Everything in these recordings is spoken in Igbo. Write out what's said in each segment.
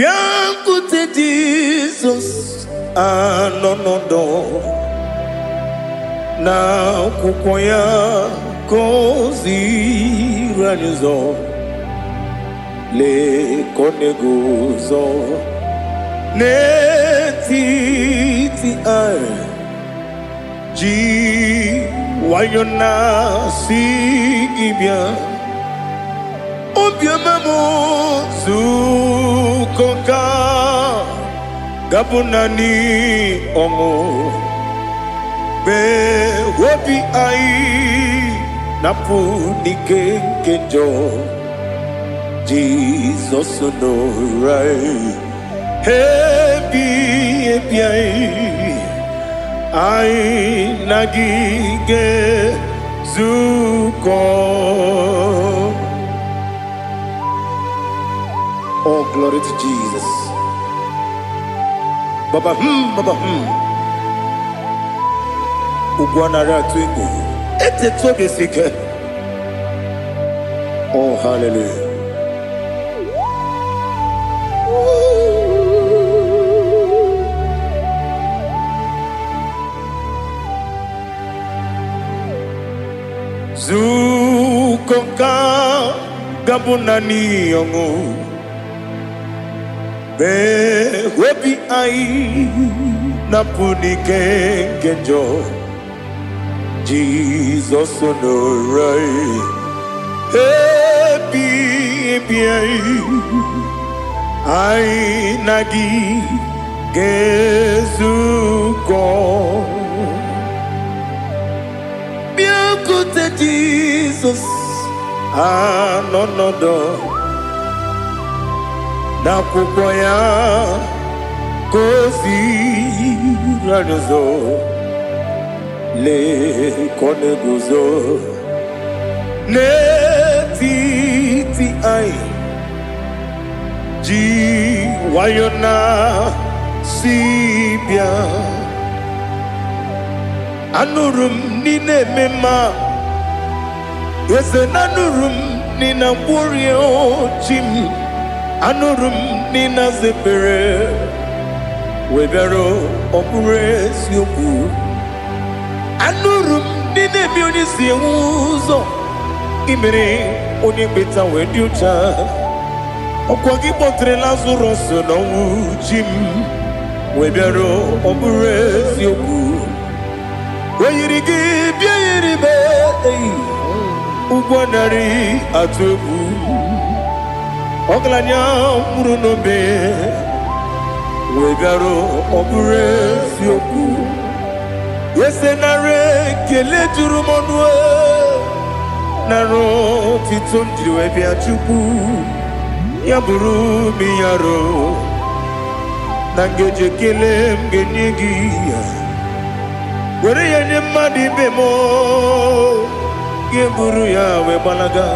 Bịakwute Jizọs anọ n'ọdọ na akwụkwọ ya ka o ziri anyị ụzọ. Lee ka ọ na-eguzo n'etiti anyị, ji nwayọ na-asị gị bịa. Obiọma m, zukọ ka gabụ naanị ọṅụ mgbe obi anyị na-apụ n'ike nke njọ. Jizọs nọrọ anyị ebi ebi, anyị anyị na gị ga-ezukọ. Oh, glory to Jesus. Baba baba. Ugwu anaghị atụ egwu. Etetu obi esi ike. Oh, hallelujah. Zukọ ka gabụ naanị ọṅụ mgbe obi anyị na-apụ n'ike nke njọ. Jizọs nọrọ anyị ebi ebi, anyị anyị na gị ga-ezukọ. Bịakwute Jizọs anọ n'ọdọ n'akwụkwọ ya ka o ziri anyị ụzọ. Lee ka ọ na-eguzo n'etiti anyị, ji nwayọ na si bịa. Anụrụ m n'ị na-eme mma, eze na anụrụ m n'ị na-agwọrịa chi m. Anụrụ m n'ị na-aza ekpere wee bịara. Ọ bụrụ eziokwu, anụrụ m n'ị na-eme onye si enwe ụzọ imere onye mkpeta wee dị ụcha. Ọkwa gị kpọtere Lazarọs n'ọnwụ, chi m, wee bịara. Ọ bụrụ eziokwu, o yiri gị bịa yiri m eyi ụgwọ narị atụ egwu. Ọgaranya nwụrụ n'obe wee bịara. Ọ bụrụ eziokwu, ese nara ekele juru m ọnụ, nara otito m jiri wee bịa. Chukwu, ya bụrụ m yaro na ngeji ekele m ga-enye gị ya, were ya nye mmadụ ibe m, ga-eburu ya wee gbalaga.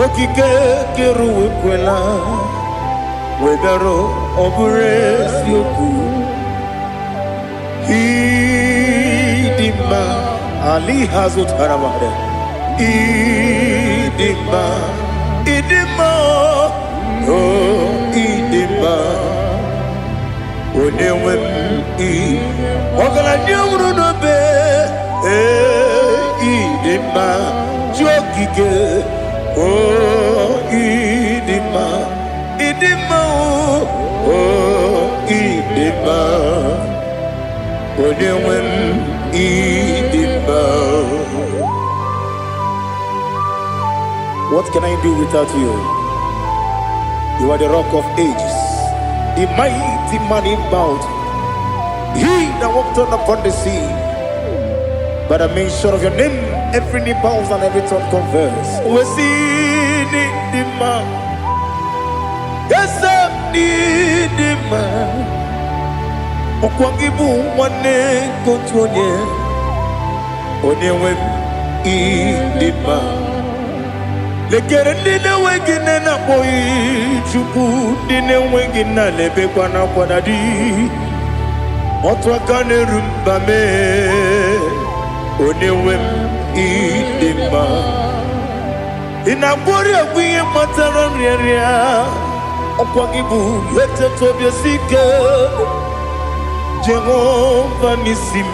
Okike kere ụwa ekwela wee bịara. Ọ bụrụ eziokwu, ịdị mma ali ha zụtara mmadụ. Ịdị mma, ịdị mma, o ịdị mma, onye nwe m. Ị ọgaranya nwụrụ n'obe, ee, ịdị mma, chi okike, o ịdị mma, ịdị mma, o ịdị mma, onye nwe m, ịdị mma. What can I do without you? You are the Rock of Ages, the mighty man in battle, he that walked on upon the sea. By the mention of your name, every knee bows and every tongue confess. We see the man. Yes, the man. Ọkwa gị bụ nwanne nke otu onye, onye nwe m, ịdị mma. Lekere ndị na-enweghị nne na-akpọghị Chukwu, ndị na-enweghị nna na-ebekwa n'akwa na di otu aka na-eru mba mee. Onye nwe m, ịdị mma. Ị na-agwọrị egwu ihe kpatara nrịanrịa. Ọkwa gị bụ eteta obi esi ike, Jehova n'isi m,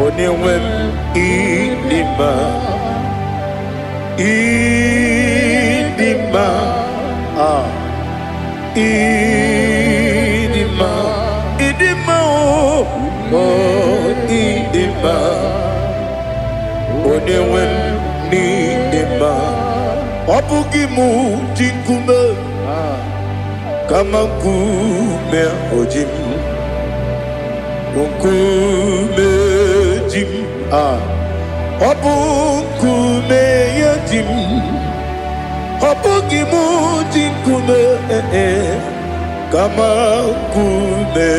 onye nwe m, ịdị mma, ịdị mma, ah, ịdị mma, ịdị mma, o o, ịdị mma, onye nwe m, n'ịdị mma. Ọ bụghị mụ ji nkume, kama nkume oji m, nkume ji m, ah, ọ bụ nkume ya ji m. Ọ bụghị mụ ji nkume, eh, eh, kama nkume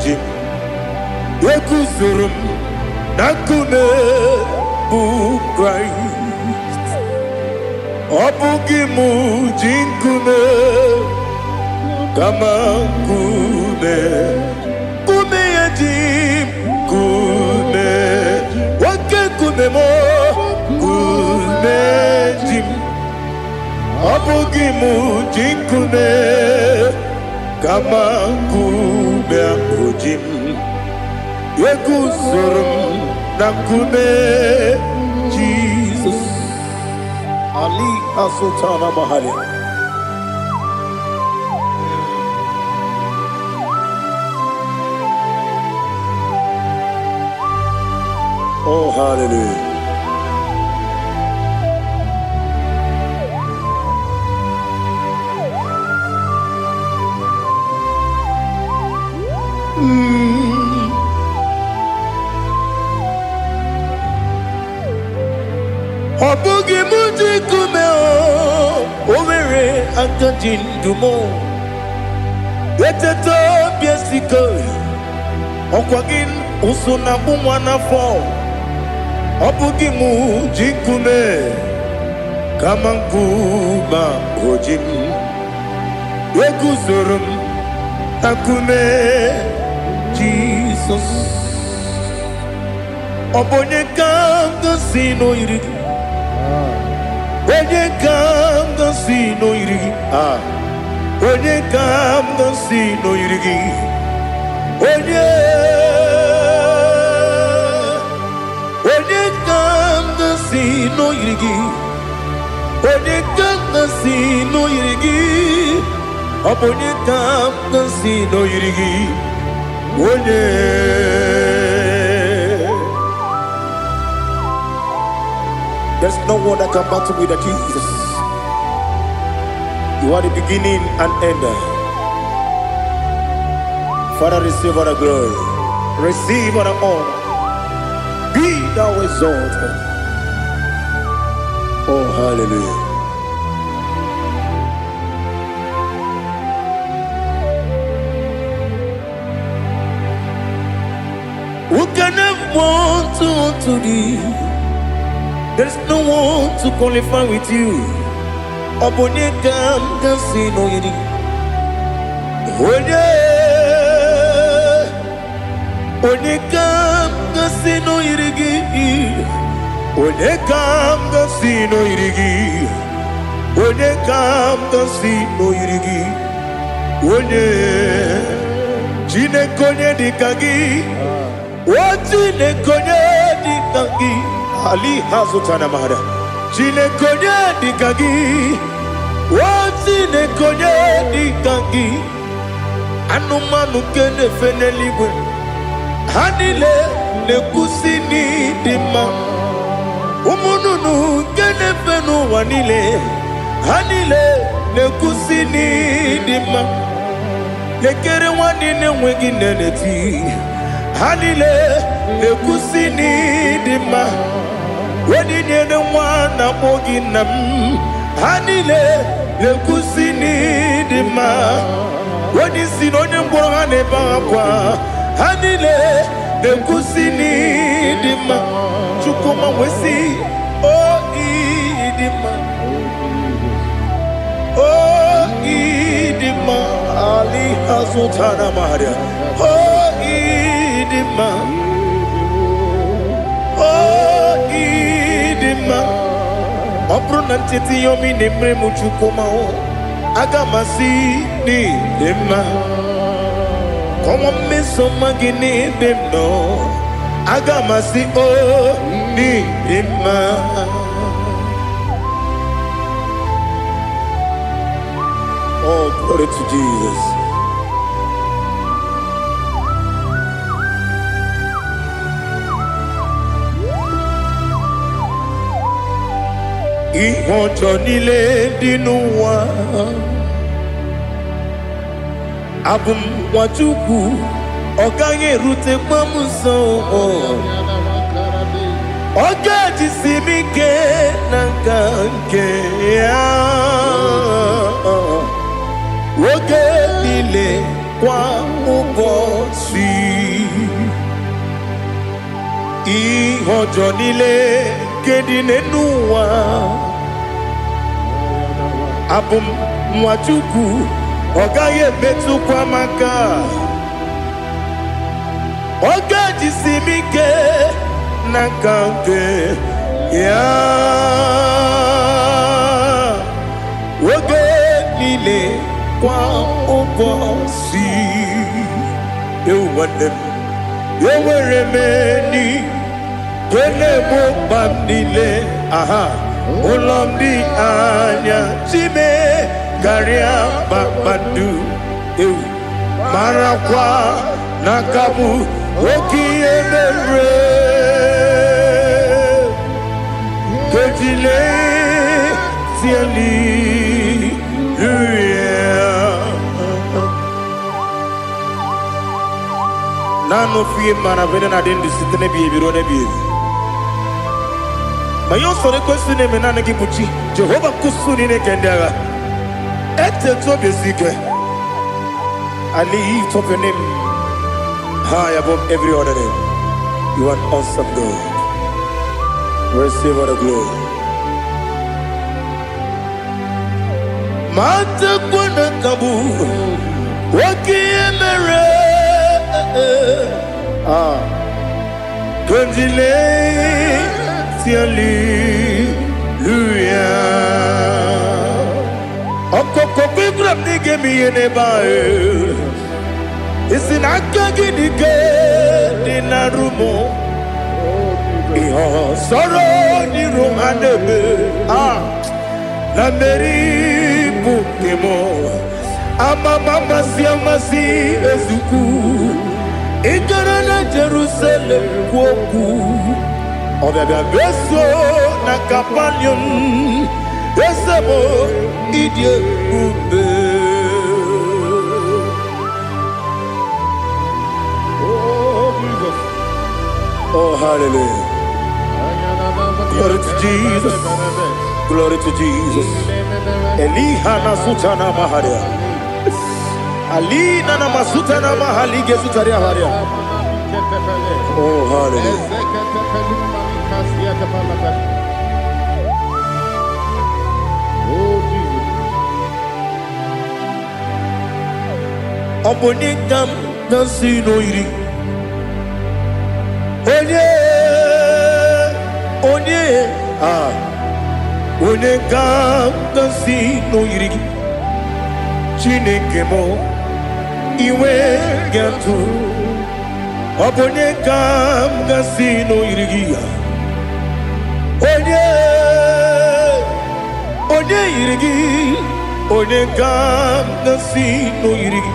ji m. Eguzoro m na nkume bụ Kraịst. Ọ bụghị mụ ji nkume, kama nkume, nkume ya ji m, nkume, oke nkume m, nkume ji m. Ọ bụghị mụ ji nkume, kama nkume ahụ ji m. Eguzoro m na nkume Jizọs. Ali Asultana Mahali. Oh, hallelujah. Ọ bụghị mụ ji nkume, o nwere aka ji ndụ m. Eteta obi esike, ọkwa gị ụsụ na-akpụ nwa n'afọ. Ọ bụghị mụ ji nkume, kama nkume o ji m. Eguzoro m na nkume Jizọs. Ọ bụ onye ka m gosi n'oyiri gị? Onye ka m gosi n'oyiri gị? Ah, onye ka m gosi n'oyiri gị? Onye, onye ka m gosi n'oyiri gị? Onye ka m gosi n'oyiri gị? Ọ bụ onye ka m gosi n'oyiri gị? Onye. There's no one that can battle with the Jesus. You are the beginning and end. Father, receive all the glory. Receive all the honor. Be thou exalted. Oh, hallelujah. Who can have one to thee? There's no one to qualify with you. Ọ bụ onye ka m ga-asị n'oyiri? Onye, onye ka m ga-asị n'oyiri gị? Onye ka m ga-asị n'oyiri gị? Onye ka m ga-asị n'oyiri gị? Onye, Chineke, onye dị ka gị? O Chineke, onye dị ka gị? Ali hazụtana mara. Chineke, onye dị ka gị? O Chineke, onye dị ka gị? Anụmanụ nke na-efe n'eluigwe, ha niile na-ekwusi n'ịdị mma. Ụmụ nnụnụ nke na-efe n'ụwa niile, ha niile na-ekwusi n'ịdị mma. Lekere nwa niile enweghị nne na-eti, ha niile na-ekwusi n'ịdị mma. Onye nyere nwa na-akpọ gị nna m, ha niile na-ekwusi n'ịdị mma. Onye isi na onye ngwọrọ, ha na-ebe akwa, ha niile na-ekwusi n'ịdị mma. Chukwuma wee o ịdị mma, o ịdị mma. Ali azụtara maria. O ịdị mma, o ịdị mma. Ọ bụrụ na ncheta ihe ọma ị na-emere m, Chukwuma, o Aga m asị n'ịdị mma. Kọwa mmeso ọma gị n'ebe m nọ. Aga m asị o n'ịdị mma. Oh, glory to Jesus. Ihe ọjọọ niile dị n'ụwa, abụ m nwa Chukwu, ọ gaghị erutekwa m nso. Ọ ga-ejisi m ike na nka nke ya oge niile, kwa ụbọchị. Ihe ọjọọ niile nke dị n'elu ụwa, abụ m nwa Chukwu, ọ gaghị emetụkwa m aka. Ọ ga-ejisi m ike na nka nke ya oge niile, kwa ụbọchị. Ewu nwanne m, enwere m enyi nke na-egbo mkpa m niile. Aha ụlọ m dị anya chime karịa kpakpando. Ewu, marakwa na aka bụ oke ihe mere kejile tieli. Naanị ofu ihe mara bụ na adị ndụ site n'ebighị ebi ruo n'ebighị ebi. Ma ihe usoro ekwesị na-eme, naanị gị bụ chi Jehova nkusu niile nke ndị agha. Etetu obi esi ike. I lift up your name high above every other name. You are an awesome God. Receive all the glory. Ma tekwana kabu oke ihe mere. Ah, kondile hallelujah. Ọkụkọ gwara m na ị ga-eme ihe n'ebe ahụ. Isi na aka gị dị ike dị na rumo. Ihe ọsọrọ n'iru ha na-eme. Ah, na mmeri bụ nke m. Amama amasị amasị ezukwu. Ị gara na Jerusalem kwuo okwu. Ọbịabịa meso na Kapanium. Eze m, ịdị ebube. Oh, Jesus. Oh, hallelujah. Glory to Jesus. Glory to Jesus. Eliha na sutana maharia. Alina na masutana mahali gezutaria haria. Oh, hallelujah. Oh, Jesus. Ọ bụ onye ka m na-asị n'oyiri. Onye, onye, ah, onye ka m na-asị n'oyiri gị. Chineke m, iwe ga-atụ. Ọ bụ onye ka m ga-asị n'oyiri gị ya. Onye, onye yiri gị, onye ka m ga-asị n'oyiri gị.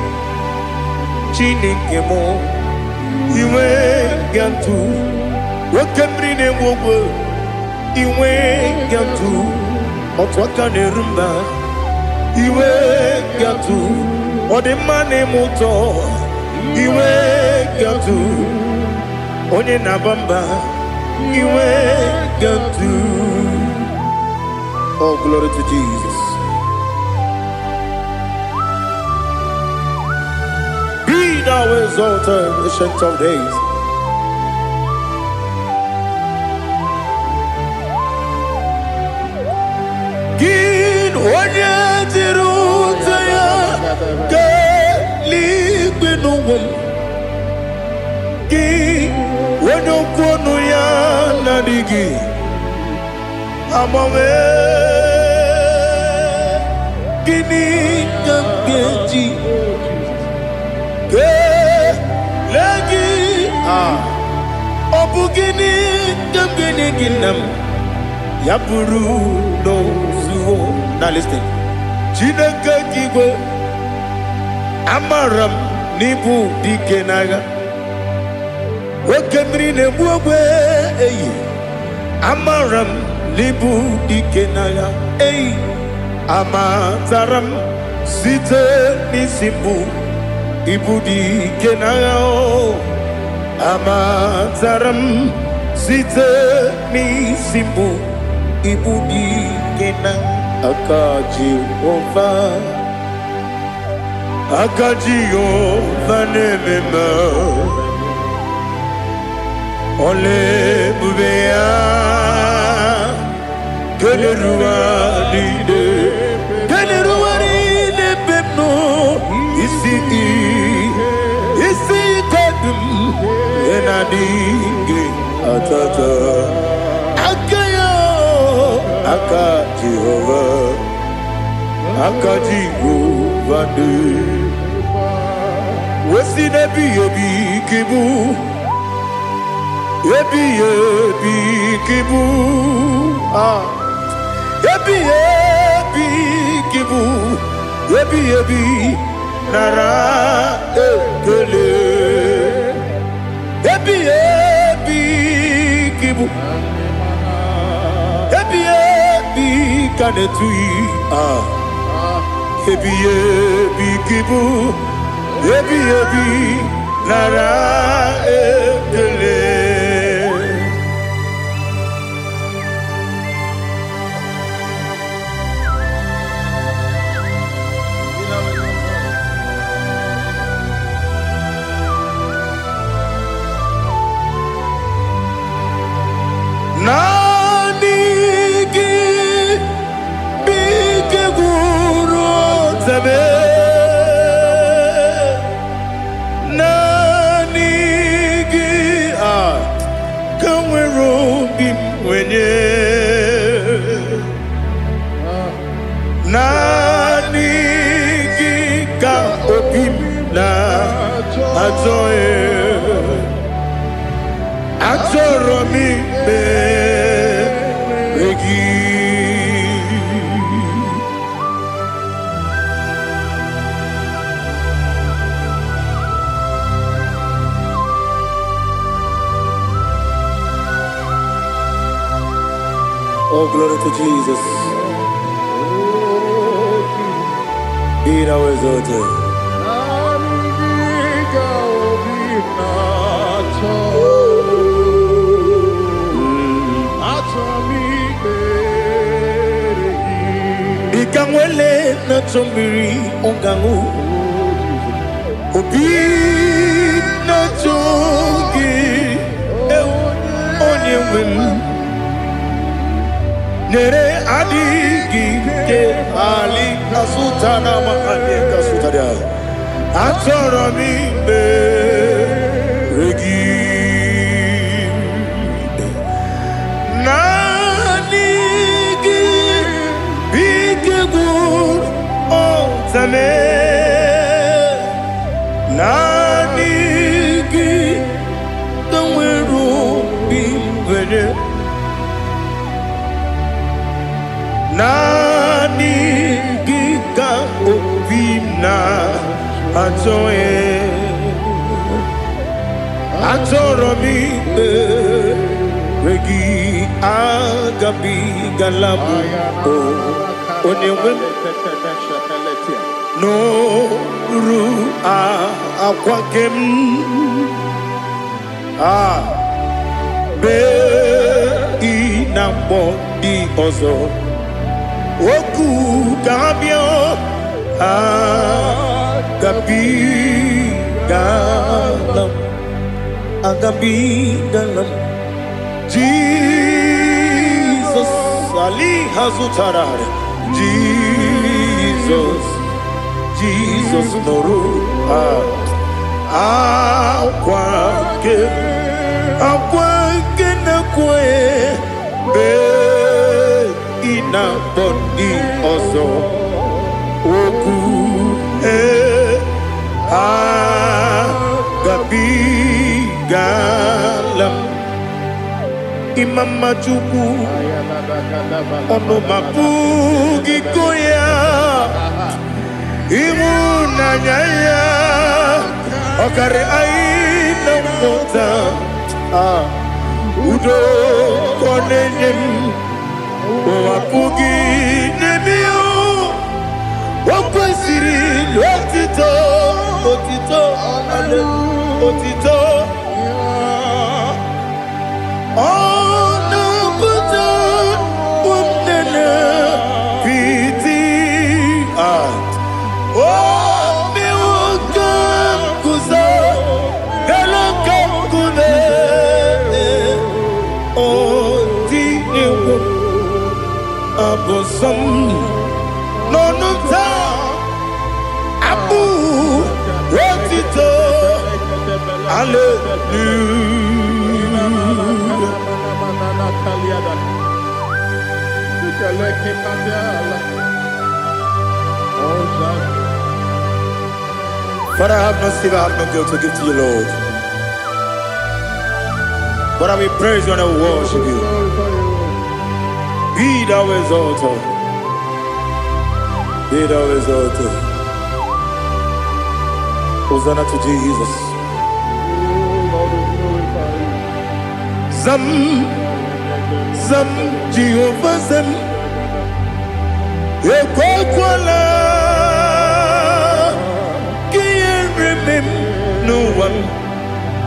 Chineke m, iwe ga-atụ. Oke mmiri na-egbu ogwe, iwe ga-atụ. Otu aka na-eru mba, iwe ga-atụ. Ọ dị mma na-eme ụtọ, iwe ga-atụ. Onye na-aba mba, iwe ga-atụ. Oh, glory to Jesus. Be thou exalted, Ancient of Days. Gị onye jiri ụta ya kelee n'ụwa m. Gị onye okwu ọnụ ya na-adịghị agbanwe. Gịnị ka m ga-eji kelee gị? Ah, ọ bụ gịnị ka m ga-enye gị, nna m, ya bụrụ n'ozuo? Now listen. Chineke nke igwe, amara m n'ịbụ dike n'agha, oke mmiri na-egbu ogwe eyi. Amara m n'ịbụ dike n'agha eyi. Amatara m site n'isi mbụ, ịbụ dike n'agha o. Amatara m site n'isi mbụ, ịbụ dike na aka Jehova, aka Jehova na-eme mma. Ọla ebube ya keneruwa niile, keneruwa niile ebe m nọ. Isi isi ike dị m ihe na-adịghị atata aka ya. Aka Jehova, aka Jehova dị wesi n'ebighị ebi ka ịbụ, ebighị ebi ka ịbụ. Ah, ebighị ebi ka ịbụ, ebighị ebi, nara ekele. Ebighị ebi ka ịbụ, ebighị ebi ka na-etughị. Ah, ebighị ebi ka ịbụ, ebighị ebi, nara ekele. Naanị gị bụ ike gwụrụ otebe. Naanị gị a ka nwere obi m nwenye. Naanị gị ka obi m na-achọ. Achọrọ m ikpere gị. Oh, glory to Jesus. Be thou exalted. Naanị gị ka obi na-achọ. Achọ m ikpere gị. Dịka nwele na-achọ mmiri ọ ga-aṅụ, obi na-achọ gị, ewu, onye nwe m. Nyere adịghị ike ali kasụta na mahadị kasụtara. Achọrọ m ikpere gị. Naanị gị bụ ike gwụrụ ọtame. Naanị gị ka nwere obi nwere. Naanị gị ka obi m na-achọ. Achọrọ m ikpere gị. Agabigala m o, onye nwe m, n'oru akwa nke m a mee ị na mgbọ ndị ọzọ okwu ka ha bịa. Agabigala m, agabigala m. Jizọs ali ha zụtara. Jizọs, Jizọs, nụrụ akwa nke, akwa nke na-ekwe mgbe ị na-akpọ ndị ọzọ. Okwu agabigala m. Ịma mma Chukwu, ọnụ m apụghị ịkọ ya. Ịhụnanya ya ọkarị anyị na nghọta. Ah, udo ka ọ na-enye m, ụwa apụghị inye m ya. O kwesịrị otito, otito, otito. Ọ na-apụta ụmụnne piti. Ah, o mewo ka m guzo elu ka nkume. Ọ dị egwu abụ nsọ m n'ọnụ m taa, abụ otito, hallelujah. Father, I have no silver, I have no gold to give to you, Lord. But I will praise you and I will worship you. Be thou exalted. Be thou exalted. Hosanna to Jesus. Zam, Zam, Jehovah Zam. Ekwekwala ka ihere mee m n'ụwa m.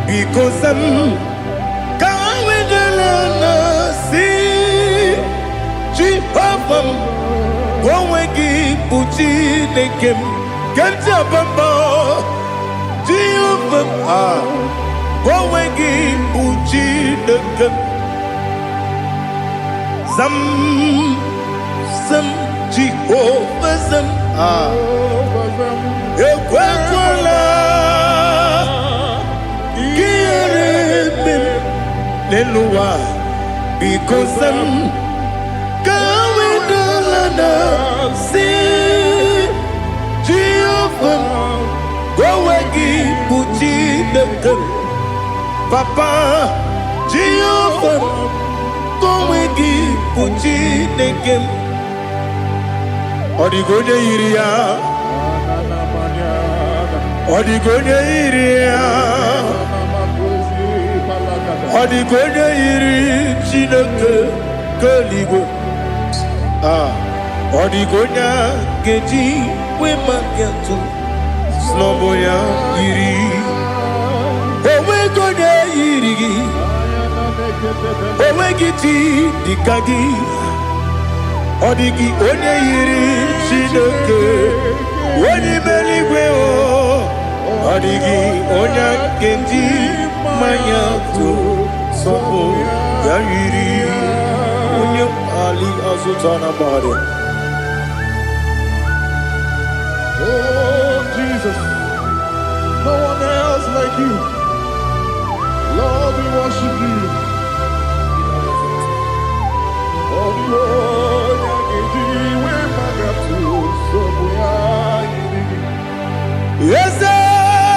Biko zam, ka wedala na si Jehova m, ka onwe gị bụ Chineke m. Ke m ji aba mba, Jehova m, ah, ka onwe gị bụ Chineke m. Zam, zam, Jehova zam, ah, ekwekwala ka ihere mee m n'elu ụwa. Biko zam, ka wedala na si Jehova m, ka onwe gị bụ Chineke m. Papa, Jehova m, ka onwe gị bụ Chineke m. Ọ dịghị onye yiri ya, ọ dịghị onye yiri ya, ọ dịghị onye yiri Chineke nke eluigwe. Ah, ọ dịghị onye a ga-eji wee maka atụ snọbụ ya yiri. Onweghị onye yiri gị, onweghị chi dịka gị. Ọ dịghị onye yiri Chineke onye ime eluigwe o. Ọ dịghị onye a ga-eji mmanya tụ sọpụ ya yiri onye ali azụta na mmadụ. Oh, Jesus, no one else like you. Lord, we worship you. Oh, the onye ga-eji wee magatu nsogbu ya yiri gị. Eze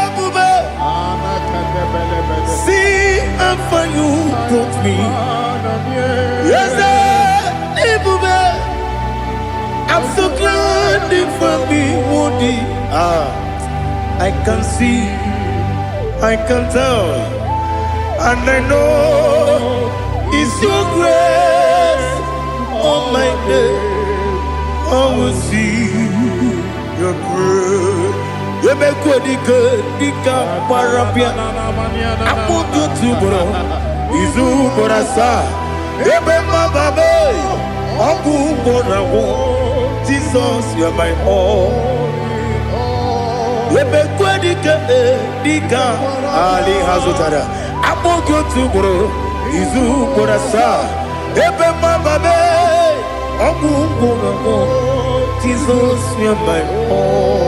ebube, see how far you brought me. Eze ebube, I'm so glad you found me worthy. Ah, I can see, I can tell, and I know it's your grace on my day. I will see your grace. Emekwe dike dike gbara bịa akpụkpọ otu ugboro, izu ugboro asaa, ebe mmababe ọgwụ ugboro agwụ. Jesus, you are my all. Emekwe dike dike ali ha zụtara akpọ gị otu ugboro, izu ugboro asaa, ebe mmababe ọgwụ ugboro agwụ. Jesus, you are my all.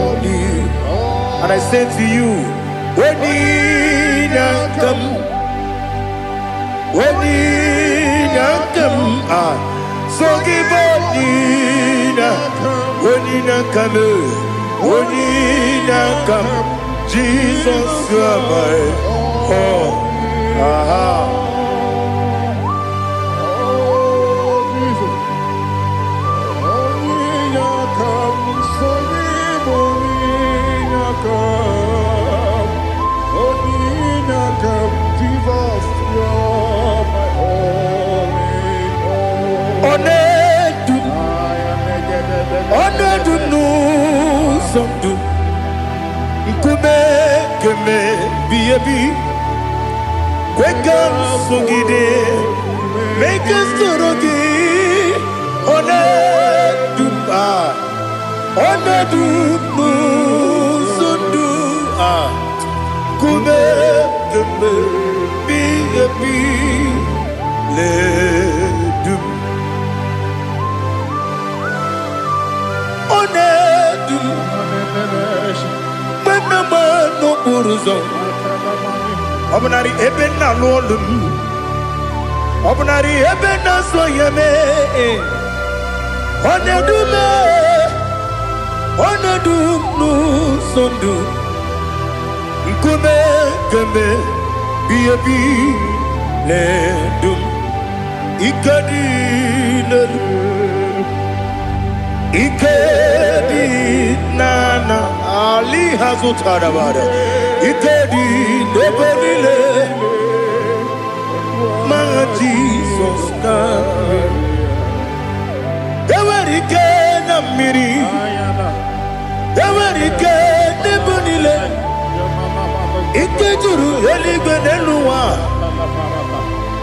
And I say to you, Onyinaka m, Onyinaka m, ah, so give Onyinaka. Onye inye-aka m, onye inye-aka m, Jesus, you are my all. Aha. Oh, Jesus. Onye inye-aka m, so gị bụ onye inye-aka m. Onye inye-aka m, Jesus, you're my all in all. Ọ na-edu m, I am ọ na-edu m n'ụzọ ndụ, nkume keme bi ebi, kwe ka m sogide, mee ka m soro gị. Ọ na-edu m, ah, ọ na-edu m n'ụzọ ndụ, ah, nkume keme bi ebi na-edu m. Ọ na-edu m mgbe m na-agba n'okporo ụzọ, ọ bụnarị ebe m na-alụ ọlụ m, ọ bụnarị ebe m na-asọ ya mee, ọ na-edu m, ọ na-edu m n'ụzọ ndụ, nkume keme bi ebi na-edu m. Ike dị n'elu, ike dị n'ana ali ha zụtara bara, ike dị n'ebe niile, ma Jizọs ka enwere ike na mmiri, enwere ike n'ebe niile, ike juru eluigwe n'elu ụwa,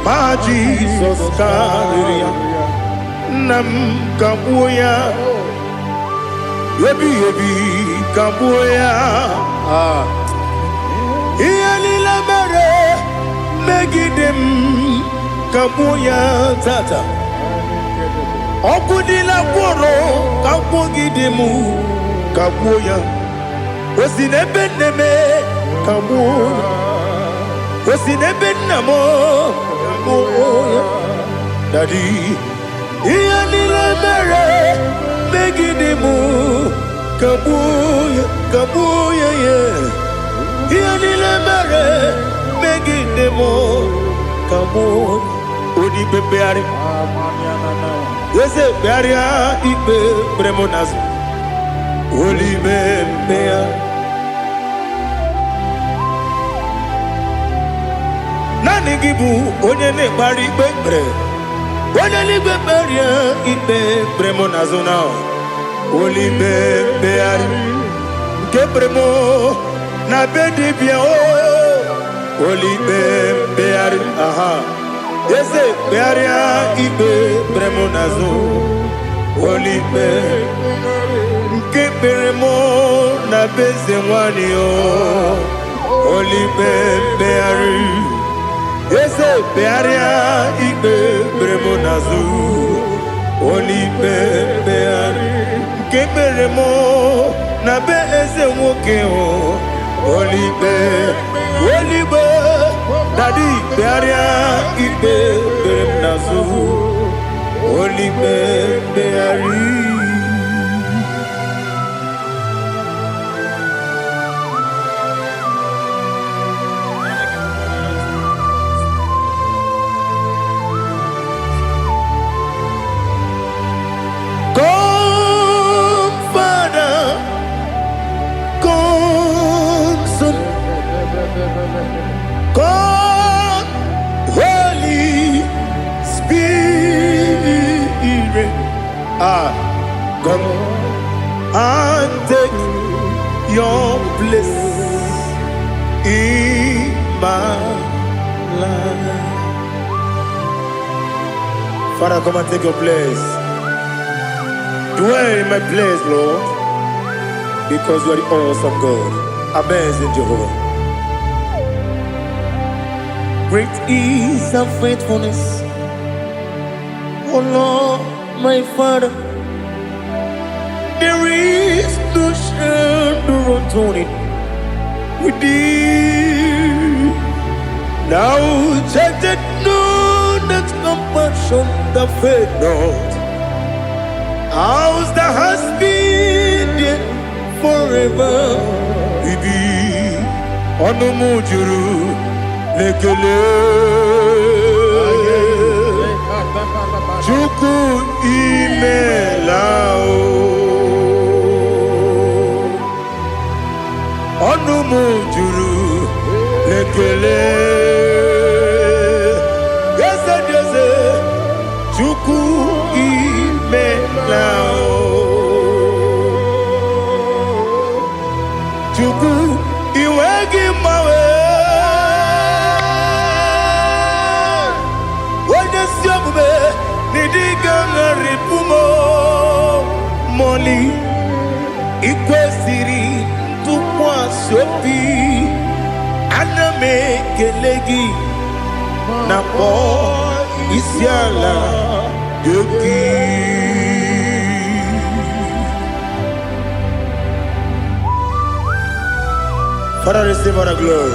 ma Jizọs karịrị ya. Nna m, ka gbuo ya ebighị ebi, ka gbuo ya. Ah. Ihe niile mere megide m, ka gbuo ya tata. Ọkụ niile gwụrụ ka gwugide m, ka gbuo ya. O si n'ebe nne m, ka gbuo ya. O si n'ebe nna m, ka gbuo ya. Daddy, ihe niile mere megide m, ka gbuo ya, ka gbuo ya ya. Ihe niile mere megide m, ka gbuo. Onye ikpe mkpegharị, eze kpegharịa ikpe kpere m n'azụ, olime mkpegharị. Naanị gị bụ onye na-ekpegharị ikpe kpere, onye n'igwe kperie ikpe kpere m n'azụ na olime mkpegharị nke kpere m na be dibịa o, olime mkpegharị. Aha, eze kpegharịa ikpe kpere m n'azụ, olime nke kpere m na be eze nwanyị o, olime mkpegharị. Eze kpegharịa ikpe kpere m n'azụ, olime mkpegharị nke kpere m na be eze nwoke o, olime, olime. Daddy, kpegharịa ikpe kpere m n'azụ, olime mkpegharị. Come, Father, come, Son, come, Holy Spirit. Ah, come and take your place in my life. Father, come and take your place. Dwell in my place, Lord, because you are the awesome God, amazing Jehovah. Great is thy faithfulness, O Lord, my Father. There is no shadow of turning with thee. Thou changest not thy compassions, they fail not. House that has been there forever. Ibi ọnụ m juru n'ekele. Chukwu, imela o. Ọnụ m juru n'ekele. Eze dị eze, Chukwu, imela o. Chukwu, iwe gị mgbanwe. Onye si omume n'ịdị ga-agharịpụ m mọli. Ikwesịrị ntụkwasị obi, ana m ekele gị na kpọọ isi ala gị. Father, receive all the glory,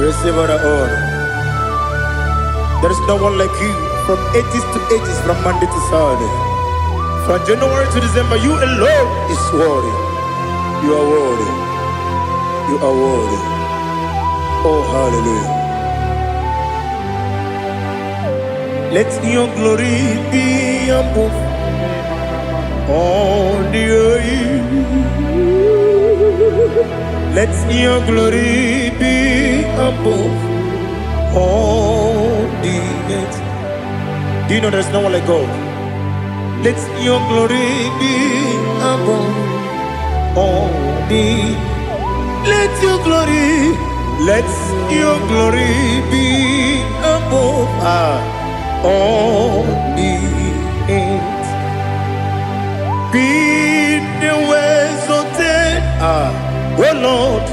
receive all the honor. There is no one like you from ages to ages, from Monday to Saturday, from January to December. You alone is worthy. You are worthy. You are worthy. Oh, hallelujah. Let your glory be above all the earth. Let your glory be above all the earth. Do you know there's no one like God? Let your glory be above all the. Let your glory, let your glory be above all the earth. Be thou exalted, O Lord,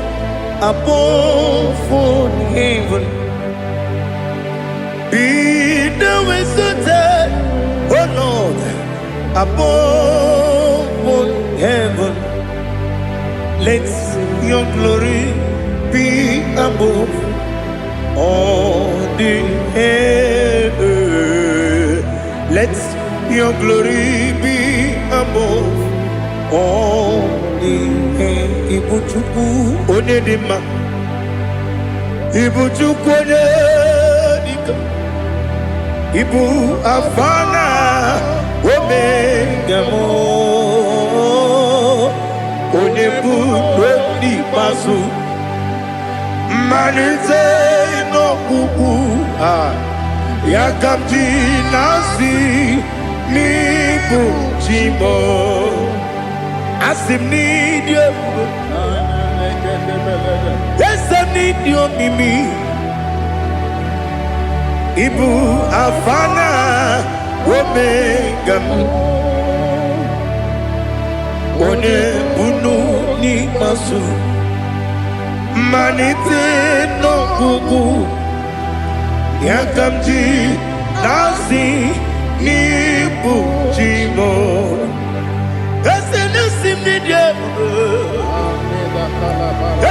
above all heaven. Be thou exalted, O Lord, above all heaven. Let your glory be above all the earth. Let your glory be above all the earth. Ibu Chukwu onye dị mma, Ibu Chukwu onye dịka, Ibu Alfa na Omega m, onye bụ n'ikpeazụ, mmalite n'ọgwụgwụ a, ya ka m ji na-asị n'ịbụ chi m. Asị m n'ịdị ebube, eze m, n'ịdị omimi. Ịbụ Alfa na Omega m, onye bunu n'ikpeazụ, mmalite n'ọgwụgwụ, ya ka m ji na-asị n'ịbụ chi m. Eze na-esi m n'ịdị ebube,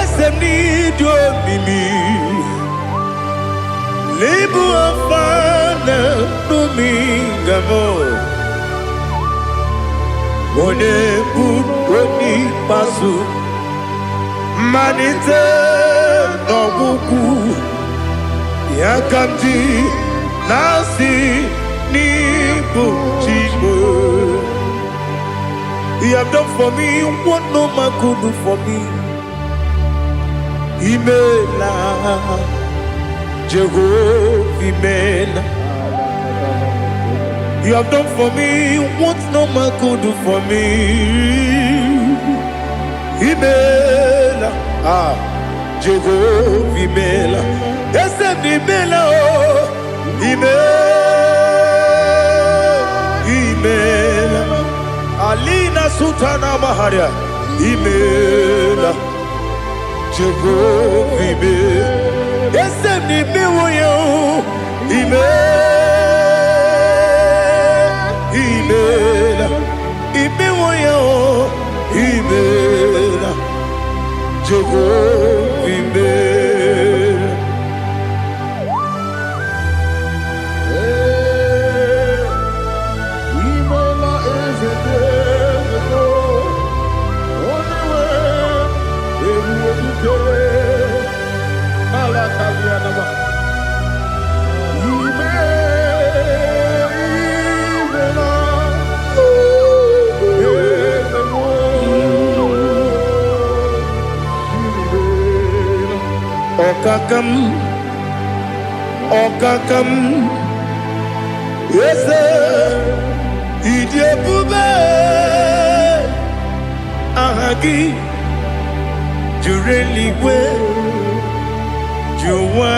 eze m, n'ịdị omimi. N'ịbụ Alfa na Omega m, onye bụ onye ikpeazụ, mmalite n'ọgwụgwụ, ya ka m ji na-asị n'ịbụ chi m. You have done for me what no man could do for me. Imela, Jehovah, Imela. You have done for me what no man could do for me. Imela, ah, Jehovah, Imela. Eze m, Imela, oh, Imela, Imela. Alina Sultana Maharia, Imela, Jehovah, Imela. Eze m, n'imewo ya o, Imela, Imela, imewo ya o, Imela, Jehovah, Imela. Imela. Ọkaka m, ọkaka m, eze, ịdị ebube, aha gị juru eluigwe ju ụwa.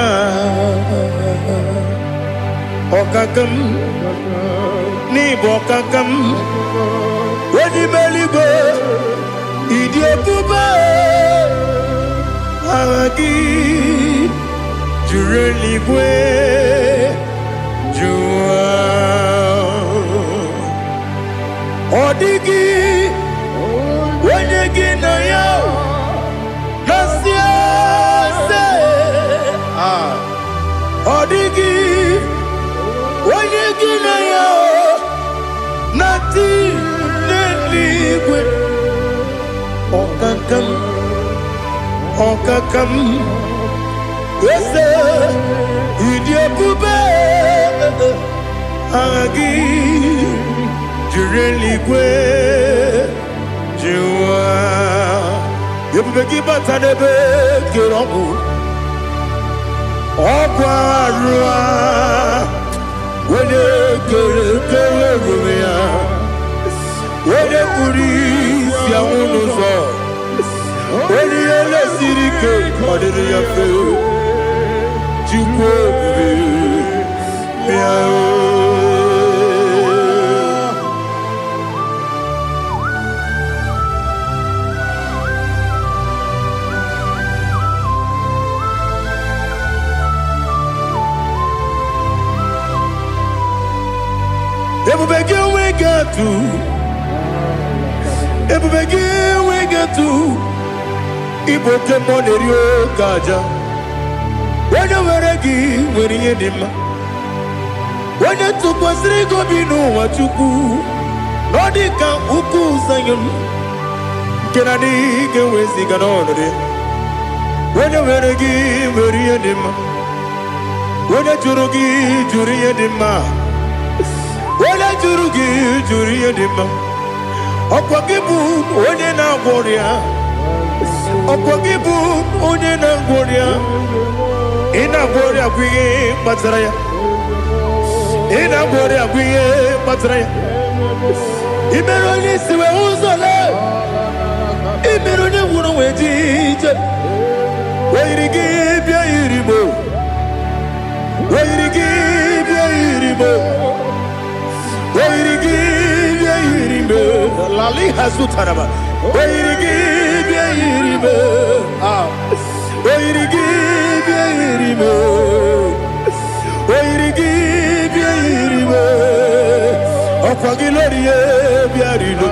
Ọkaka m, n'ịbụ ọkaka m, onye ime eluigwe, ịdị ebube, aha gị juru eluigwe ju ụwa. Ọ dịghị onye gị na ya na-asị eze. Ah. Ọ dịghị onye gị na ya na-atị n'eluigwe. Ọkaka m, ọkaka m, eze, ịdị ebube, aha gị juru eluigwe ju ụwa. Ebube gị bata n'ebe kere ọgwụ, ọgwụ arụ a, onye kere kere ebube ya, onye kpuru isi anwụ n'ụzọ, onye ihe lesiri ike ọ dịrị ya mfe. Chukwu ebube, bịa o. Ebube gị enweghị atụ, ebube gị enweghị atụ. Ịbụ oke mmụọ na-eri oke aja. Onye nwere gị nwere ihe dị mma. Onye tụkwasịrị gị obi n'ụwa, Chukwu, na ọ dị ka ukwu Zayọn nke na adịghị ga-eweziga n'ọnọdụ ya. Onye nwere gị nwere ihe dị mma. Onye jụrụ gị jụrụ ihe dị mma. Onye jụrụ gị jụrụ ihe dị mma. Ọkwa gị bụ onye na-agwọ ọrịa. Ọkwa gị bụ onye na-agwọ ọrịa. Ị na-agwọ ọrịa bụ ihe kpatara ya. Ị na-agwọ ọrịa bụ ihe kpatara ya. Ị mere onye isi wee ụzọ lee. Ị mere onye nwụrụ wee ji ije. O yiri gị bịa yiri m o. O yiri gị bịa yiri m o. O yiri gị bịa yiri m o. Lali hazutaraba. O yiri gị bịa yiri m o. Ah. O yiri gị bịa yiri m o. O yiri gị bịa yiri m o. Ọkwa gị lórí e bịa rilo.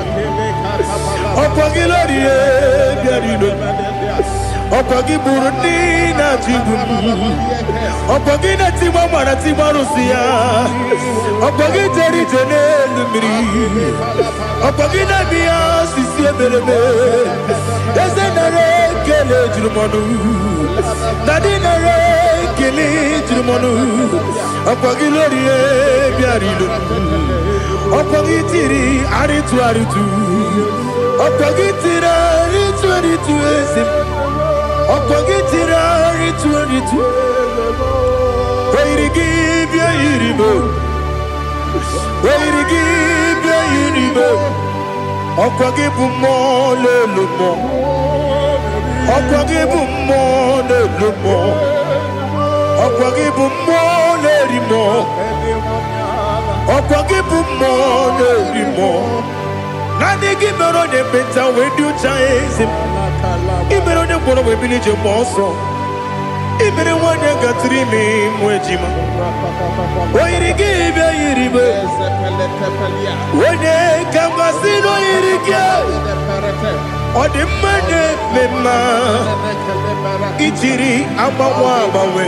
Ọkwa gị lórí e bịa rilo. Ọkwa gị gburu ndị na-achịgbu m. Ọkwa gị na-etigbu mara tigbu arụsị ya. Ọkwa gị jere ije n'elu mmiri. Ọkwa gị na-eme ya osisi emereme. Eze, nara ekele juru m ọnụ. Daddy, nara ekele juru m ọnụ. Ọkwa gị lórí e bịara ilo. Ọkwa gị tiri arịtụ arịtụ. Ọkwa gị tiri arịtụ arịtụ, eze m. Ọkwa gị tiri arịtụ arịtụ. O yiri gị bịa yiri m o. O yiri gị bịa yiri m o. Ọkwa gị bụ mmụọ n'elu mmụọ. Ọkwa gị bụ mmụọ n'elu mmụọ. Ọkwa gị bụ mmụọ na-eri mmụọ. Ọkwa gị bụ mmụọ na-eri mmụọ. Naanị gị mere onye ekpenta wee dị ụcha, eze m. Ị mere onye gwọrọ wee bili ije mgbe ọsọ. Ị mere nwanyị gatụrụ ime mụ ejima. O yiri gị bịa yiri m. Onye ka m gasị na o yiri gị. Ọ dị mma na-eme mma. Ijiri agbanwe agbanwe.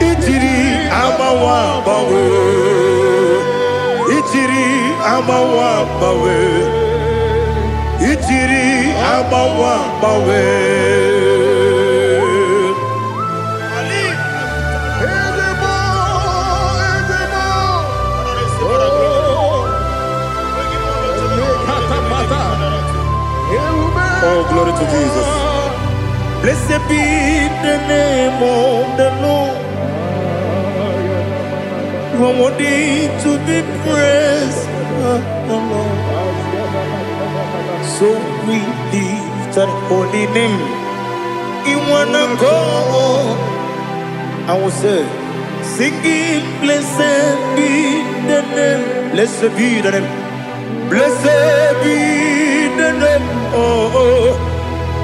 Ijiri agbanwe agbanwe. Ijiri agbanwe agbanwe. Ijiri agbanwe agbanwe. Ali. Ezemo, Ezemo. Oh, Lekatapata. Ebube. Oh, glory to Jesus. Blessed be the name of the Lord. You are worthy to be praised, the Lord. So we lift that holy name. In one accord, I will say, singing, blessed be the name, blessed be the name, blessed be the name, oh,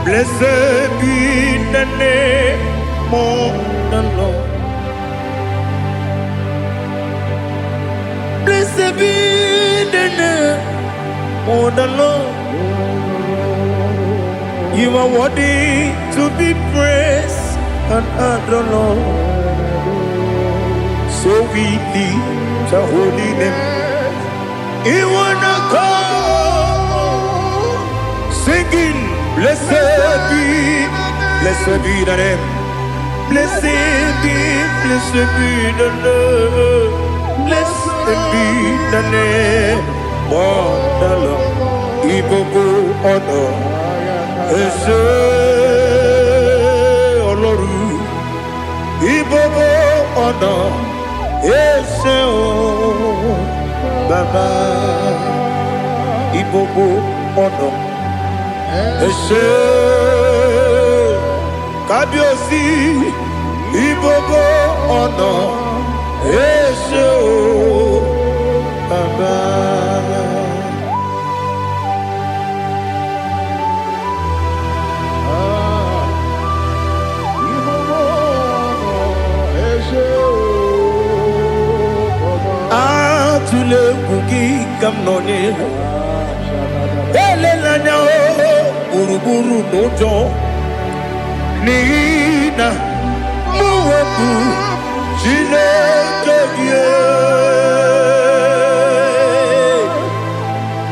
blessed be the name of the Lord. Blessed be the name of the Lord. You are worthy to be praised and adored, Lord. So we lift the holy name. You wanna call, singing, blessed be the name. Blessed be the name. Blessed be the name of the Lord. Ìgbogbo ọ̀nà ẹ ṣé Ọlọ́run. Ìgbogbo ọ̀nà ẹ ṣé o Bàbá. Ìgbogbo ọ̀nà ẹ ṣé Kábíyèsí. Ìgbogbo ọ̀nà ẹ ṣé o Bàbá. Atụla egwu gị ka m nọnyere. Elela anya o gburugburu n'ụjọ n'ihi na mụ bụ Chineke gị.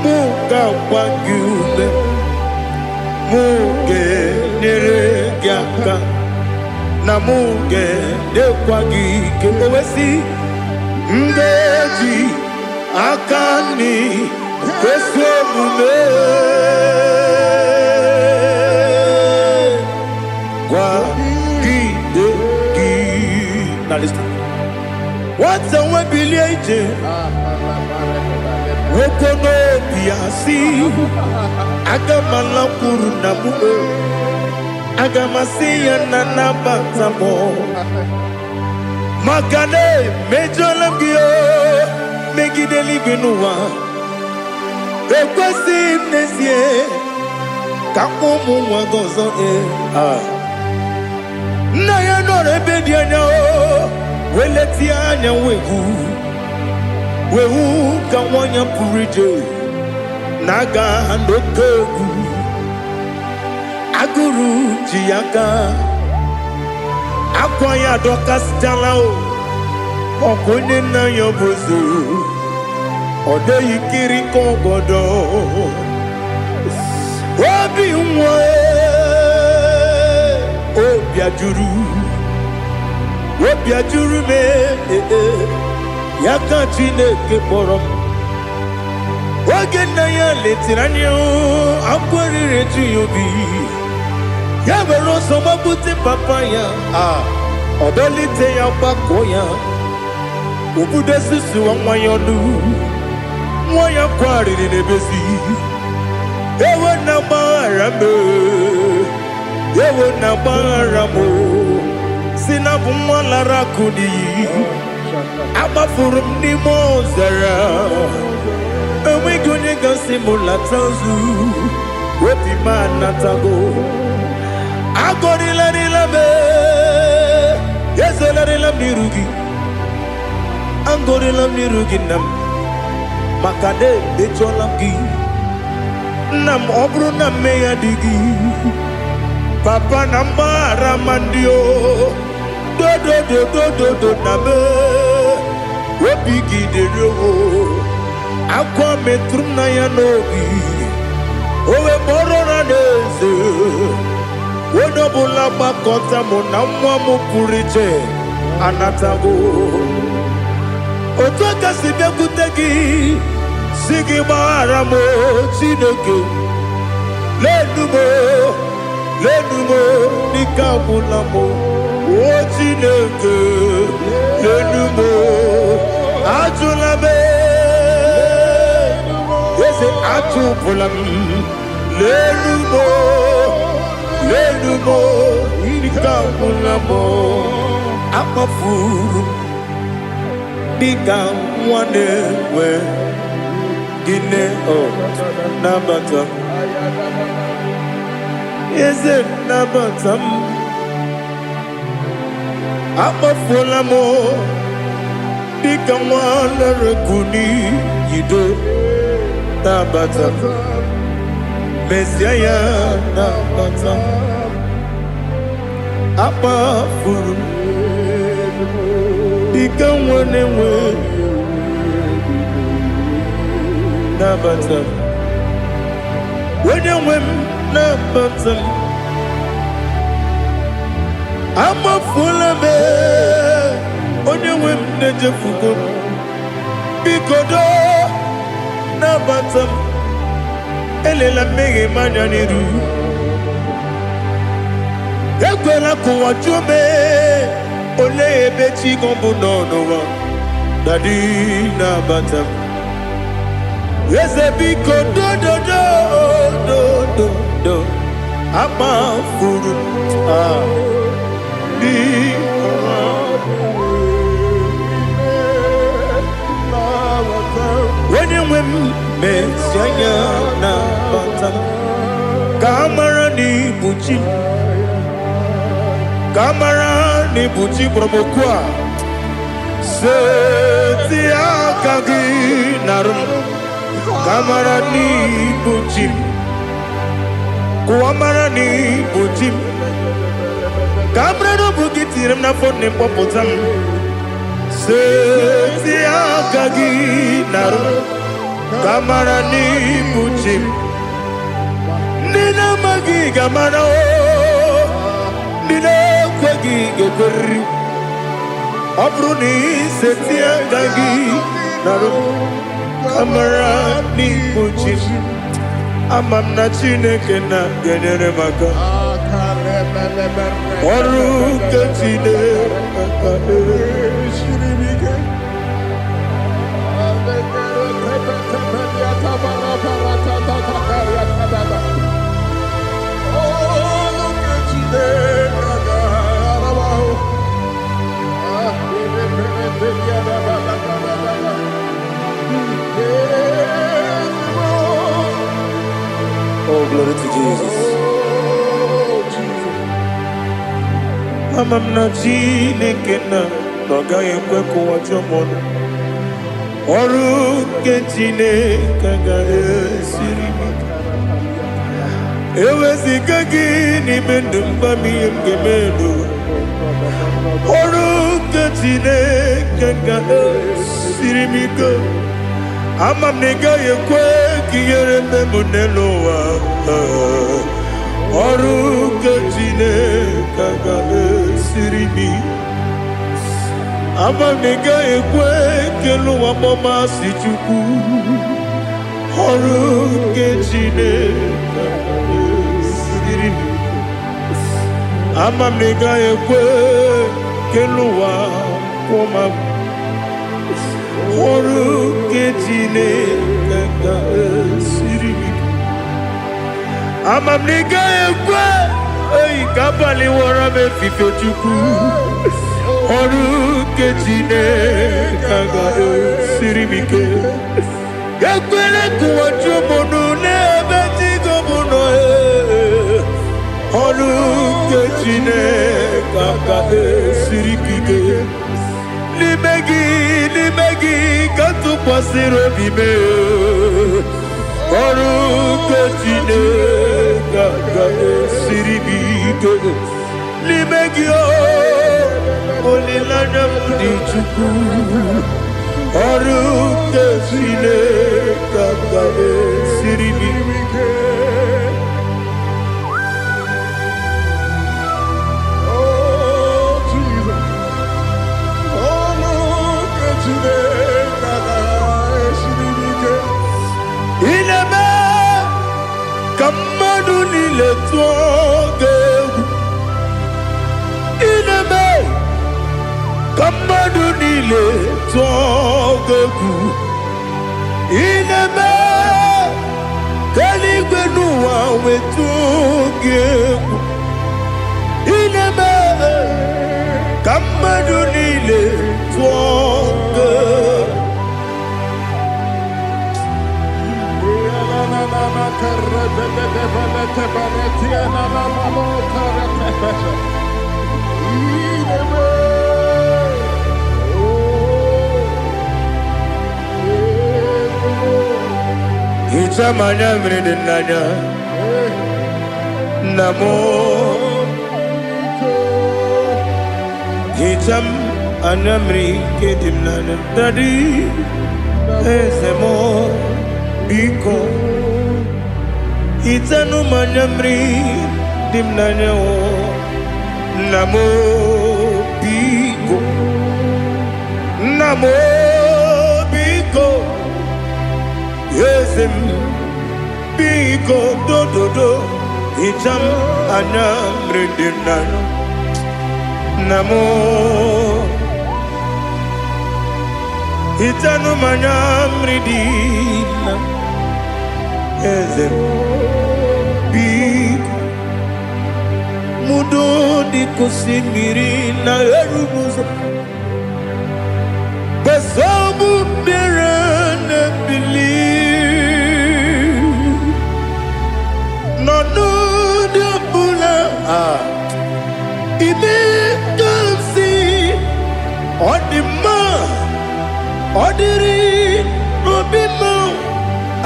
Mụ ga-agba gị ume, mụ ga-enyere gị aka, na mụ ga-enyekwa gị ike. O wee sị, m ga-eji aka nri ezi omume kwagide gị. Now listen. Nwata nwe bilie ije nwoke n'obi ya si aga m alakwuru na m aga m asị ya na nabata m maka na emejọla m gị o megide eluigwe n'ụwa ekwesịghị m n'ezie ka ụmụ nwa gị ọzọ ee. Nna ya nọrọ ebe dị anya o weletie anya wee hụ ka nwa ya pụrụ ije na-aga n'oke egwu agụrụ ji ya aka akwa ya adọkasịchala o ọkụ onye nna ya bụ eze ọ dịghị kiri ka ọgọdọ obi nwa obi ajụrụ obi ajụrụ m ee ya ka Chineke kpọrọ m oge nna ya letara anya akwa riri eju ya obi ya were ọsọ gbapute papa ya a ọ dọlite ya gbakọ ya obudo susuwa nwa ya ọnụ nwa ya kwarịrị n'ebezi ewo na gbaghara m ewo na gbaghara m si na bụ nwa lara akụ n'iyi agbafuru m n'ime ọzara enweghị onye gasị m lata nzu obi m anatago agọrịlarịla m ezolarịla m n'iru gị agọrịla m n'iru gị nna m maka na emejọla m gị nna m ọ bụrụ na mmehie adịghị papa na mgbaghara ma ndị o dodododododo na m obi gị dịrị o akwa metụrụ m na ya n'obi o wee kpọrọ na n'eze onye ọbụla gbakọta mụ na nwa m pụrụ iche anatago otu aka si bịakwute gị si gị gbaghara m o, Chineke lenu m o, Lenu m, n'ike agwụla m. O Chineke, lenu m, ajụla m. Eze, achụpụla m. Lenu m, lenu m, ike agwụla m. Akpafuru m dịka nwa na-enwe gịnị o. Nabata m, eze, nabata m. Akpafuola m dịka nwa lere n'iyido. Nabata m, mezie ya, nabata m. Akpafuru m dịka nwa na-enwe, nabata m. Onye nwe m, nabata m. Amafuola m, onye nwe m, na-ejefugo m. Biko doo, nabata m. Elela mmehie m anya n'iru. Ekwela ka ụwa jụọ m, olee ebe chi gị bụ nọ n'ụwa. Daddy, nabata m. Eze, biko, dododo dodo do. Amafuru m, ah, biko. Onye nwe m, mezi anya, nabata m, ka a mara na ibu chi m, ka a mara na ibu chi kpọrọ m okwu a. Seti aka gị narụ m, ka a mara na ibu chi m, kụwa mara na ibu chi m, ka a mara na ọ bụ gị tinyere m n'afọ nne m, kpọpụta m. Seti aka gị narụ m, ka a mara na ibu chi m. Ndị na-amaghị ga-amara o, ndị na-ekweghị ga-ekweriri. Ọ bụrụ na iseti aka gị narụ m, ka mara n'ibu chi m. Ama m na Chineke na ga-enyere m aka. Ọrụ nke Chineke. Oh, glory to Jesus. Ama m na Chineke na ọ gaghị ekwe ka ụwa jụọ m ọnụ. Ọrụ nke Chineke agaghị esiri m ike. Eweziga gị n'ime ndụ m, gwa m ihe m ga-eme n'ụwa. Ọrụ nke Chineke ga-esiri m ike. Ama m na ị gaghị ekwe ka ihere mee m n'elu ụwa. Ọrụ nke Chineke ga-esiri m ike. Ama m na ị gaghị ekwe ka elu ụwa kpọmasị Chukwu. Ọrụ nke Chineke ga-esiri m ike. Ama m na ị gaghị ekwe ka elu ụwa kwụọ m. Ọrụ nke Chineke ga-esiri m ike. Ama m na ị gaghị ekwe eyi ka abalị wọrọ m efife. Chukwu, ọrụ nke Chineke ga-esiri m ike. Ekwere ka ụwa jụọ m ọnụ n'ebe chi gị bụ nọ. Ọrụ nke Chineke ga-esiri m ike. N'ime gị, n'ime gị ka m tụkwasịrị obi m. Ọrụ nke Chineke ga-esiri m ike. N'ime gị o, olileanya m dị. Chukwu, ọrụ nke Chineke ga-esiri m ike. Oh, Jesus. Oh, look at Chineke ga-esiri m ike. Ị na-eme ka mmadụ niile tụọ gị. Ka mmadụ niile tụọ gị egwu. Ị na-eme ka eluigwe n'ụwa wee tụọ gị egwu. Ị na-eme ka mmadụ niile tụọ gị egwu. Hichaa m anya mmiri dị n'anya, nna m. Hichaa m anya mmiri nke dị m n'anya, daddy, eze m, biko hichanụ m anya mmiri dị m n'anya o, nna m, biko, nna m, biko, eze m, biko, dododo, hichaa m anya mmiri dị m n'anya, nna m. Hichanụ m anya mmiri dị na eze m, biko. Mudo dị ka osimiri na-eru n'ụzọ gbasọbụ mmiri na-ebili n'ọnọdụ ọbụla a ime ka m si ọ dị mma, ọ dịrị n'obi m.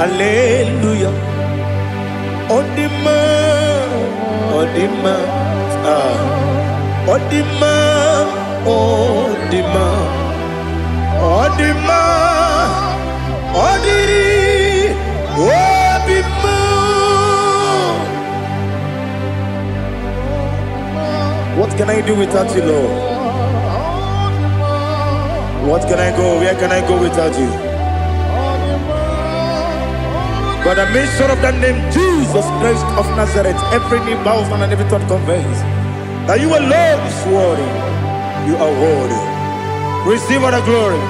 Aleluya, ọ dị mma, ọ dị mma, ah, ọ dị mma, ọ dị mma, ọ dị mma, ọ dịrị obi m. What can I do without you, Lord? What can I go? Where can I go without you? By the mention of that name, Jesus Christ of Nazareth, every knee bows down and every tongue confess that you alone is worthy. You are worthy. Receive all the glory.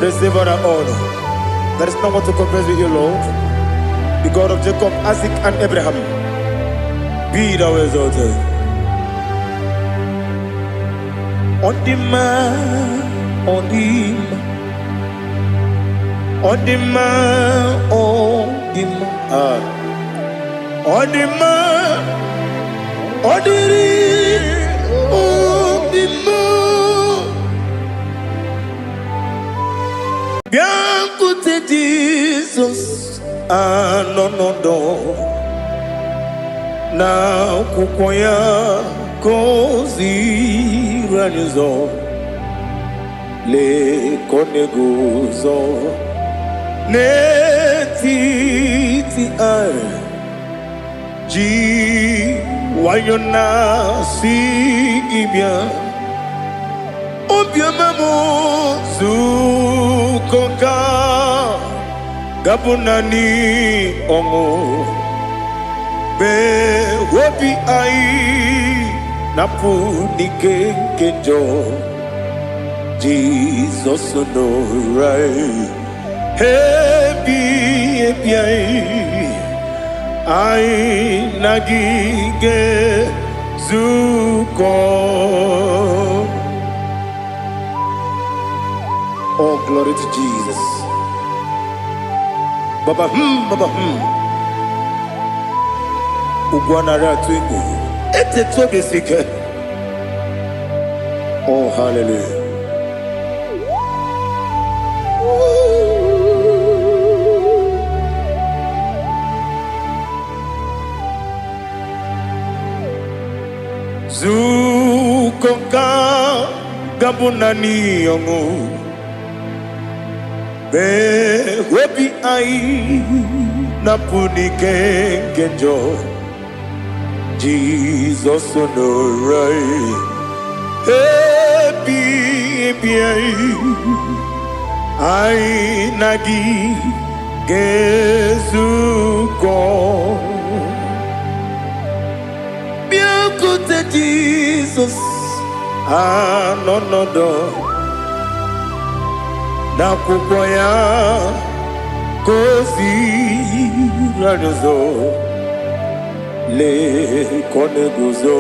Receive all the honor. There is no one to compare with you, Lord. The God of Jacob, Isaac, and Abraham. Be thou exalted. Ọ dị mma, ọ dị mma, ọ dị mma, ọ dị mma, ah. Ọ dị mma, ọ dịrị obi m. Bịakwute Jizọs anọ n'ọdọ na akwụkwọ ya ka o ziri anyị ụzọ. Lee ka ọ na-eguzo n'etiti anyị ji nwayọ na-asị gị bịa, obiọma m, zukọ ka gabụ naanị ọṅụ mee obi anyị napụ n'ike nke njọ. Jizọs nọrọ anyị ebi ebi anyị, anyị na gị ga-ezukọ. Oh, glory to Jesus. Baba, baba, Ugwu anaghị atụ egwu. Eteta obi si ike. Oh, hallelujah. Zukọ ka gabụ naanị ọṅụ mee obi anyị napụ n'ike nke njọ. Jizọs nọrọ anyị ebi ebi anyị, anyị na gị ga-ezukọ. Bịakwute Jizọs Anọ nọdụ n'akwụkwọ ya ka o ziri anyị ụzọ. Lee ka ọ na-eguzo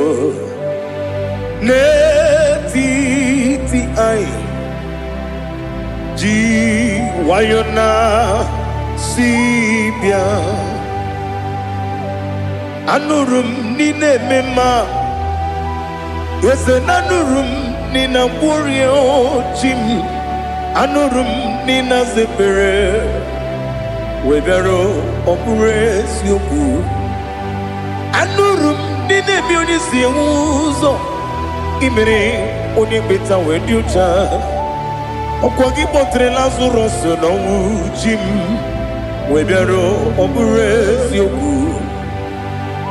n'etiti anyị, ji nwayọ na si bịa. Anụrụ m n'ị na-eme mma, eze na anụrụ m n'ị na-agwọrịa chi m. Anụrụ m n'ị na-aza ekpere wee bịara, ọ bụrụ eziokwu. Anụrụ m n'ị na-eme onye si enwe ụzọ imere onye mkpeta wee dị ụcha. Ọkwa gị kpọtere Lazarọs n'ọnwụ, chi m, wee bịara, ọ bụrụ eziokwu.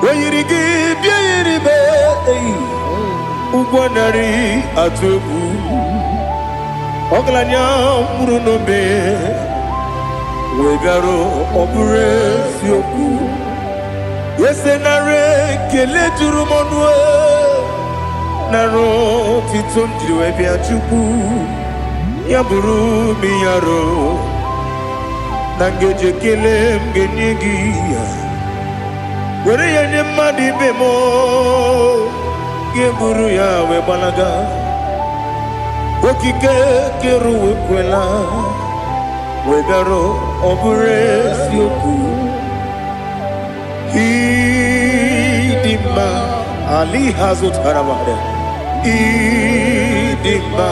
O yiri gị bịa yiri be eyi ụgwọ narị atụ egwu. Ọgaranya nwụrụ n'obe wee bịara, ọ bụrụ eziokwu. Eze, nara ekele juru m ọnụ, nara otito m jiri wee bịa. Chukwu, ya bụrụ m yaro na ngeji ekele m ga-enye gị ya, were ya nye mmadụ ibe m, ga-eburu ya wee gbalaga. Okike kere ụwa ekwela wee bịara, ọ bụrụ eziokwu. Ịdị mma ali ha zụtara mmadụ. Ịdị mma,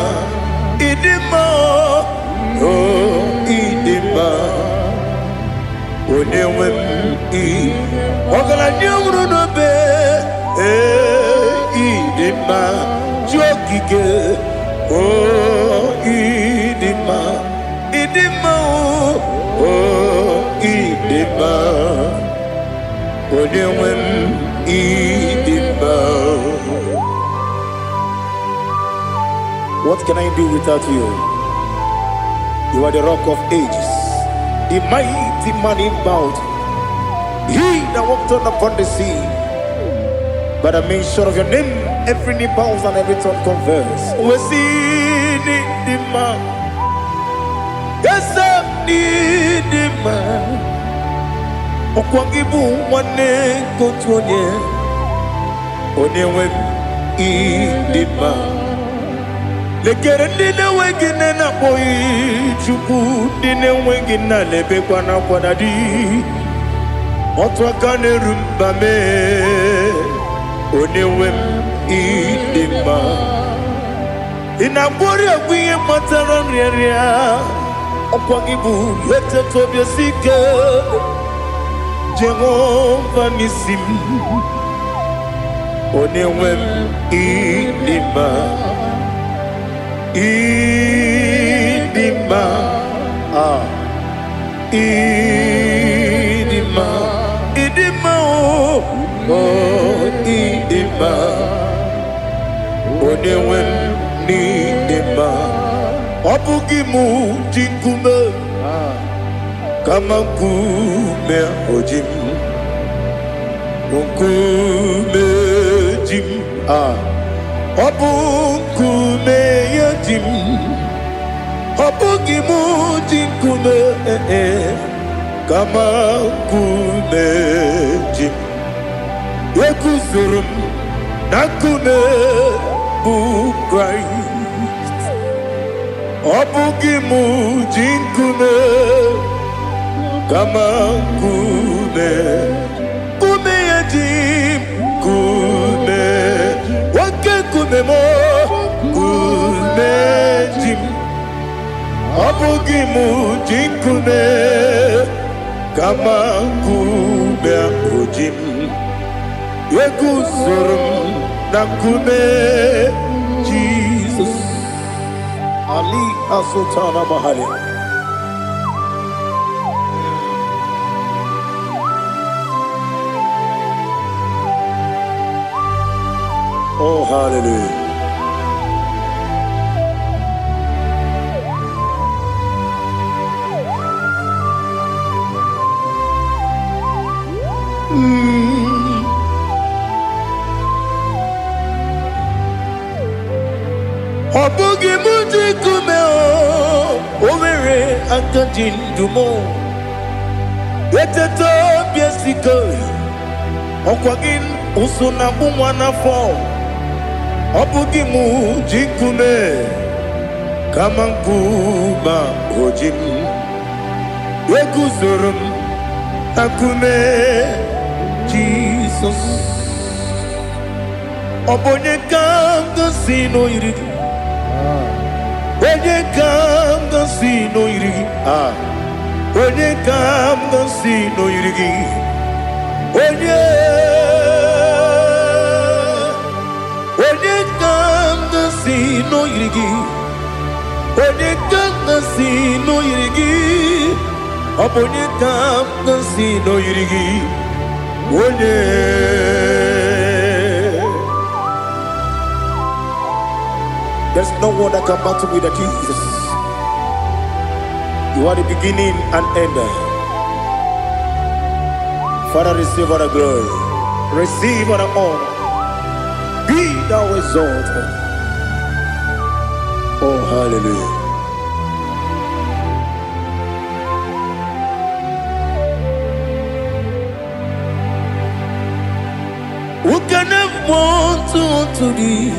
ịdị mma, o ịdị mma, onye nwe m. Ị ọgaranya nwụrụ n'obe, ee, ịdị mma, chi okike, o ịdị mma, ịdị mma, o ịdị mma, onye nwe m, ịdị mma. What can I do without you? You are the Rock of Ages, the mighty man in battle, he that walked on upon the sea. By the mention of your name, every knee bows and every tongue confess. We see the man. Yes, the man. Ọkwa gị bụ nwanne nke otu onye, onye nwe m, ịdị mma. Lekere ndị na-enweghị nne na-akpọghị Chukwu, ndị na-enweghị nna na-ebekwa n'akwa na di. Otu aka na-eru mba mee, onye nwe m, ịdị mma. Ị na-agwọrị ọgwụ ihe kpatara nrịanrịa. Ọkwa gị bụ eteta obi esi ike, Jehova n'isi m, onye nwe m, ịdị mma, ịdị mma, ah, ịdị mma, ịdị mma, o o ịdị mma, onye nwe m, n'ịdị mma. Ọ bụghị mụ ji nkume, kama nkume oji m, nkume ji m, ah, ọ bụ nkume ya ji m. Ọ bụghị mụ ji nkume, eh, kama nkume ji m. Eguzoro m na nkume bụ Kraịst. Ọ bụghị mụ ji nkume, kama nkume, nkume ya ji m, nkume, oke nkume m, nkume ji m. Ọ bụghị mụ ji nkume, kama nkume ahụ ji m. Eguzoro m na nkume Jizọs. Ali Asultana Mahali. Oh, hallelujah. Aka ji ndụ m. Eteta obi esike, ọkwa gị ụsụ na agbụ nwa n'afọ. Ọ bụ gị mụ ji nkume kama nkume oji m. Eguzoro m na nkume Jizọs. Ọ bụ onye ka m gosi n'oyiri gị? Onye ka m gosi n'oyiri gị? Ah. Onye ka m gosi n'oyiri gị? Onye, onye ka m gosi n'oyiri gị? Onye ka m gosi n'oyiri gị? Ọ bụ onye ka m gosi n'oyiri gị? Onye. There's no one that can battle with the Jesus. You are the beginning and end. Father, receive all the glory. Receive all the honor. Be thou exalted. Oh, hallelujah. Who can have want to thee?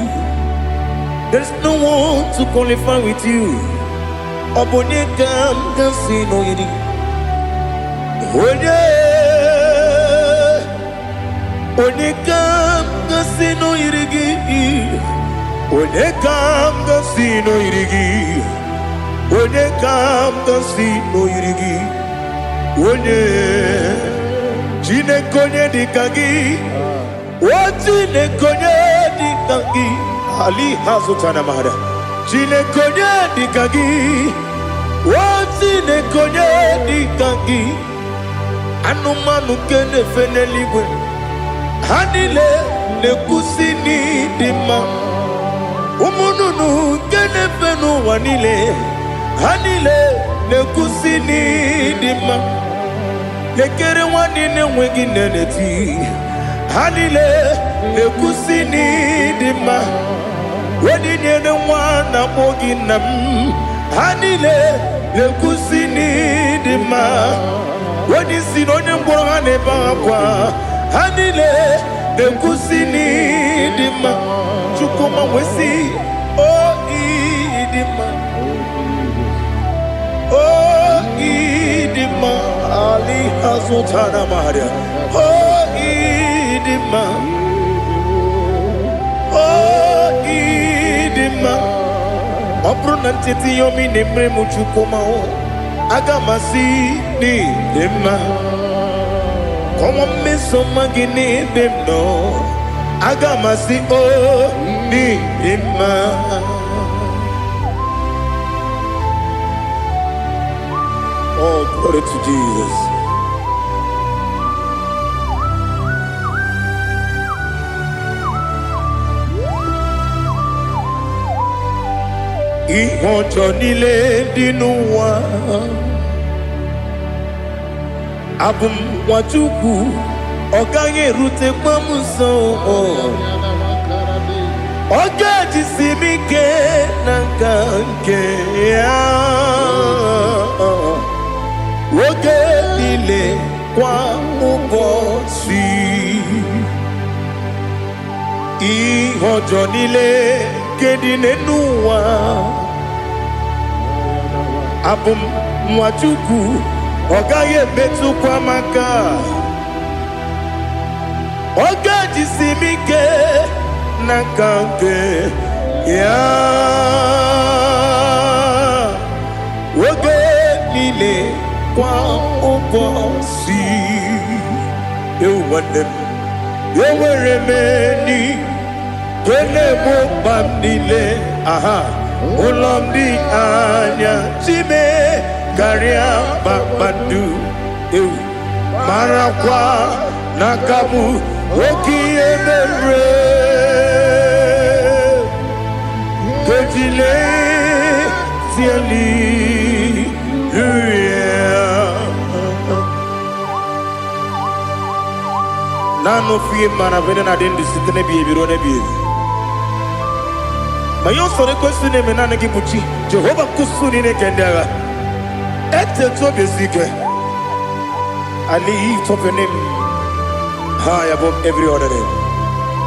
There's no one to qualify with you. Ọ bụ onye ka m ga-asị n'oyiri? Onye, onye ka m ga-asị n'oyiri gị? Onye ka m ga-asị n'oyiri gị? Onye ka m ga-asị n'oyiri gị? Onye, Chineke, onye dị ka gị? O Chineke, onye dị ka gị? Ali ha zụtara mara. Chineke, onye dị ka gị? O Chineke, onye dị ka gị? Anụmanụ nke na-efe n'eluigwe, ha niile na-ekwusi n'ịdị mma. Ụmụ nnụnụ nke na-efe n'ụwa niile, ha niile na-ekwusi n'ịdị mma. Lekere nwanne na-enweghị nne na-eti, ha niile na-ekwusi n'ịdị mma. Onye nyere nwa na-akpọ gị nna m, ha niile na-ekwusi n'ịdị mma. Onye isi na onye mkpọrọ ha na-ebe akwa, ha niile na-ekwusi n'ịdị mma. Chukwuma wee sị, o ịdị mma, o ịdị mma. Ali azụtara maria. O ịdị mma, o ịdị mma. Ọ bụrụ na ncheta ihe omi na-emere m, Chukwuma o, aga m asị n'ịdị mma. Kọnwa mmeso ọma gị n'ebe m nọ, aga m asị o n'ịdị mma. Oh, glory to Jesus. Ihe ọjọọ niile dị n'ụwa, abụ m nwa Chukwu, ọ gaghị erutekwa m nso. Ọ ga-ejisi m ike na nka nke ya oge niile, kwa ụbọchị. Ihe ọjọọ niile nke dị n'elu ụwa, abụ m nwa Chukwu, ọ gaghị emetụkwa m aka. Ọ ga-ejisi m ike n'aka nke ya oge niile, kwa ụbọchị. Ewu nwanne m, enwere m enyi nke na-egbo mkpa m niile. Aha ụlọ m dị anya chime karịa kpakpando. Ewu, marakwa n'aka m oke ihe mere kejile tieli. Naanị ofu ihe mara bụ na adị ndụ site n'ebighị ebi ruo n'ebighị ebi. Ma ihe ọsọrọ ekwesị na-eme, naanị gị bụ chi Jehova nkusu niile nke ndị agha. Etete obi esi ike. I lift up your name high above every other name.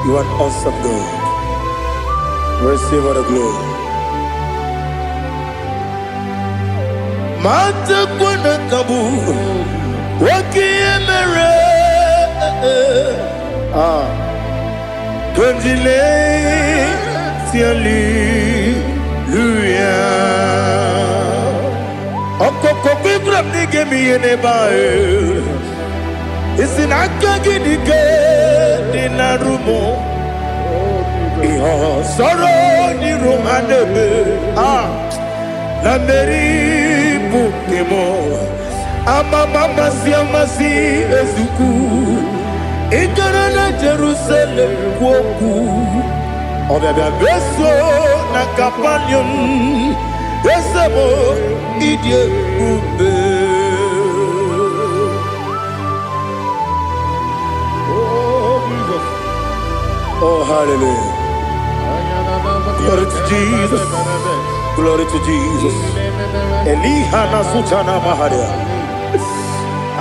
You are an awesome God. Receive all the glory. Matakwana kabu oke ihe mere. Ah, Kondile hallelujah. Ọkọkọ gbígbà m n'ige m ihe n'ebe ahụ. Isi na aka gị dị ike dị na rumụ. Ihe ọsọrọ n'iru ha na-eme. Ah, na mmeri bụ nke m. Amama amasị amasị ezukwu. Ị gara na Jerusalem kwuo okwu. Ọbịabịa beso na Kapaniọm. Eze m, ịdị ebube. Oh, Jesus. Oh, hallelujah. Glory to Jesus. Glory to Jesus. Eliha na sutana maharia.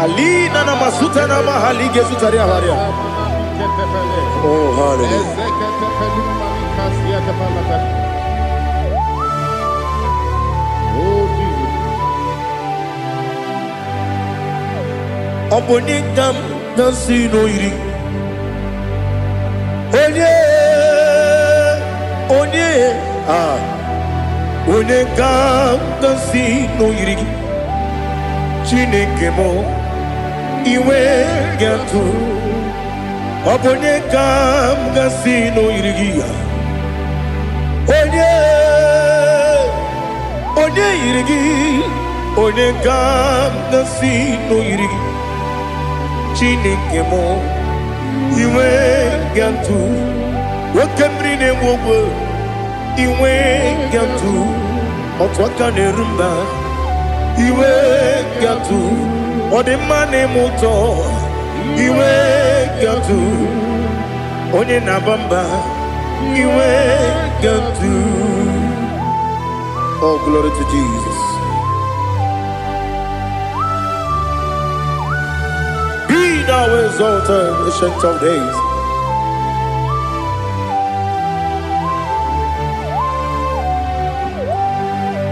Alina na masutana mahalige sutaria haria. Oh, hallelujah. Oh, Jesus. Ọ bụ onye ka m na-asị n'oyiri. Onye, onye, ah, onye ka m na-asị n'oyiri gị. Chineke m, iwe ga-atụ. Ọ bụ onye ka m ga-asị n'oyiri gị ya. Onye, onye yiri gị, onye ka m ga-asị n'oyiri gị. Chineke m, iwe ga-atụ. Oke mmiri na-enwe ogwe, iwe ga-atụ. Otu aka na-eru mba, iwe ga-atụ. Ọ dị mma na-eme ụtọ, iwe ga-atụ. Onye na-aba mba, iwe ga-atụ. Oh, glory to Jesus. Be thou exalted, Ancient of Days.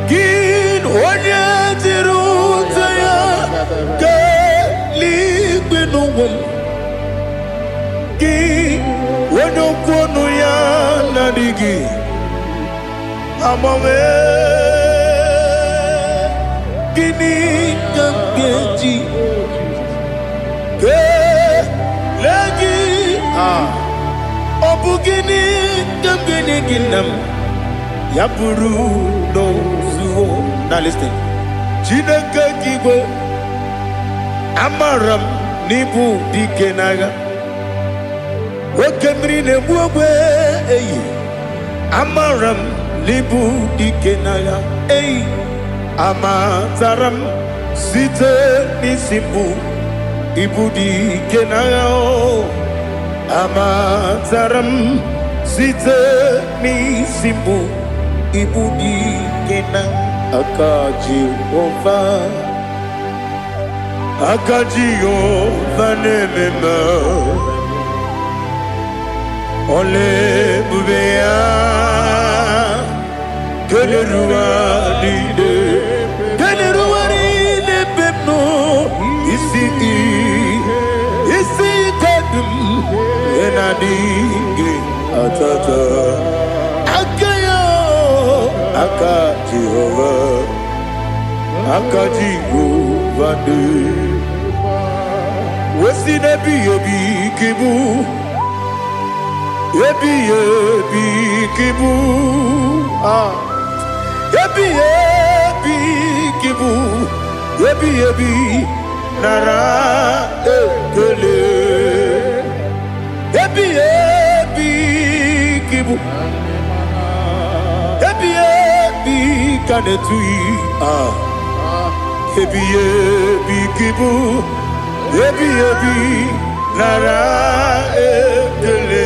Gị onye jiri ute ya kelee n'ụwa m. Gị onye okwu ọnụ ya na-adịghị agbanwe. Gịnị ka m ga-eji kelee gị? Ah, ọ bụ gịnị ka m ga-enye gị, nna m? Ya bụrụ n'ozuo. Now listen. Chineke gị igwe, amara m n'ịbụ dike n'agha. Oke mmiri na-egbu ogbe eyi. Amara m n'ịbụ dike n'agha eyi. Amatara m site n'isi mbụ ịbụ dike n'agha o. Amatara m site n'isi mbụ ịbụ dike na aka Jehova. Aka Jehova na-eme mma. Ọla ebube ya kelere ụwa niile, kelere ụwa niile ebe m nọ. Isi isi ike dum ihe na-adịghị atata aka ya. Aka Jehova, aka Jehova dị wesi n'ebighị ebi ka ịbụ, ebighị ebi ka ịbụ. Ah, ebighị ebi ka ịbụ, ebighị ebi, nara ekele. Ebighị ebi ka ịbụ, ebighị ebi ka na-etughị. Ah, ebighị ebi ka ịbụ, ebighị ebi, nara ekele.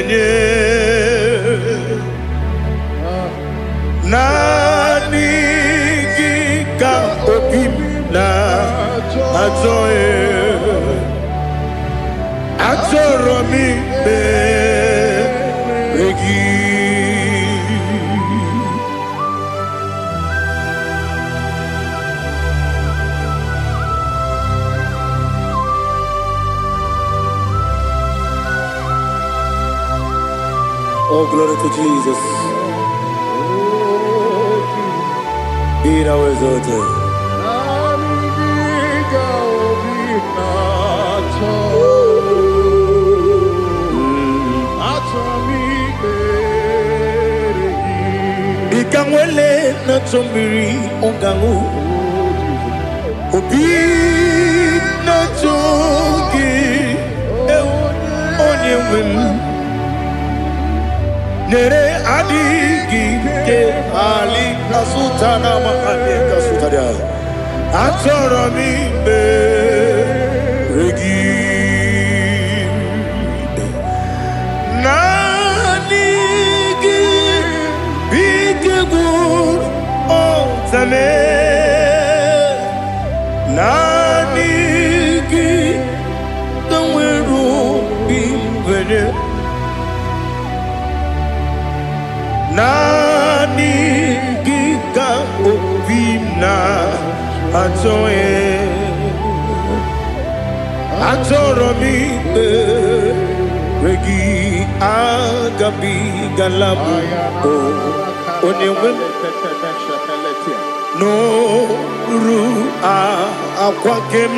na-enye. Naanị gị ka obi m na-achọ, achọrọ m ikpere gị. Oh, glory to Jesus. Be thou exalted. Naanị gị ka obi na-achọ. Achọ m ikpere gị. Dịka nwele na-achọ mmiri ọ ga-aṅụ, obi na-achọ gị, ewu, onye nwe m. Nyere adịghị ike ali asụta na ma adịghị asụta dị. Achọrọ m ikpere gị. Naanị gị bụ ike gwụrụ ọtame. Naanị gị ka nwere obi nwere. Naanị gị ka obi m na-achọ. Achọrọ m ikpere gị. Agabigala m o onye nwe m n'oru akwa ke m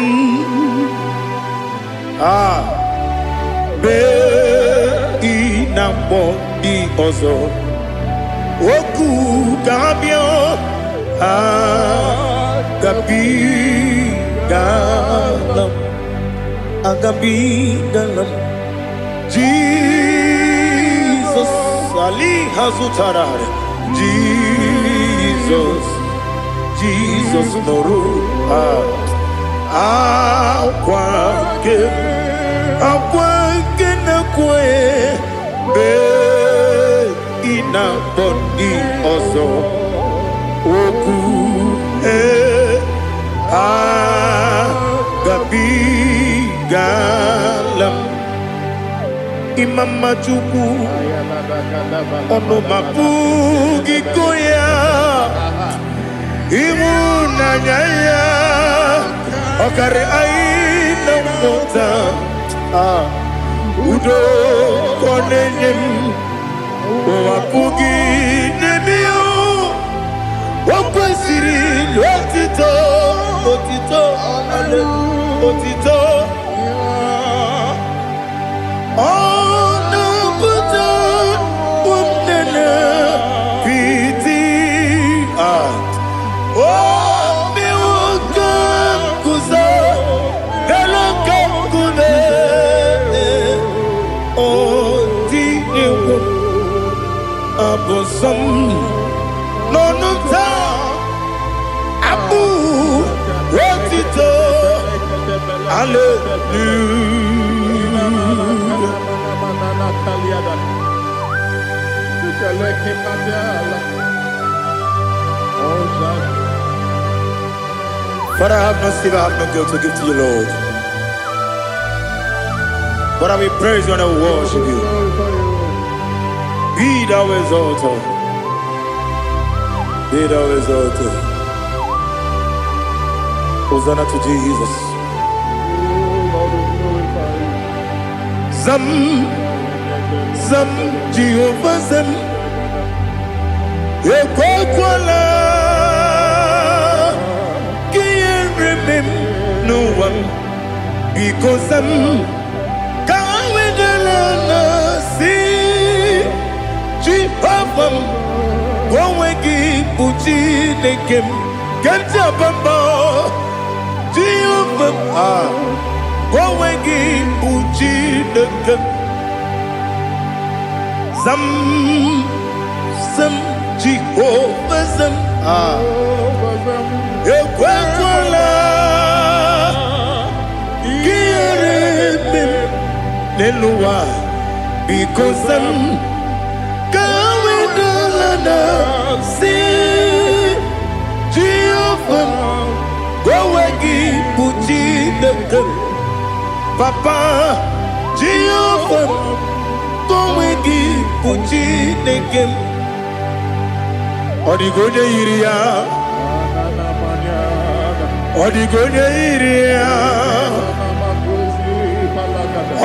a bee ị na mkpọ ndị ọzọ okwu ka ha bịa. Agabigala m, agabigala m. Jizọs ali ha zụtara. Jizọs, Jizọs nụrụ akwa nke akwa nke na-ekwe mgbe ị na-akpọ ndị ọzọ okwu ee agabigala m. Ịma mma Chukwu, ọnụ ma pụghị go ya. Ịhụnanya ya ọkarị anyị na mmụta. Ah, udo ka ọ na-enye m, ụwa pụghị n'eme ya. O kwesịrị otito, otito, otito. Ọ na-apụta ụmụnne piti. Ah, o mewo ka m guzo elu ka nkume. O tinyewo abụ nsọ m n'ọnụ m taa, abụ otito, hallelujah. Father, I have no silver, I have no gold to give to you, Lord. But I will praise you and I will worship you. Be thou exalted. Be thou exalted. Hosanna to Jesus. Zam, Zam, Jehovah Zam. Ekwekwala ka ihere mee m n'ụwa m. Biko zam, ka wedala na si Jehova m, ka onwe gị bụ Chineke m ke m ji aba mba. Jehova m, ah, ka onwe gị bụ Chineke m. Zam, zam, Jehova zam, ah, ekwekwala ka ihere mee m n'elu ụwa. Biko za m ka ha wee dala na si Jehova m, onwe gị bụ Chineke m. Papa, Jehova m, onwe gị bụ Chineke m. Ọ dịghị onye yiri ya. Ọ dịghị onye yiri ya.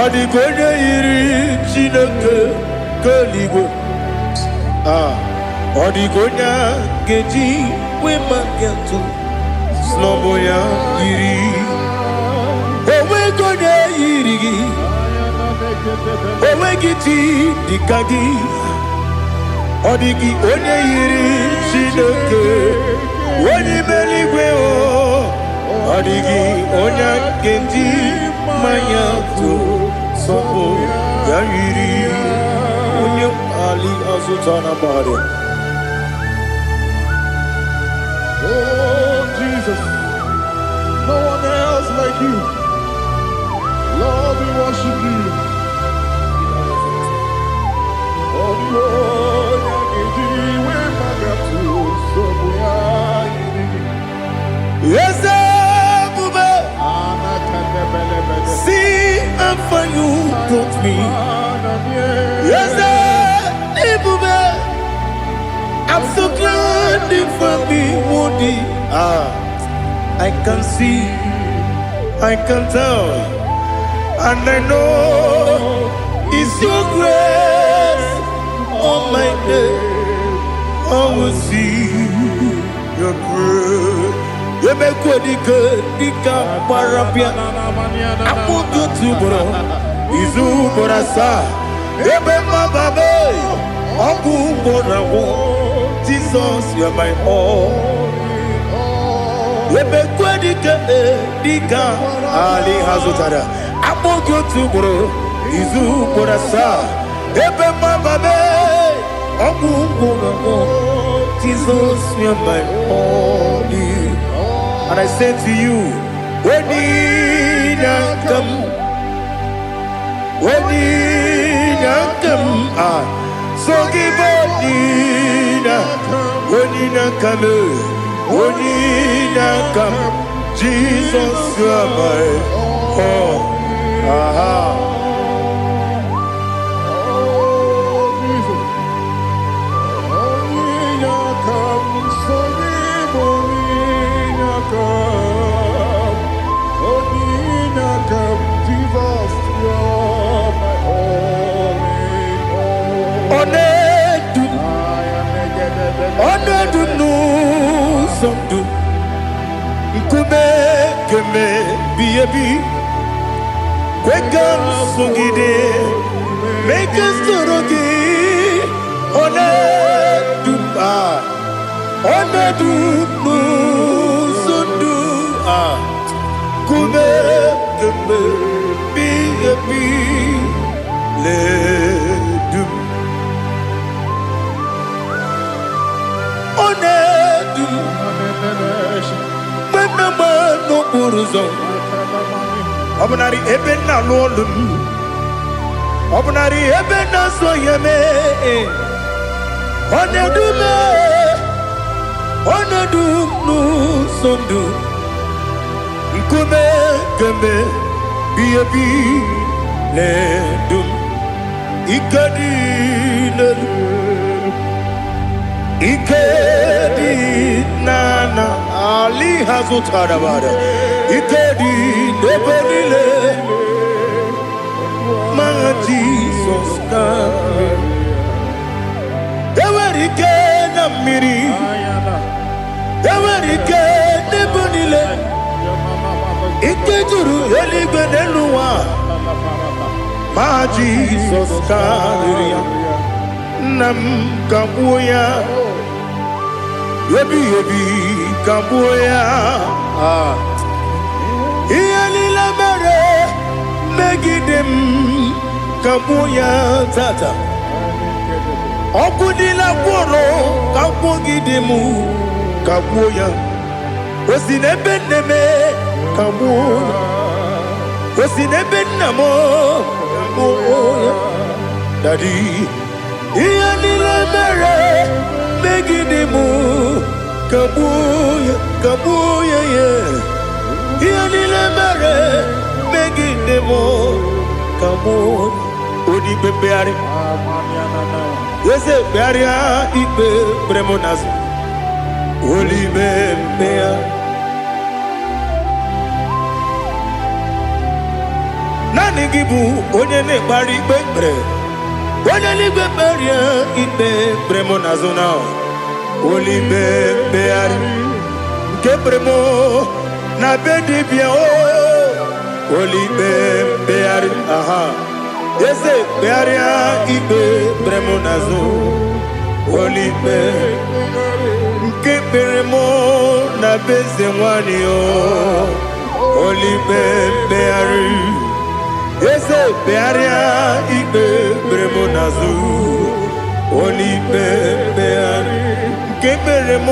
Ọ dịghị onye yiri Chineke nke eluigwe. Ah, ọ dịghị onye a ga-eji wee maka atụ sị na ọ bụ ya yiri. Onweghị onye yiri gị. Onweghị chi dịka gị. Ọ dịghị onye yiri Chineke onye ime eluigwe o. Ọ dịghị onye a ga-eji mmanya tụ sọpụ ya yiri onye ali azụta na mahadum. Oh, Jesus, no one else like you. Lord, we worship you. Ọ dịghị onye ga-eji wee magatụ nsogbu ya yiri gị. Eze ebube, see how far you brought me. Eze ebube, I'm so glad you found me worthy. Ah, I can see, I can tell, and I know it's your grace on my day. I will see your grace. Emekwe dike dịka gbara bịa akpụkọ otu ugboro izu ugboro asaa ebe mmababe ọgwụ ugboro agwụ. Jesus, you are my all. Emekwe dike dịka ali ha zụtara akpụkọ otu ugboro izu ugboro asaa ebe mmababe ọgwụ ugboro agwụ. Jesus, you are my all. And I say to you, Onyinakam, Onyinakam, ah, so give Onyina, Onyinakam, Onyinakam, Jesus, you are my all. Aha. Oh, Jesus. Onyinakam, Sogib Onyinakam. Onyinakam, Jesus, you're my all in all. Ọ na-edu m, I am ọ na-edu m n'ụzọ ndụ, nkume kemebi ebi, kwe ka m sogide, mee ka m soro gị. Ọ na-edu m, ah, ọ na-edu m n'ụzọ ndụ, ah, nkume kemebi ebi na-edu m. Ọ na-edu m mgbe m na-agba n'okporo ụzọ, ọ bụnarị ebe m na-alụ ọlụ m, ọ bụnarị ebe m na-azụ ahịa mee, ọ na-edu m, ọ na-edu m n'ụzọ ndụ, nkume kemgbe bi ebi na-edu m. Ike dị n'elu, ike dị n'ala ali ha zụtara bara, ike dị n'ebe niile ma Jizọs karịrị. Enwere ike na mmiri, enwere ike n'ebe niile, ike juru eluigwe n'elu ụwa, ma Jizọs karịrị ya. Nna m, kagbuo ya ebighị ebi, kagbuo ya. Ah. Ihe niile mere megide m, kagbuo ya tata. Ọgwụ niile gwụrụ kagbuogide m, kagbuo ya. O si n'ebe nne m, kagbuo ya. O si n'ebe nna m, kagbuo ya. Daddy, ihe niile mere megide m, kagbuo ya, kagbuo ya ya. Ihe niile mere megide m, kagbuo. Onye ikpe mkpegharị, eze, kpegharịa ikpe kpere m n'azụ. Onye mkpegharị, naanị gị bụ onye na-ekpegharị ikpe kpere. Onye eluigwe, kpegharịa ikpe kpere m n'azụ na onye mkpegharị nke kpere m na be dibịa o. Onye mkpegharị, aha, eze, kpegharịa ikpe kpere m n'azụ. Onye nke kpere m na be eze nwanyị o. Onye mkpegharị, eze, kpegharịa ikpe kpere m n'azụ. Onye ikpe mkpegharị nke kpere m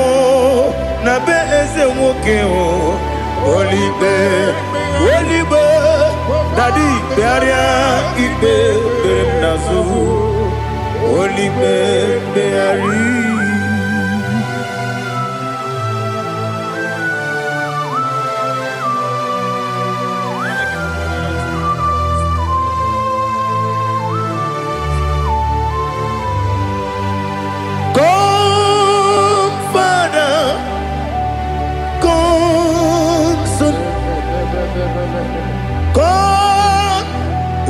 na be eze nwoke o. Onye ikpe, onye ikpe, Daddy, kpegharịa ikpe kpere m n'azụ. Onye ikpe mkpegharị. Come, Father, come, Son, come,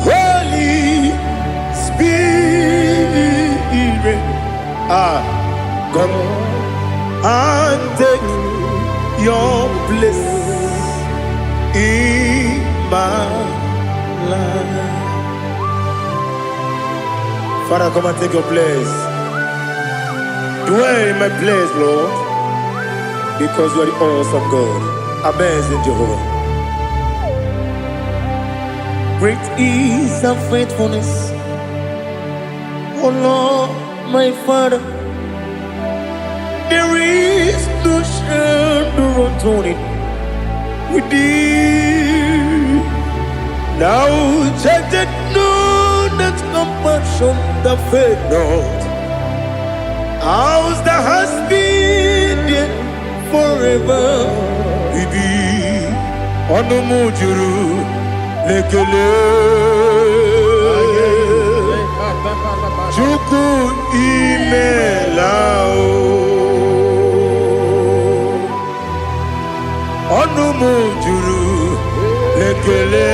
Holy Spirit. Ah, come and take your place in my life. Father, come and take your place. Dwell in my place, Lord, because you are the awesome God, amazing Jehovah. Great is thy faithfulness, O Lord, my Father. There is no shadow of turning with thee. Thou changest not thy compassions, they fail not. As thou hast been there forever. Bibi, ọnụ m juru n'ekele. Chukwu, imela o. Ọnụ m juru n'ekele.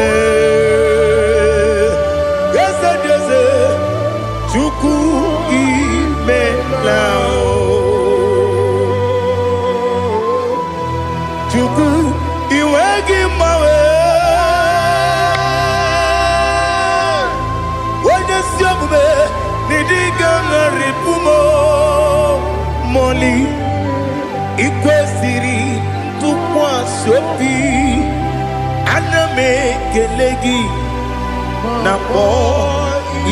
Eze dị eze, Chukwu, imela o. Chukwu, iwe gị mgbanwe. Onye ezi omume n'ịdị ga-agharịpụ m mọli. Ikwesịrị ntụkwasị obi, ana m ekele gị na kpọọ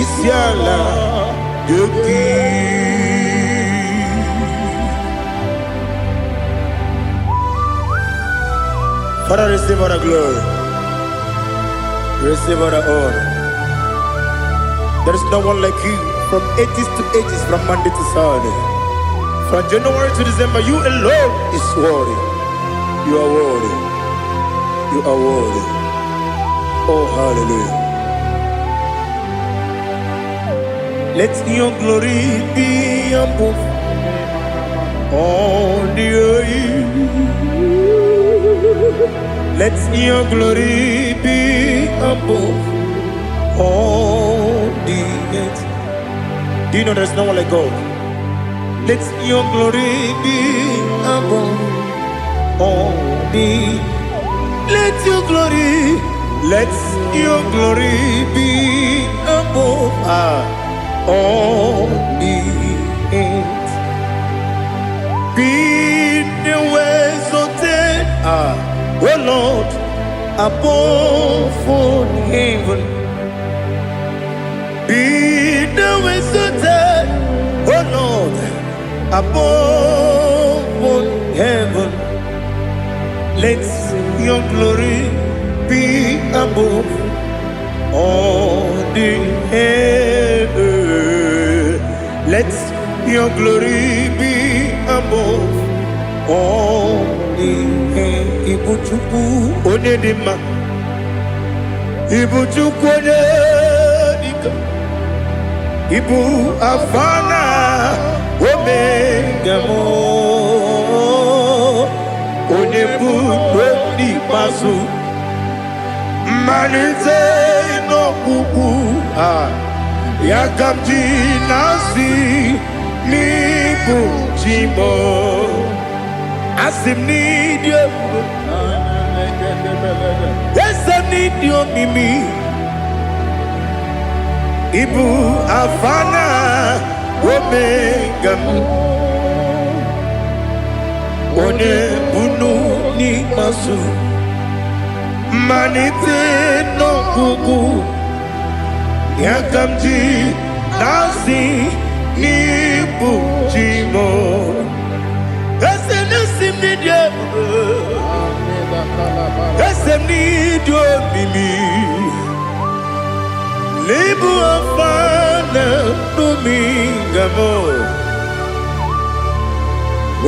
isi ala gị. Father, receive all the glory. Receive all the honor. There is no one like you from ages to ages, from Monday to Saturday. From January to December, you alone is worthy. You are worthy. You are worthy. Oh, hallelujah. Let your glory be above all the earth. Let your glory be above all the earth. Do you know there's no one like God? Let your glory be above all the. Let your glory, let your glory be above all the earth. Be thou exalted, O Lord, above all heaven. Be thou exalted, O Lord, above all heaven. Let your glory be above all the heaven. Let your glory be above all. Ihe ịbụ Chukwu onye dị mma, ịbụ Chukwu onye dike, ịbụ Alfa na Omega m, onye bụ n'ikpeazụ, mmalite n'ọgwụgwụ. A ya ka m ji na-asị n'ịbụ chi m. Asị m n'ịdị ebube, eze m n'ịdị omimi, ịbụ Alfa na Omega m, onye bunu n'ikpeazụ, mmalite n'ọgwụgwụ. Ya ka m ji na-asị n'ịbụ chi m. Eze na-esi m n'ịdị ebube, eze m n'ịdị omimi, n'ịbụ Alfa na Omega m,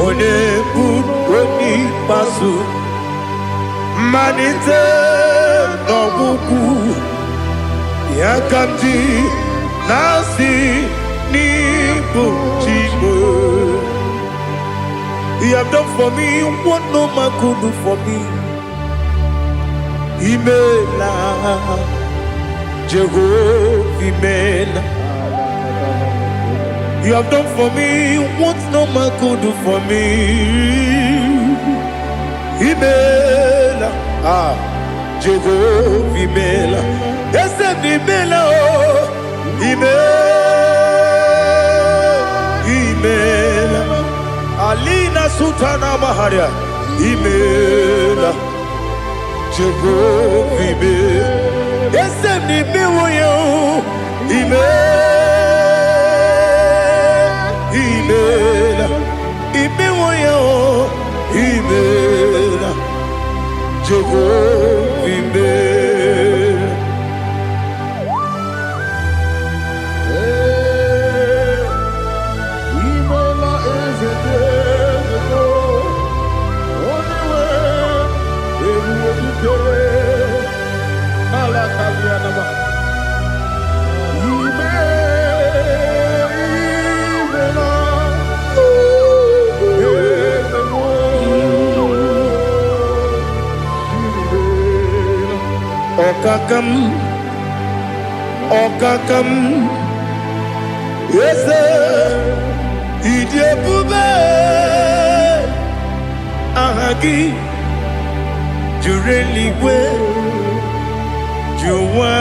onye bụ onye ikpeazụ, mmalite n'ọgwụgwụ. Ya ka m ji na-asị n'ịbụ chi m. You have done for me what no man could do for me. Imela, Jehovah, Imela. You have done for me what no man could do for me. Imela, ah, Jehovah, Imela. Eze m, Imela, oh, Imela, Imela. Alina Sultana Maharia, Imela, Jehovah, Imela. Eze m, imewo ya o, Imela, Imela, imewo ya o, Imela, Jehovah, Imela. Imela, eze dị eze, onye nwe ebube dike ala kalianama. Ime imela, eze m, imela. Ọkaka m, ọkaka m, eze, ịdị ebube, aha gị juru eluigwe ju ụwa.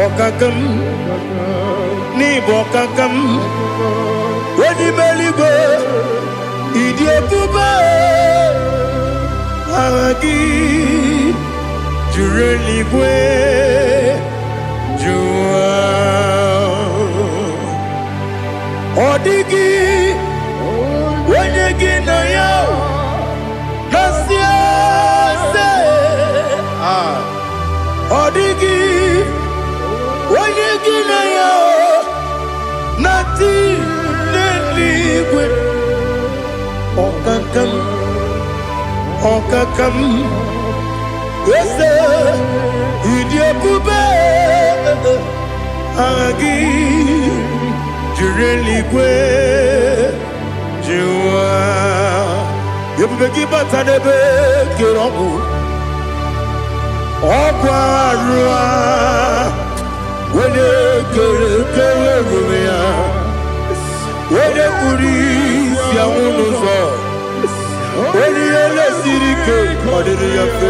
Ọkaka m, n'ịbụ ọkaka m, onye ime eluigwe, ịdị ebube, aha gị juru eluigwe ju ụwa. Ọ dịghị onye gị na ya na-asị eze. Ah, ọ dịghị onye gị na ya na-atị n'eluigwe. Ọkaka m, ọkaka m, eze, ịdị ebube, aha gị juru eluigwe ju ụwa. Ebube gị bata n'ebe kere ọgwụ, ọgwụ arụ a, onye kere kere ebube ya, onye kpuru isi anwụ n'ụzọ, onye ihe na-esiri ike ọ dịrị ya mfe.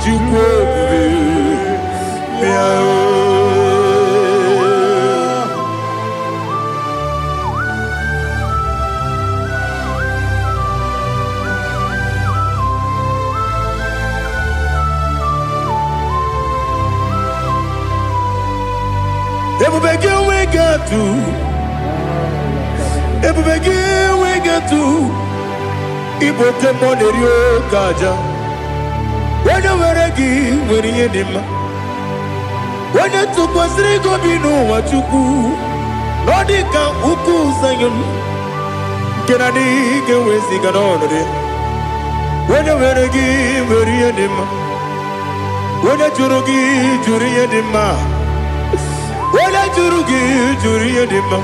Chukwu ebube, bịa o. Ebube gị enweghị atụ, ebube gị enweghị atụ. Ịbụ oke mmụọ na-eri oke aja. Onye nwere gị nwere ihe dị mma. Onye tụkwasịrị gị obi n'ụwa, Chukwu, na ọ dị ka ugwu Zayọn nke na adịghị ga-eweziga n'ọnọdụ ya. Onye nwere gị nwere ihe dị mma. Onye jụrụ gị jụrụ ihe dị mma. Onye jụrụ gị jụrụ ihe dị mma.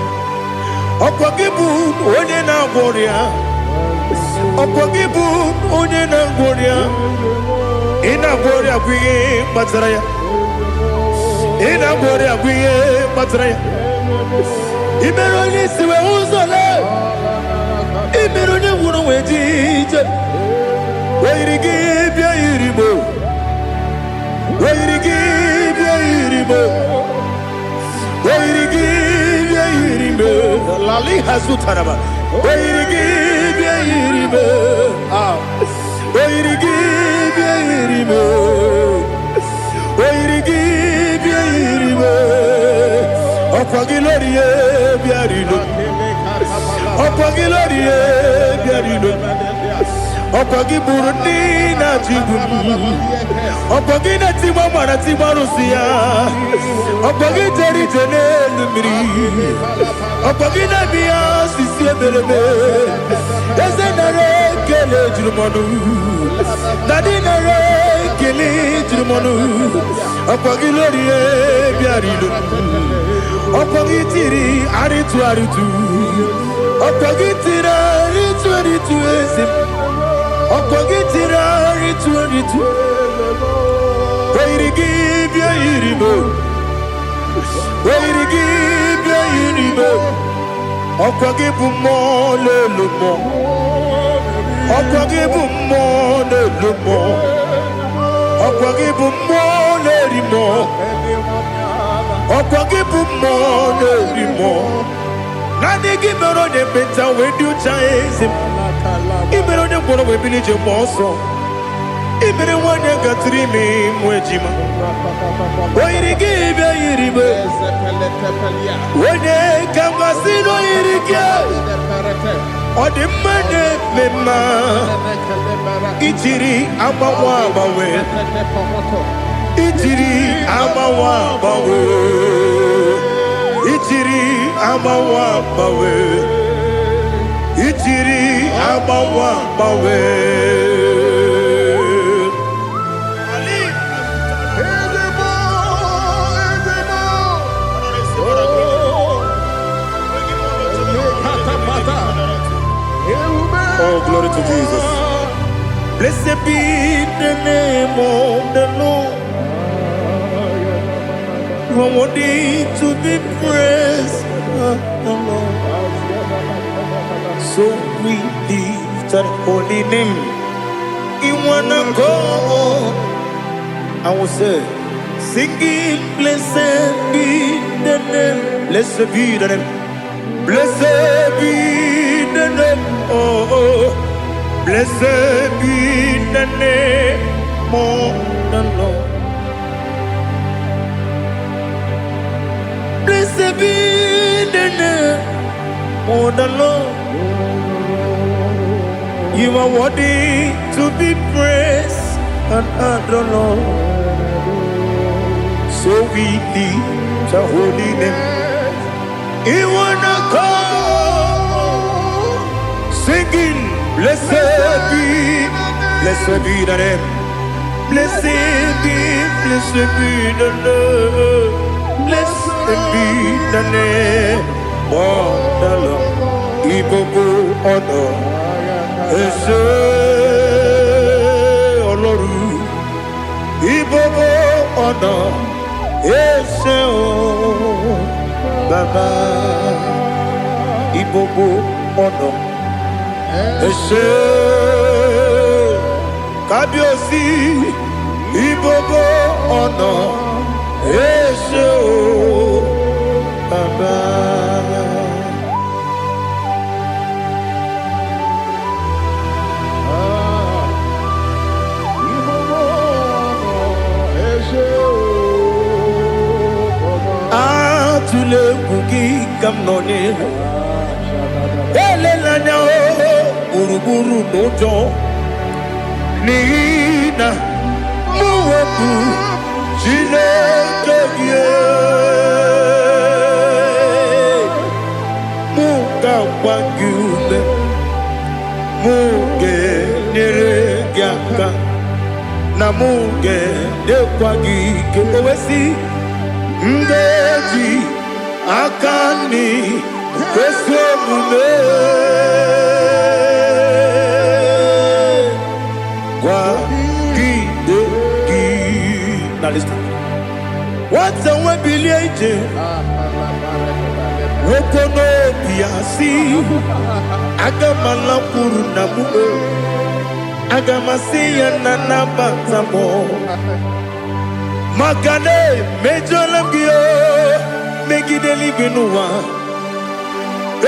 Ọkwa gị bụ onye na-agwọ ọrịa. Ọkwa gị bụ onye na-agwọ ọrịa. Ị na-agwọ ọrịa bụ ihe kpatara ya. Ị na-agwọ ọrịa bụ ihe kpatara ya. Ị mere onye isi wee ụzọ lee. Ị mere onye ngwụrọ wee ji ije. Oyiri gị bịa yiri mo. Oyiri gị bịa yiri mo. Oyiri gị bịa yiri mo. Lali hazutaraba. Oyiri gị bịa yiri mo. Ah. Oyiri gị bịa yiri mo. Oyiri gị bịa yiri mo. Ọkwa gị lórí e bịa rilo. Ọkwa gị lórí e bịa rilo. Ọkwa gị gburu ndị na-achị igbu m. Ọkwa gị na-etigba mara tigba arụsị ya. Ọkwa gị jere ije n'elu mmiri. Ọkwa gị na-eme ya osisi emereme. Eze, nara ekele juru m ọnụ. Daddy, nara ekele juru m ọnụ. Ọkwa gị lórí e bịara ilo. Ọkwa gị tiri arịtụ arịtụ. Ọkwa gị tiri arịtụ arịtụ, eze m. Ọkwa gị tiri arịtụ arịtụ. Oyiri gị bịa yiri m. Oyiri gị bịa yiri m. Ọkwa gị bụ mmụọ n'elu mmụọ. Ọkwa gị bụ mmụọ n'elu mmụọ. Ọkwa gị bụ mmụọ na-eri mmụọ. Ọkwa gị bụ mmụọ na-eri mmụọ. Naanị gị mere onye ekpenta wee dị ụcha, eze m. Ị mere onye ngwọrọ wee bili ije mgbe ọsọ. Ị mere nwanyị gatụrụ ime mụ ejima. O yiri gị bịa yiri m. Onye ka m gasị na o yiri gị? Ọ dị mma na-eme mma. Ijiri agbanwe agbanwe. Ijiri agbanwe agbanwe. Ijiri agbanwe agbanwe. Ijiri agbanwe agbanwe. Ali. Ezemo, Ezemo. Oh, Lekatapata. Oh, glory to Jesus. Blessed be the name of the Lord. You are worthy to be praised, the Lord. So we lift that holy name. In one accord, I will say, singing, blessed be the name. Blessed be the name. Blessed be the name. Oh. Blessed be the name of the Lord. Blessed be the name of the Lord. You are worthy to be praised and adored, Lord. So we lift the holy name. In one accord, singing, blessed be the name. Blessed be the Lord. Blessed be the name of the Lord. Ìgbogbo ọ̀nà ẹ ṣé Ọlọ́run. Ìgbogbo ọ̀nà ẹ ṣé o Bàbá. Ìgbogbo ọ̀nà ẹ ṣé Kábíyèsí. Ìgbogbo ọ̀nà ẹ ṣé o Bàbá. Ah, ìgbogbo ọ̀nà ẹ ṣé o Bàbá. Atụla egwu, gị ka m nọ n'ihu. Elela anya o gburugburu n'ụjọ, n'ihi na mụ wepụ Chineke gị. ga-agba gị ume, mụ ga-enyere gị aka, na mụ ga-enyekwa gị ike. O wee sị, m ga-eji aka nri ezi omume kwagide gị. Now listen. Nwata nwe bilie ije, nwoke n'obi ya si, aga m alakwuru nna m o, aga m asị ya na nabata m, maka na emejọla m gị o, megide eluigwe n'ụwa.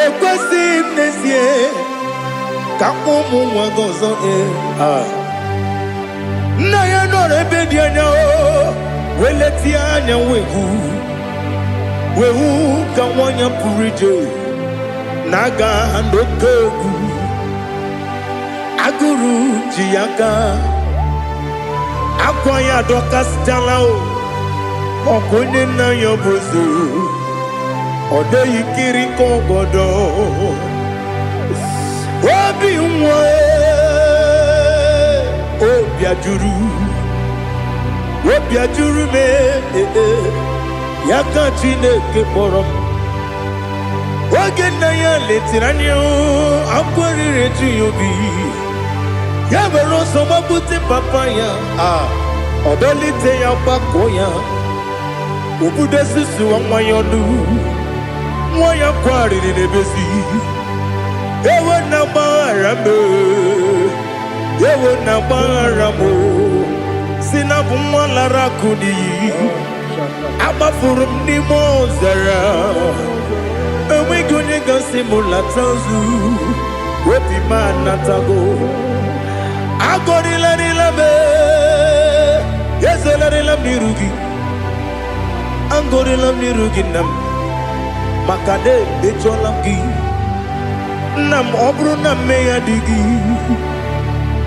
Ekwesịghị m n'ezie ka mkpọ ụmụ nwa gị ọzọ. Ee, ah. Nna ya nọrọ ebe dị anya o, wee letie anya, wee hụ, wee hụ ka nwa ya pụrụ ije na-aga n'oke egwu. Agụrụ ji ya aka, akwa ya adọkasịchala o, ọkwa onye nna ya bụ eze, ọ dịghị kiri ka ọgọdọ. Obi nwa, obi ajụrụ, obi ajụrụ m. Ee, ya ka Chineke kpọrọ m. Oge nna ya letiri anya, akwa riri eju ya obi. Ya were ọsọ gbapute papa ya, a ọ dọlite ya, gbakọọ ya, obudo susuwa nwa ya ọnụ. Nwa ya kwarịrị n'ebezi, ewe na gbaghara m, ewe na gbaghara m, si na bụ nwa lara akụ n'iyi, agbafuru m n'ime ọzara, enweghị onye gasị m lata ozu. Obi m anatago, agọrịlarịla m, ezelarịla m n'iru gị, agọrịla m n'iru gị, nna m, maka na emejọla m gị, nna m. Ọ bụrụ na mmehie dị gị,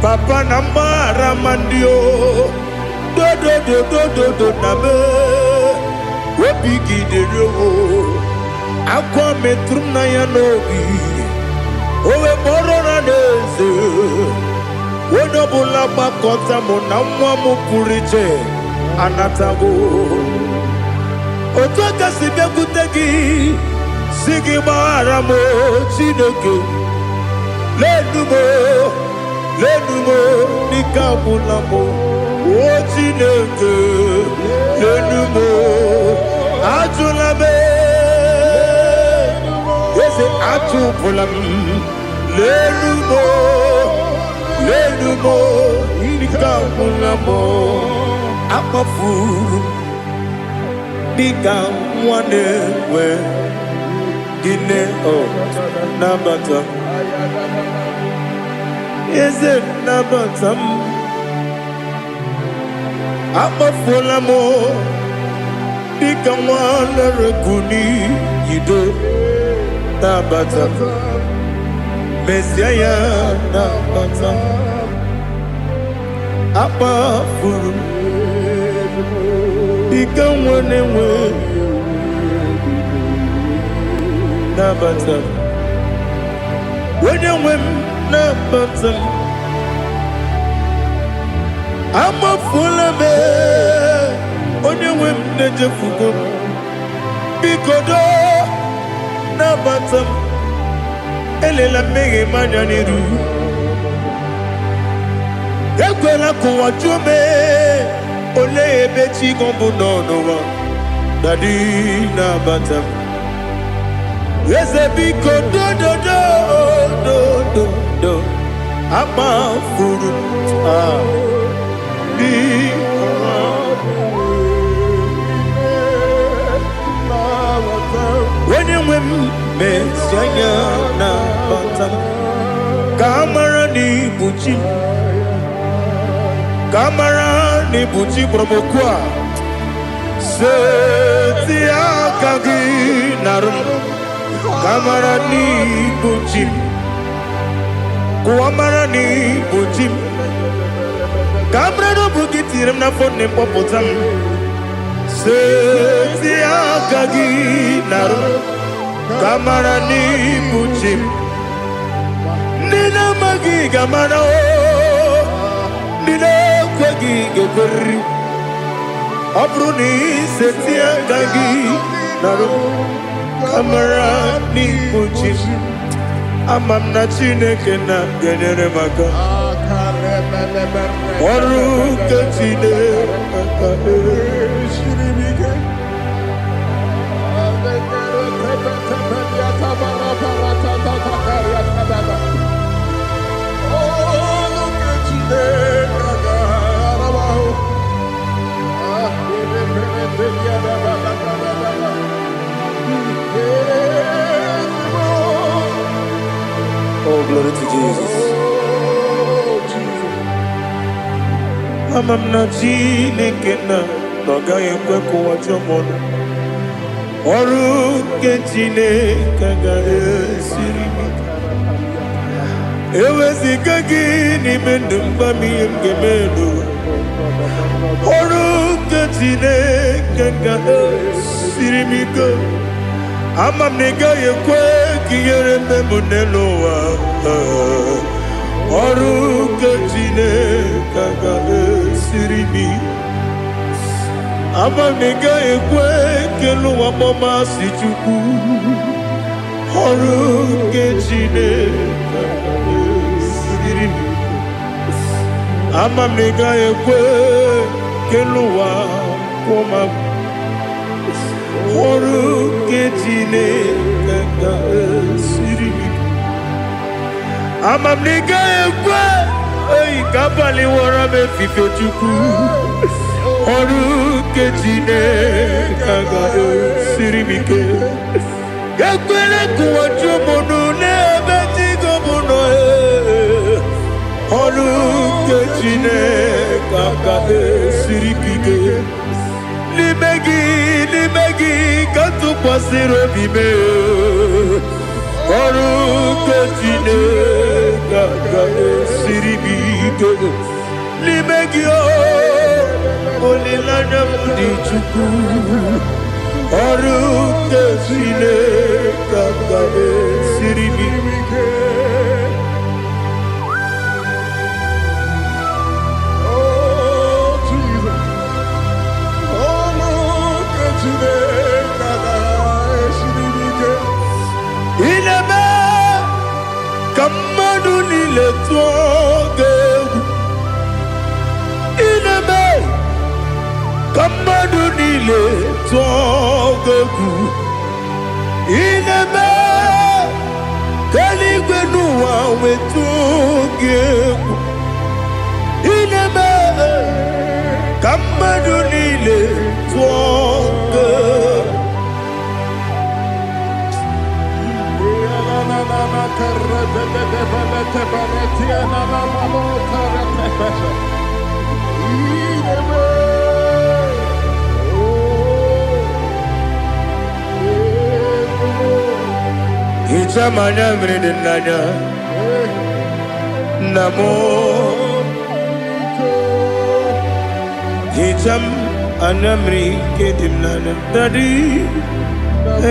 papa, na mgbaghara ma ndị o dodododododo na m obi gị dịrị o. Akwa metụrụ m na ya n'obi, o wee kpọrọ na n'eze, onye ọbụla gbakọta mụ na nwa m pụrụ iche anatago. Otu aka si bịakwute gị, si gị gbaghara m, Chineke. Lenu m, lenu m, n'ike agwụla m o. Chineke, lenu m, ajụla m, eze, achụpụla m. Lenu m, lenu m, ike agwụla m. Akpafuru m dịka nwa na-enwe gịnị o. Nabata m, eze, nabata m. Akpafuola m dịka nwa lere n'iyido. Nabata m, mezie ya, nabata m. Akpafuru m dịka nwa na-enwe, nabata m, onye nwe m, nabata m. Amafuola m, onye nwe m, na-echefugo m. Biko doo, nabata m. Elela mmehie m anya n'iru, ekwela ka ụwa jụọ m, olee ebe chi gị bụ nọ n'ụwa. Daddy, nabata m. Eze, biko, dododo dododo. Akpafuru m, ah, biko. Onye nwe m, mezi anya, nabata m, ka a mara na ibu chi m, ka a mara na ibu chi kpọrọ m okwu a. Seti aka gị narụ m, ka a mara na ibu chi m, kụwa mara na ibu chi m, ka a mara na ọ bụ gị tinyere m n'afọ nne m, kpọpụta m. Seti aka gị narụ m. Ka mara n'ibu chi m. Ndị na-amaghị ga-amara o, ndị na-ekweghị ga-ekweriri. Ọ bụrụ na iseti aka gị narụ, ka mara n'ibu chi m. Ama m na Chineke na ga-enyere m aka. Ọrụ nke Chineke. Oh, glory to Jesus. Ama m na Chineke na ọ gaghị ekwe ka ụwa jụọ m ọnụ. Ọrụ nke Chineke agaghị esiri m ike. Eweziga gị n'ime ndụ m, gwa m ihe m ga-eme n'ụwa. Ọrụ nke Chineke ga-esiri m ike. Ama m na ị gaghị ekwe ka ihere mme m n'elu ụwa. Ọrụ nke Chineke ga-esiri m ike. Ama m na ị gaghị ekwe ka elu ụwa kpọmasị Chukwu. Ọrụ nke Chineke ga-esiri m ike. Ama m na ị gaghị ekwe ka elu ụwa kwụọ m agwụ. Ọrụ nke Chineke ga-esiri m ike. Ama m na ị gaghị ekwe oyi ka abalị wọrọ m efife, Chukwu. Ọrụ nke Chineke ga-esiri m ike. Ekwele ka ụwa jụọ m ọnụ n'ebe chi m nọ ee. Ọrụ nke Chineke ga-esiri m ike. N'ime gị, n'ime gị ka m tụkwasịrị obi m ee. Ọrụ nke Chineke ga-esiri m ike. N'ime gị o, olileanya m dị, Chukwu. Ọrụ nke Chineke ga-esiri m ike. Oh, Jesus. Oh, look at Chineke ga-esiri m ike. Ị na-eme ka mmadụ niile tụọ gị egwu. Ị na-eme ka mmadụ niile tụọ gị egwu. Ị na-eme ka eluigwe n'ụwa wee tụọ gị egwu. Ị na-eme ka mmadụ niile tụọ gị egwu. Hichaa m anya mmiri dị n'anya, nna m. Hichaa m anya mmiri nke dị m n'anya, Daddy,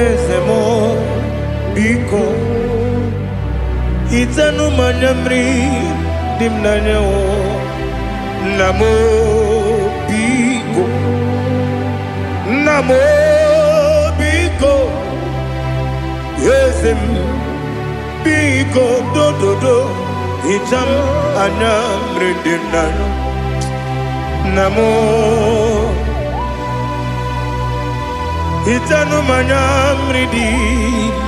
eze m, biko hichanụ m anya mmiri dị m n'anya o, nna m, biko, nna m, biko, eze m, biko, dododo, hichaa m anya mmiri dị m n'anya, nna m. Hichanụ m anya mmiri dị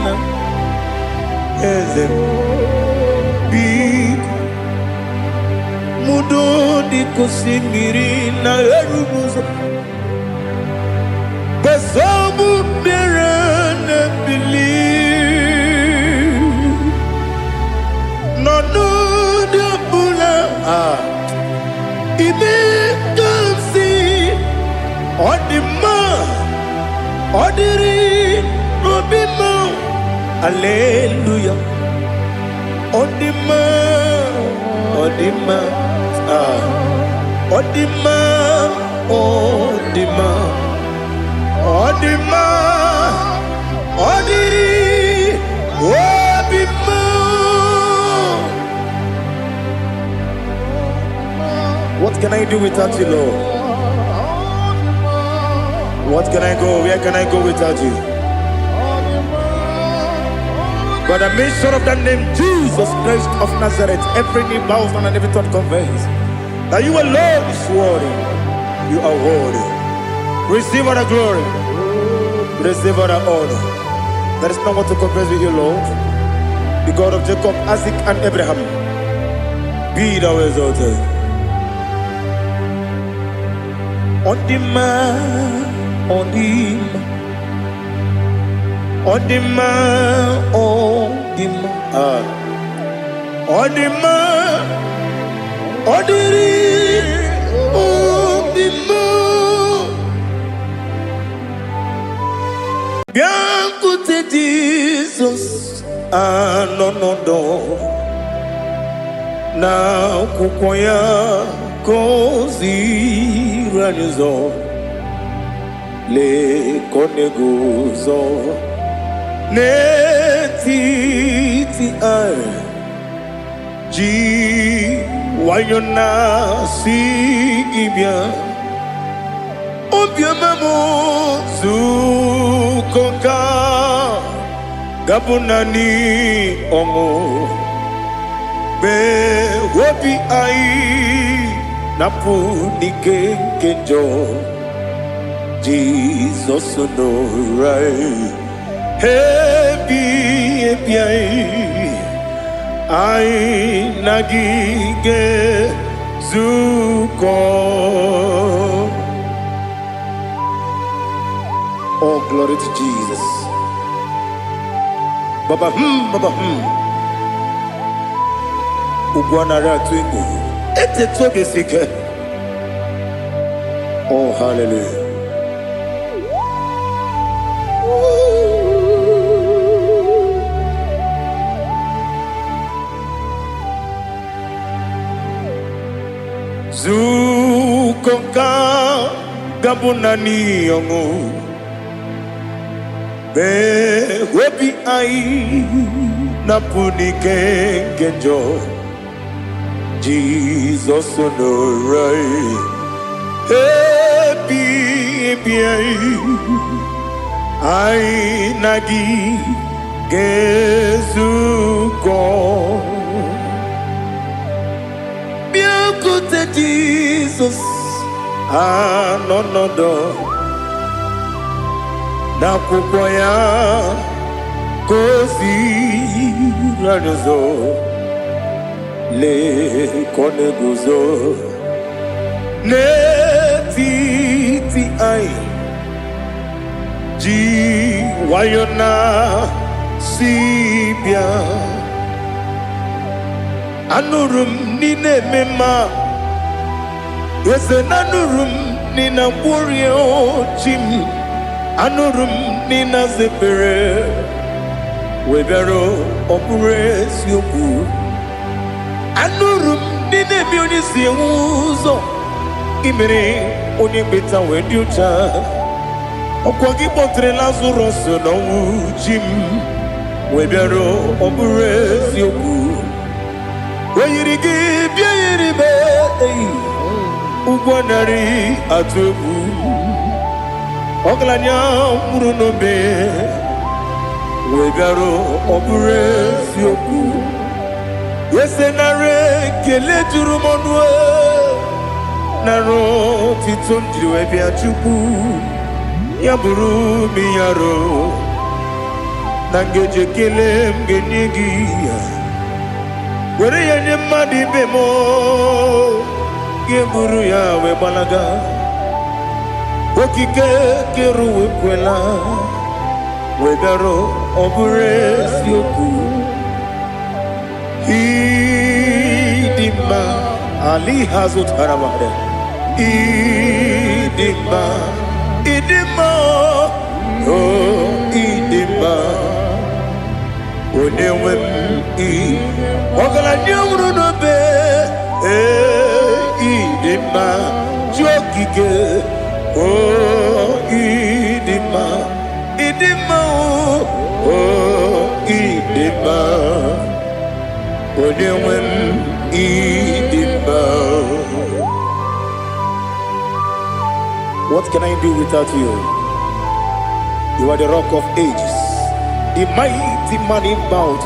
na eze m, biko. Mudo dị ka osimiri na-eru n'ụzọ gbasogbu mmiri na-ebili n'ọnọdụ ọbụla ah, ime ka m si ọ dị mma, ọ dịrị n'obi m. Aleluya, ọ dị mma, ọ dị mma ah, ọ dị mma, ọ dị mma, ọ dị mma, ọ dịrị can I do without you, Lord? What can I go? Where can I go without you? By the mention of that name, Jesus Christ of Nazareth, every knee bows down and every tongue confesses that you alone is worthy. You are worthy. Receive all the glory. Receive all the honor. There is no one to compare with you, Lord. The God of Jacob, Isaac, and Abraham. Be thou exalted. Ọ dị mma, ọ dị mma, ọ dị mma, ọ dị mma, ah. Ọ dị mma, ọ dịrị obi mma. Bịakwute Jizọs anọ n'ọdọ na akwụkwọ ya ka o ziri anyị ụzọ. Lee ka ọ na-eguzo n'etiti anyị ji nwayọ na-asị gị bịa obiọma m zukọ ka gabụ naanị ọṅụ mgbe obi anyị na-apụ n'ike nke njọ. Jizọs nọrọ anyị ebi ebi anyị anyị na gị ga-ezukọ. Oh, glory to Jesus. Baba baba. Ugwu anara atụ egwu. Etetu oge si ike. Oh, hallelujah. Zukọ ka gabụ naanị ọṅụ. Mee obi anyị napụ n'ike nke njọ. Jizọs nọrọ anyị ebi ebi anyị anyị na gị ga-ezukọ. Bịakwute Jizọs anọ n'ọdọ n'akwụkwọ ya ka o ziri anyị ụzọ. Lee ka ọ na-eguzo n'etiti anyị ji nwayọ na si bịa. Anụrụ m n'ị na-eme mma eze na anụrụ m n'ị na-agwọrịa chi m anụrụ m n'ị na-aza ekpere wee bịara ọ bụrụ eziokwu anụrụ m n'ị na-eme onye si enwe ụzọ imere onye mkpeta wee dị ụcha ọkwa gị kpọtere Lazarọs n'ọnwụ chi m wee bịara ọ bụrụ eziokwu o yiri gị bịa yiri be eyi ụgwọ narị atụ egwu ọgaranya nwụrụ n'obe wee bịara ọ bụrụ eziokwu ese nara ekele juru m ọnụ nara otito m jiri wee bịa Chukwu ya bụrụ m yaro na ngeji ekele m ga-enye gị ya were ya nye mmadụ ibe m ga-eburu ya wee gbalaga okike kere ụwa ekwela wee bịara ọ bụrụ eziokwu ịdị mma ali ha zụtara mmadụ ịdị mma ịdị mma o ịdị mma onye nwe m ị ọgaranya nwụrụ n'obe ee ịdị mma chi okike o ịdị mma ịdị mma o ịdị mma onye nwe m ịdị mma. What can I do without you? You are the rock of ages, the mighty man in battle,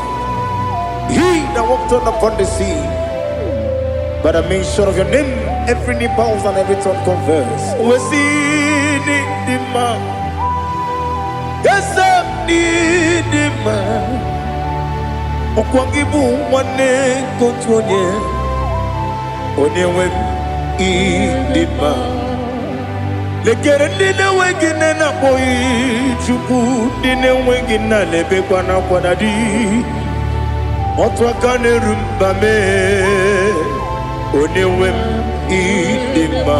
he that walked on upon the sea. By the mention of your name, every knee bows and every tongue confess. Wesi dị mma, eze m dị mma, ọkwa gị bụ nwanne nke otu onye, onye nwe m, ịdị mma. Lekere ndị na-enweghị nne na-akpọghị Chukwu, ndị na-enweghị nna na-ebekwa n'akwa na di. Otu aka na-eru mba mee, onye nwe m, ịdị mma.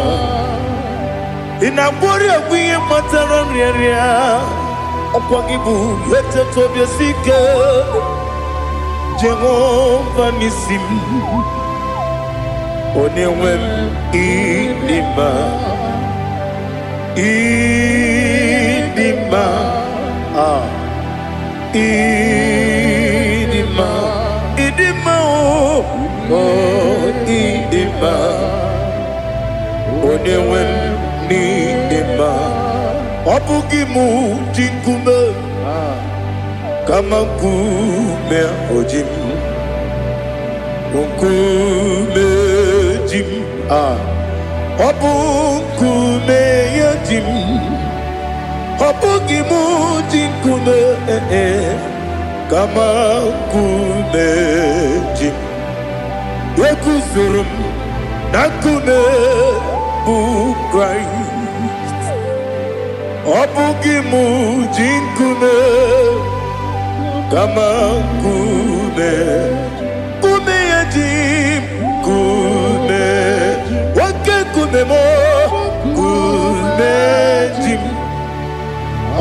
Ị na-agwọrị egwu ihe kpatara nrịanrịa, ọkwa gị bụ eteta obi esi ike, Jehova n'isi m, onye nwe m, ịdị mma, ịdị mma, ah, ịdị mma, ịdị mma, o oh, ịdị mma, onye nwe m, n'ịdị mma. Ọ bụghị mụ ji nkume, kama nkume oji m, nkume ji m, ah, ọ bụ nkume ya ji m. Ọ bụghị mụ ji nkume, eh, eh, kama nkume ji m. Eguzoro m na nkume bụ Kraịst. Ọ bụghị mụ ji nkume, kama nkume, nkume ya ji m, nkume, oke nkume m, nkume ji m.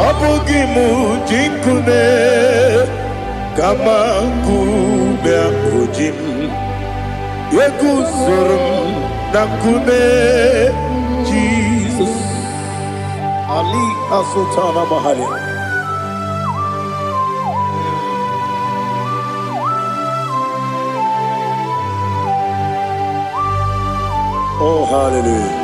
Ọ bụghị mụ ji nkume, kama nkume ahụ ji m. Eguzoro m na nkume Jizọs. Ali Azụtana Mahali. Oh, hallelujah.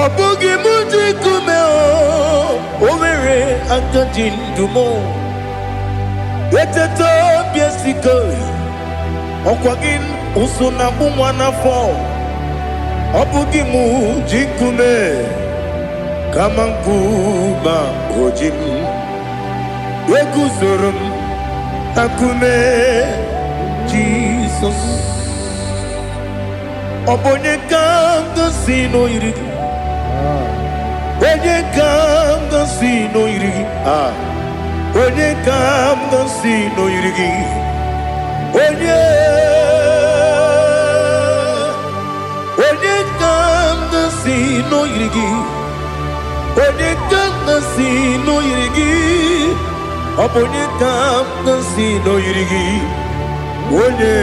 Ọ bụghị mụ ji nkume, o nwere aka ji ndụ m. Eteta obi esiko, ọkwa gị ụsụ na-akpụ nwa n'afọ. Ọ bụghị mụ ji nkume, kama nkume o ji m. Eguzoro m na nkume Jizọs. Ọ bụ onye ka m gosi n'oyiri gị? Onye ka m gosi n'oyiri gị? Ah, onye ka m gosi n'oyiri gị? Onye, onye ka m gosi n'oyiri gị? Onye ka m gosi n'oyiri gị? Ọ bụ onye ka m gosi n'oyiri gị? Onye.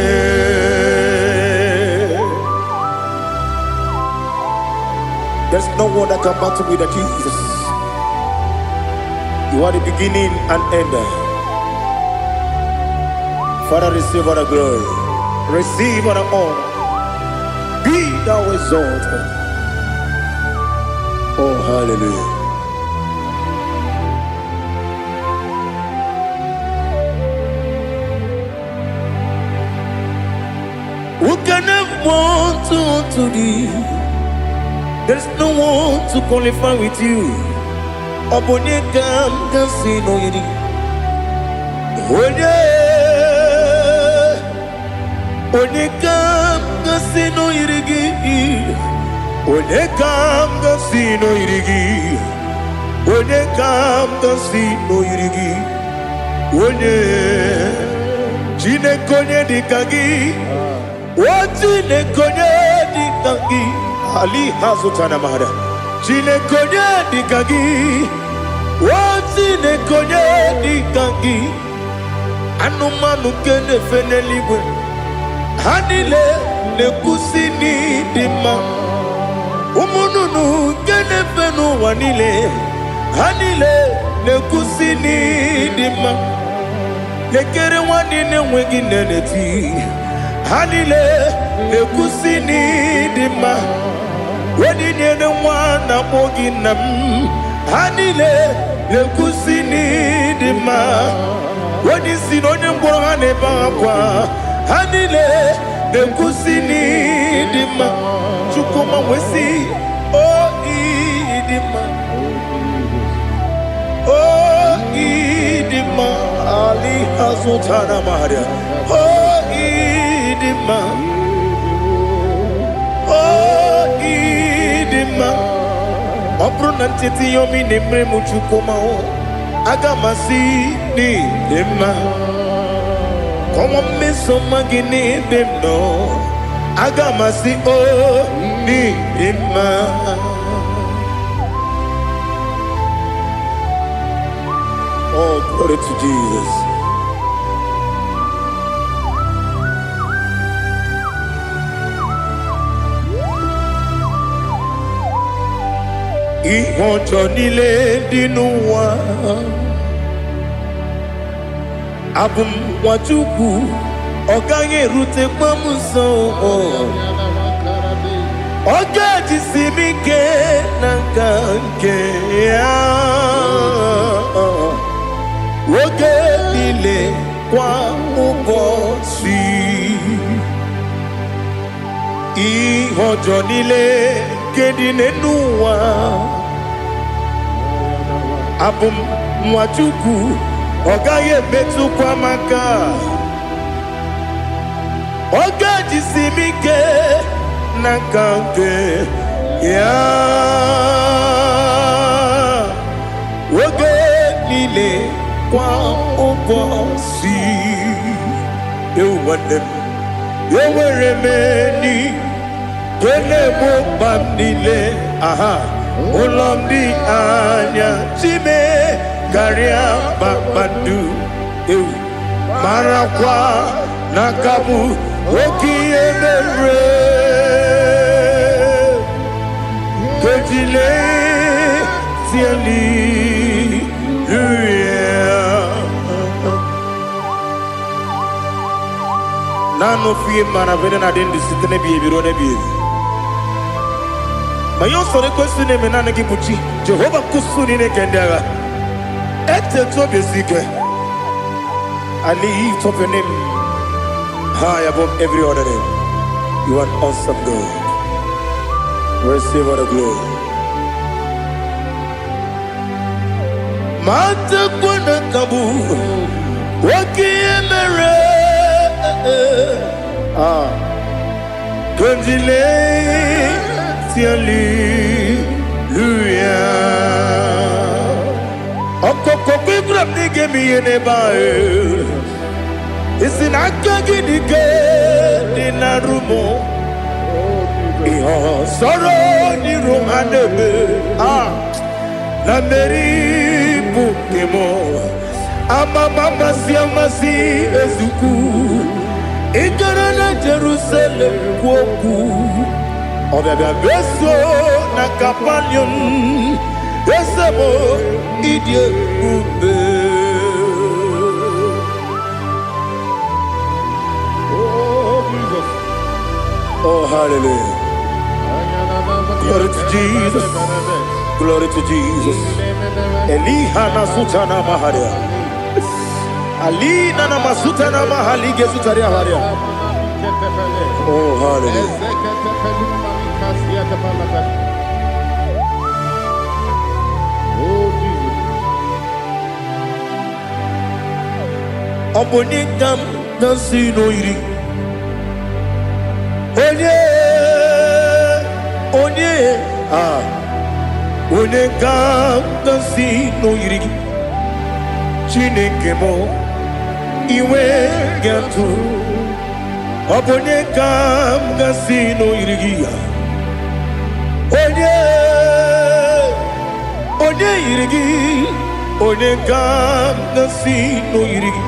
There's no one that can battle with the Jesus. You are the beginning and end. Father, receive all the glory. Receive all the honor. Be thou exalted. Oh, hallelujah. Who can have one to thee? There's no one to qualify with you. Ọ bụ onye ka m ga-asị n'oyiri? Onye, onye ka m ga-asị n'oyiri gị? Onye ka m ga-asị n'oyiri gị? Onye ka m ga-asị n'oyiri gị? Onye, Chineke, onye dị ka gị? O Chineke, onye dị ka gị? Ali hazụtana mara. Chineke, onye dị ka gị? O Chineke, onye dị ka gị? Anụmanụ nke na-efe n'eluigwe, ha niile na-ekwusi n'ịdị mma. Ụmụ nnụnụ nke na-efe n'ụwa niile, ha niile na-ekwusi n'ịdị mma. Lekere nwanne na-enweghị nne na-eti, ha niile na-ekwusi n'ịdị mma. Onye nyere nwa na-akpọ gị nna m, ha niile na-ekwusi n'ịdị mma. Onye isi na onye ngwọrọ ha na-ebe akwa, ha niile na-ekwusi n'ịdị mma. Chukwuma wee sị, o ịdị mma, o ịdị mma. Ali azụtara maria, o ịdị mma, o ịdị mma. Ọ bụrụ na ncheta ihe omi na-emere m, Chukwuma, aga m asị n'ịdị mma. Kọnwa mmeso ọma gị n'ebe m nọ, aga m asị o n'ịdị mma. Oh, glory to Jesus. Ihe ọjọọ niile dị n'ụwa, abụ m nwa Chukwu, ọ gaghị erutekwa m nso. Ọ ga-ejisi m ike na nka nke ya oge niile, kwa ụbọchị. Ihe ọjọọ niile nke dị n'elu ụwa, abụ m nwa Chukwu, ọ gaghị emetụkwa m aka. Ọ ga-ejisi m ike na nka nke ya oge niile, kwa ụbọchị. Ewu nwanne m, enwere m enyi nke na-egbo mkpa m niile. Aha ụlọ m dị anya chime karịa kpakpando. Ewu, marakwa na aka bụ oke ihe mere kejile hallelujah. Naanị ofu ihe mara vene na dị ndụ site n'ebighị ebi ruo n'ebighị ebi. Ma ihe usoro ekwesị na-eme, naanị gị bụ chi Jehova nkusu niile nke ndị agha. Etetu obi esi ike. I lift up your name high above every other name. You are an awesome God. Receive all the glory. Matakwa na kabu oke ihe mere. Ah, kandile hallelujah. Ọkọkọ kwegwara m na ị ga-eme ihe n'ebe ahụ. Isi na aka gị dị ike dị na rumo. Ihe ọsọrọ n'iru ha na-eme, ah, na mmeri bụ nke m. Amama amasị amasị ezukwu. Ị gara na Jerusalem kwuo okwu, ọbịabịa beso na Kapanium. Eze m, ịdị ebube. Oh, Jesus. Oh, hallelujah. Glory to Jesus. Glory to Jesus. Eliha na sutana maharia. Alina na masutana mahali gezutaria haria. Oh, hallelujah. Oh, Jesus. Ọ bụ onye ka m na-asị n'oyiri? Onye, onye, ah, onye ka m na-asị n'oyiri gị? Chineke m, iwe ga-atụ. Ọ bụ onye ka m ga-asị n'oyiri gị ya? Onye, onye yiri gị? Onye ka m ga-asị n'oyiri gị?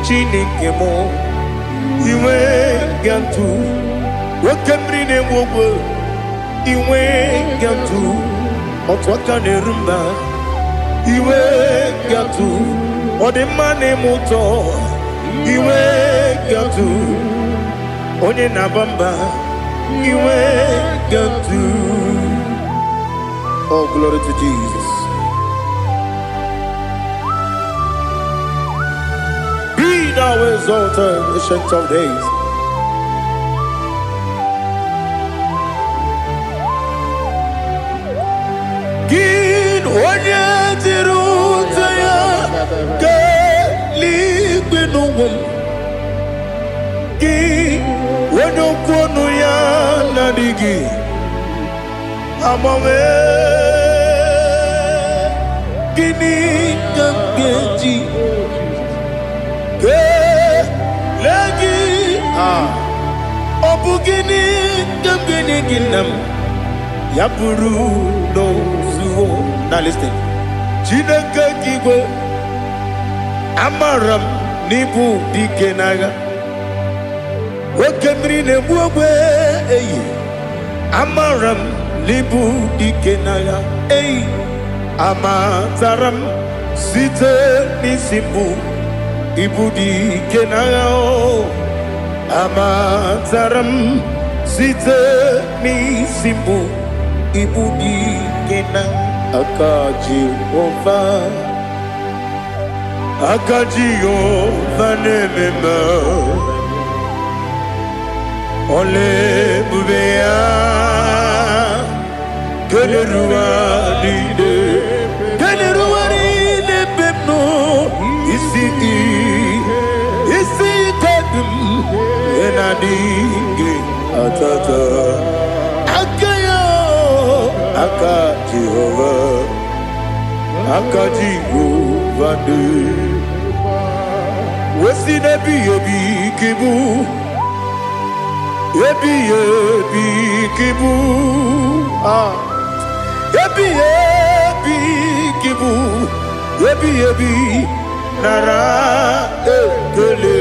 Chineke m, iwe ga-atụ. Oke mmiri na-enwe ogwe. Inwe gatụ otu aka na-eru mba. Iwe gatụ ọ dị mma na-eme ụtọ. Iwe gatụ onye na-aba mba. Iwe gatụ. Oh, glory to Jesus. Be thou exalted, Ancient of Days. Gị onye jiri ute ya kelee n'ụwa m. Gị onye okwu ọnụ ya na-adịghị agbanwe. Gịnị ka m ga-eji kelee gị? Ah, ọ bụ gịnị ka m ga-enye gị, nna m, ya bụrụ n'ozuo? Now listen. Chineke gị igwe, amara m n'ịbụ dike n'agha, oke mmiri na-egbu ogbe eyi. Amara m n'ịbụ dike n'agha eyi. Amatara m site n'isi mbụ, ịbụ dike n'agha o. Amatara m site n'isi mbụ, ịbụ dike na aka Jehova. Aka Jehova na-eme mma. Ọla ebube ya keneruwa niile, keneruwa niile ebe m nọ. Isi ike dị m na-adịghị atata aka ya. Aka Jehova, aka Jehova dị wesi n'ebighị ebi ka ịbụ, ebighị ebi ka ịbụ. Ah, ebighị ebi ka ịbụ, ebighị ebi, nara ekele.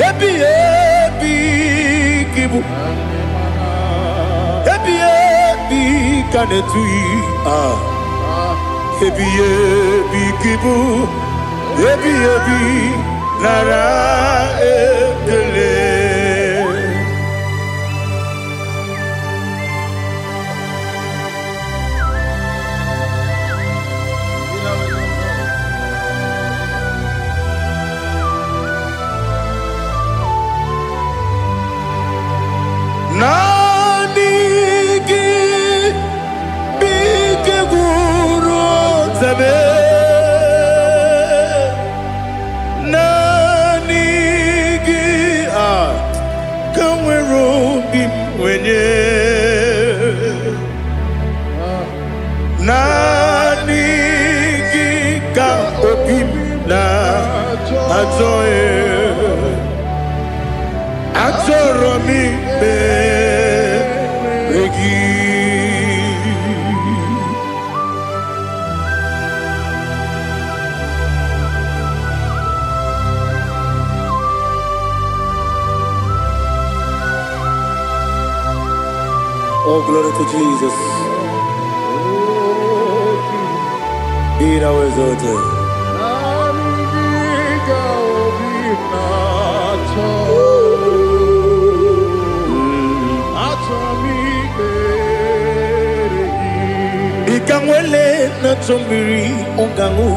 Ebighị ebi ka ịbụ, ebighị ebi ka na-etughị. Ah, ebighị ebi ka ịbụ, ebighị ebi, nara ekele. Naanị gị bụ ike gwụrụ ọtabe. Naanị gị a ka nwere obi m nwenye. Naanị gị ka obi m na-achọ. Achọrọ m ikpere gị. Oh, glory to Jesus. Be thou exalted. Naanị gị ka obi m na-achọ. Achọrọ m ikpere gị. Dịka nwele na-achọ mmiri ọ ga-aṅụ,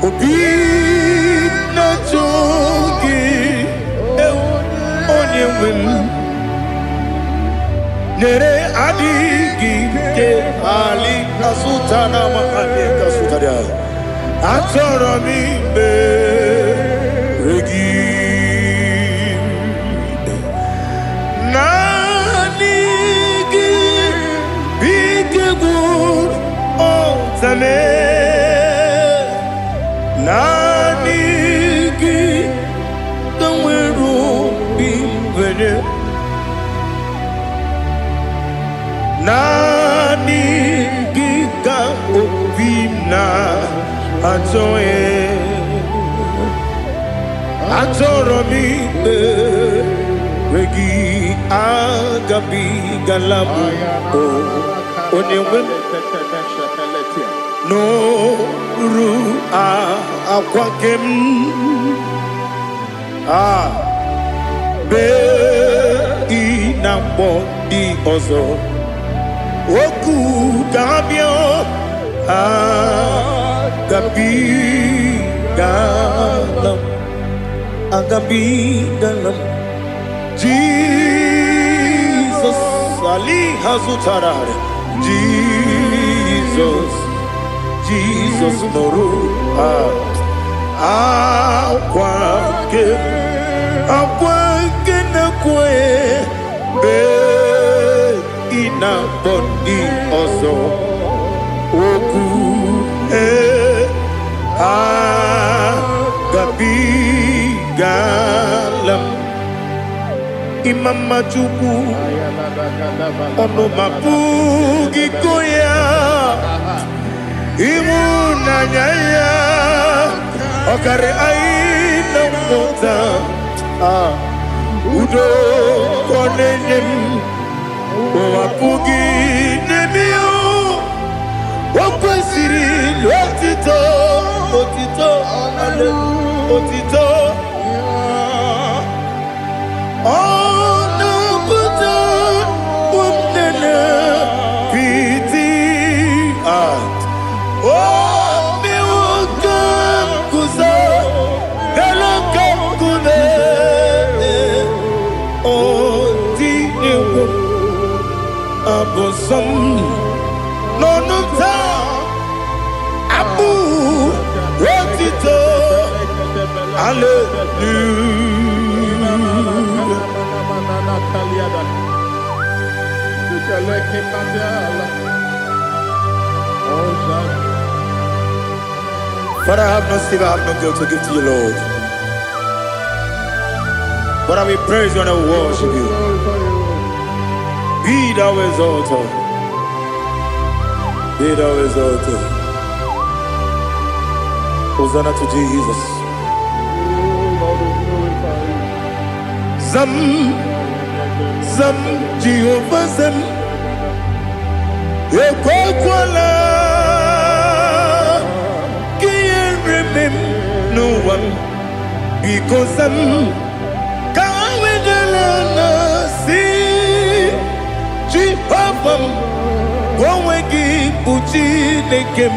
obi na-achọ gị, ewu, onye nwe m. Nyere adịghị ike ali kasụta na makali kasụtara. Achọrọ m ikpere gị. Naanị gị bụ ike gwụrụ ọtame. Naanị gị ka nwere obi nwere. Naanị gị ka obi m na-achọ. Achọrọ m ikpere gị. Agabigala m o onye nwe m n'oru akwa nke m a bee ị na-akpọ ndị ọzọ okwu ga-abịa. Agabigala m, agabigala m. Jizọs Ali hazụtara Jizọs, Jizọs nụrụ akwa nke akwa nke na-ekwe bee ị na-akpọ ndị ọzọ okwu ee agabigala m. Ịma mma Chukwu, ọnụ ma pụghị ịkọ ya. Ịhụnanya ya ọkarị anyị na mmụta. Ah, udo ka ọ na-enye m, ụwa pụghị n'ebe ya. O kwesịrị otito, otito, otito. Ọ na-apụta ụmụnne piti. Ah, o mewo ka m guzo elu ka nkume. Ọ dị egwu abụ nsọ m n'ọnụ m taa, abụ otito, hallelujah. Father, I have no silver, I have no gold to give to you, Lord. But I will praise you and I will worship you. Be thou exalted. Be thou exalted. Hosanna to Jesus. Zam, Zam, Jehovah Zam. Ekwekwala ka ihere mee m n'ụwa m. Biko zam, ka wedala na si Jehova m, onwe gị bụ Chineke m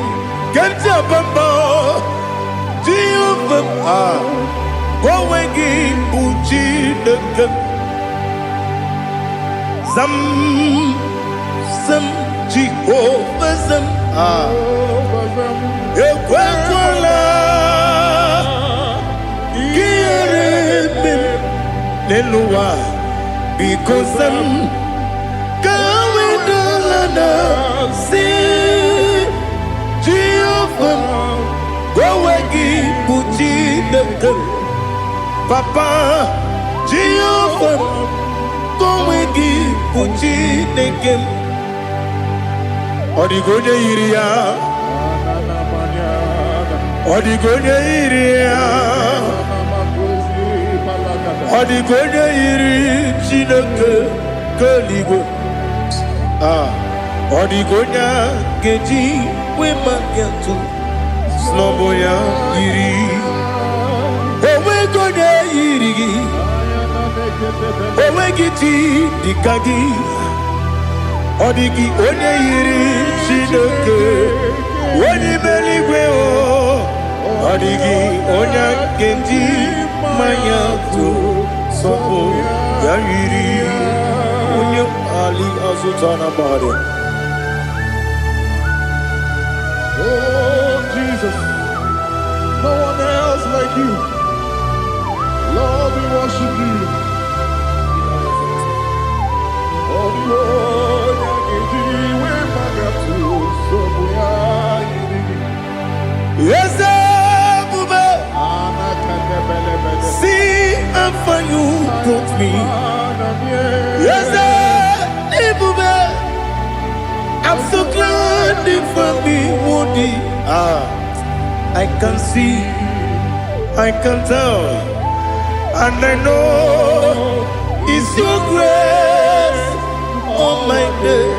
ke ntị abamba. Jehova m, ah, onwe gị bụ Chineke m. Zam, zam, Jehova zam, ah, ekwekwala ka ihere mee m n'elu ụwa. Biko zam, ka wedala na si Jehova m, onwe gị bụ Chineke m. Papa, Jehova m, onwe gị bụ Chineke m. Ọ dịghị onye yiri ya, ọ dịghị onye yiri ya, ọ dịghị onye yiri Chineke nke eluigwe. Ah, ọ dịghị onye a ga-eji wee maka ntụ snọbụ ya yiri. Onweghị onye yiri gị, onweghị chi dịka gị. Ọ dịghị onye yiri Chineke onye ime eluigwe o. Ọ dịghị onye ga-eji mmanya tụ sọpụ ya yiri onye ali azụta na mmadụ. Oh, Jesus, no one else like you. Lord, we worship you. Oh, the Lord, we magatu, so we are. Eze ebube, see how far you brought me. Eze ebube, I'm so glad you found me worthy. Ah, I can see, I can tell, and I know. Is your grace all my day.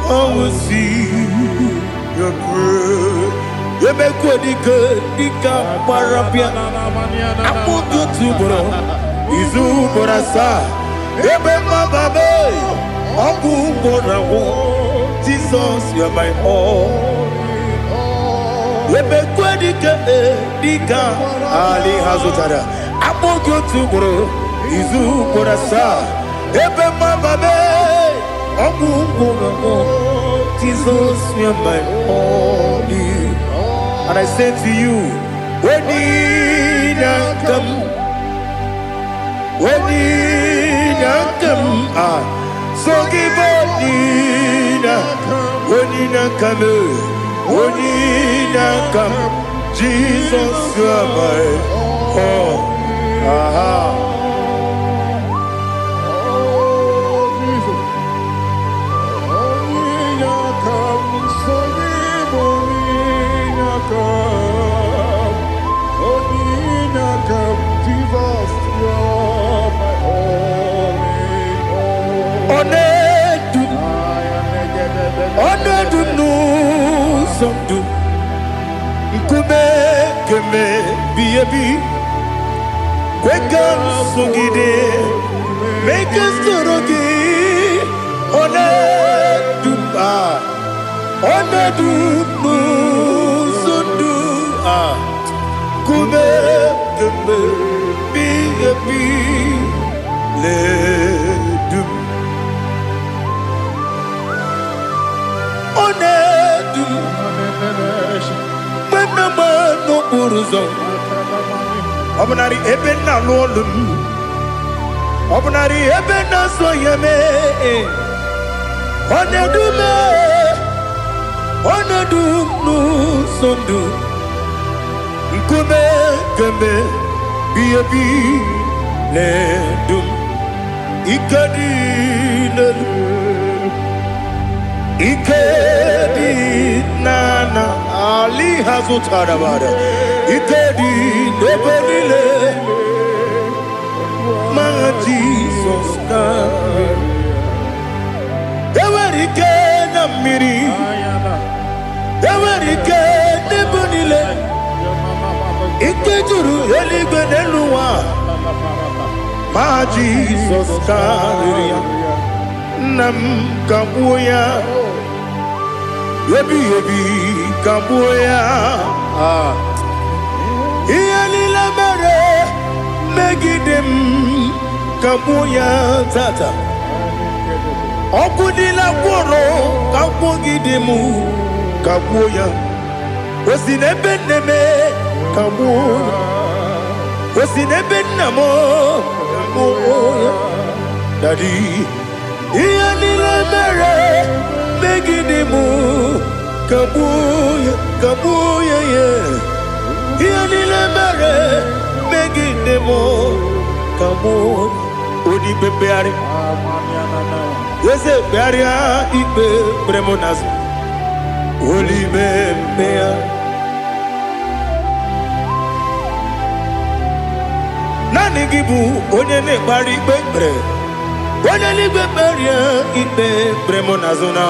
I will see your grace. Emekwe dike dike gbara bịa akpụkpọ otu ugboro izu ugboro asaa ebe mmababe ọgwụ ugboro agwụ. Jesus, you are my all. Emekwe dike dike ali ha zụtara akpụkpọ otu ugboro izu ugboro asaa ebe mmababe ọgwụ ugboro agwụ. Jesus, you are my all. And I say to you, when come, ah, so give Onina, Onina come, Onina come, Jesus, you are my all. Aha. Oh, Jesus. Onye come, so give Onye come. Onye come, Jesus, you're my only hope. Ọ na-edu, I am ọ na-edu m n'ụzọ ndụ, nkume keme bi ebi, kwe ka m sogide, mee ka m soro gị. Ọ na-edu m, ah, ọ na-edu m n'ụzọ ndụ, ah, nkume keme bi ebi na-edu m. Ọ na-edu m mgbe m na-agba n'okporo ụzọ, ọ bụnarị ebe m na-alụ ọlụ m, ọ bụnarị ebe m na-asọ ya mee, ọ na-edu m, ọ na-edu m n'ụzọ ndụ, nkume kemgbe bi ebi na-edu m. Ike dị n'elu, ike dị n'ana ali ha zụtara bara, ike dị n'ebe niile ma Jizọs karịrị. Enwere ike na mmiri, enwere ike n'ebe niile, ike juru eluigwe n'elu ụwa, ma Jizọs karịrị ya. Nna m, ka gbuo ya ebighị ebi, ka gbuo ya. Ah. Ihe niile mere megide m, ka gbuo ya tata. Ọkụ niile gwụrụ ka gwugide m, ka gbuo ya. O si n'ebe nne m, ka gbuo ya. O si n'ebe nna m, ka gbuo ya. Daddy, ihe niile mere megide m, ka gbuo ya, ka gbuo ya ya. Ihe niile mere megide m, ka gbuo ya. Onye ikpe mkpegharị, eze kpegharịa ikpe kpere m n'azụ, olime mkpegharị. Naanị gị bụ onye na-ekpegharị ikpe kpere, onye n'igwe kperie ikpe kpere m n'azụ na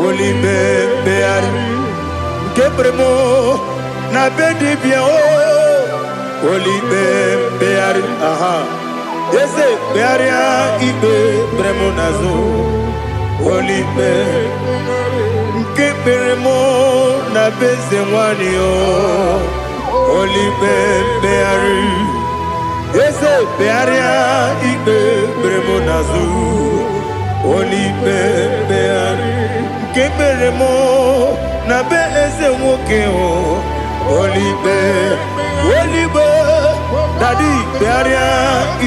olime mkpegharị nke kpere m na be dibịa o, olime mkpegharị. Aha, eze kpegharịa ikpe kpere m n'azụ, olime nke kpere m na be eze nwanyị o, olime mkpegharị. Eze kpegharịa ikpe kpere m n'azụ, olime mkpegharị nke kpere m na be eze nwoke o, olime olime. Daddy, kpegharịa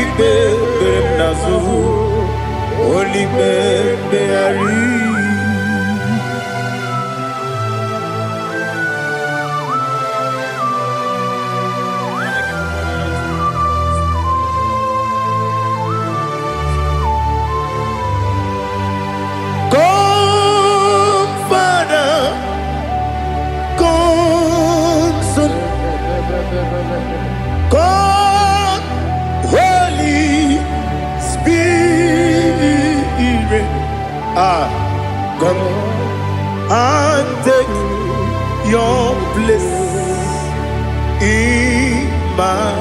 ikpe kpere m n'azụ, olime mkpegharị. Come, Father, come, Son, come, Holy and take your place in my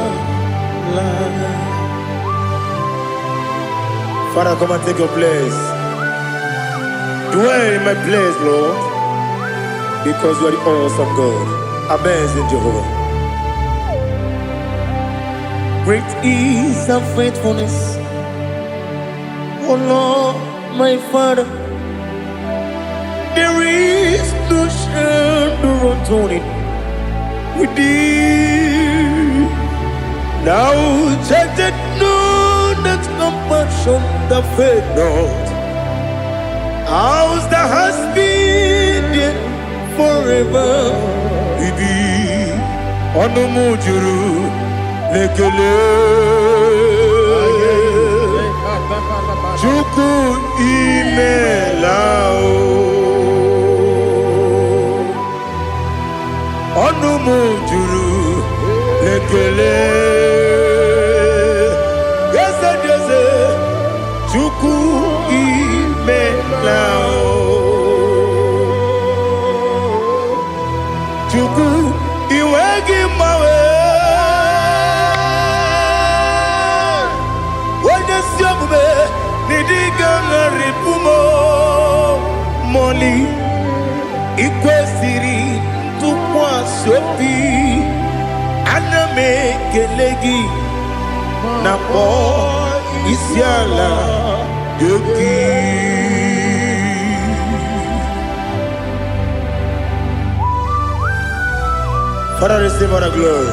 life. Father, come and take your place. Dwell in my place, Lord, because you are the awesome God. Amazing Jehovah. Great is thy faithfulness, O Lord, my Father. There is no shadow of turning with thee. Thou changest not thy compassions, they fail not. As thou hast been there forever. Ibi ọnụ m juru n'ekele. Chukwu, imela o. Ọnụ m juru n'ekele. Eze dị eze, Chukwu, imela o. Chukwu, iwe gị mgbanwe. Onye ezi omume n'ịdị ga-agharịpụ m mọli. Ikwesịrị ntụkwasị obi, ana m ekele gị na kpọọ isi ala nye gị. Father, receive all the glory.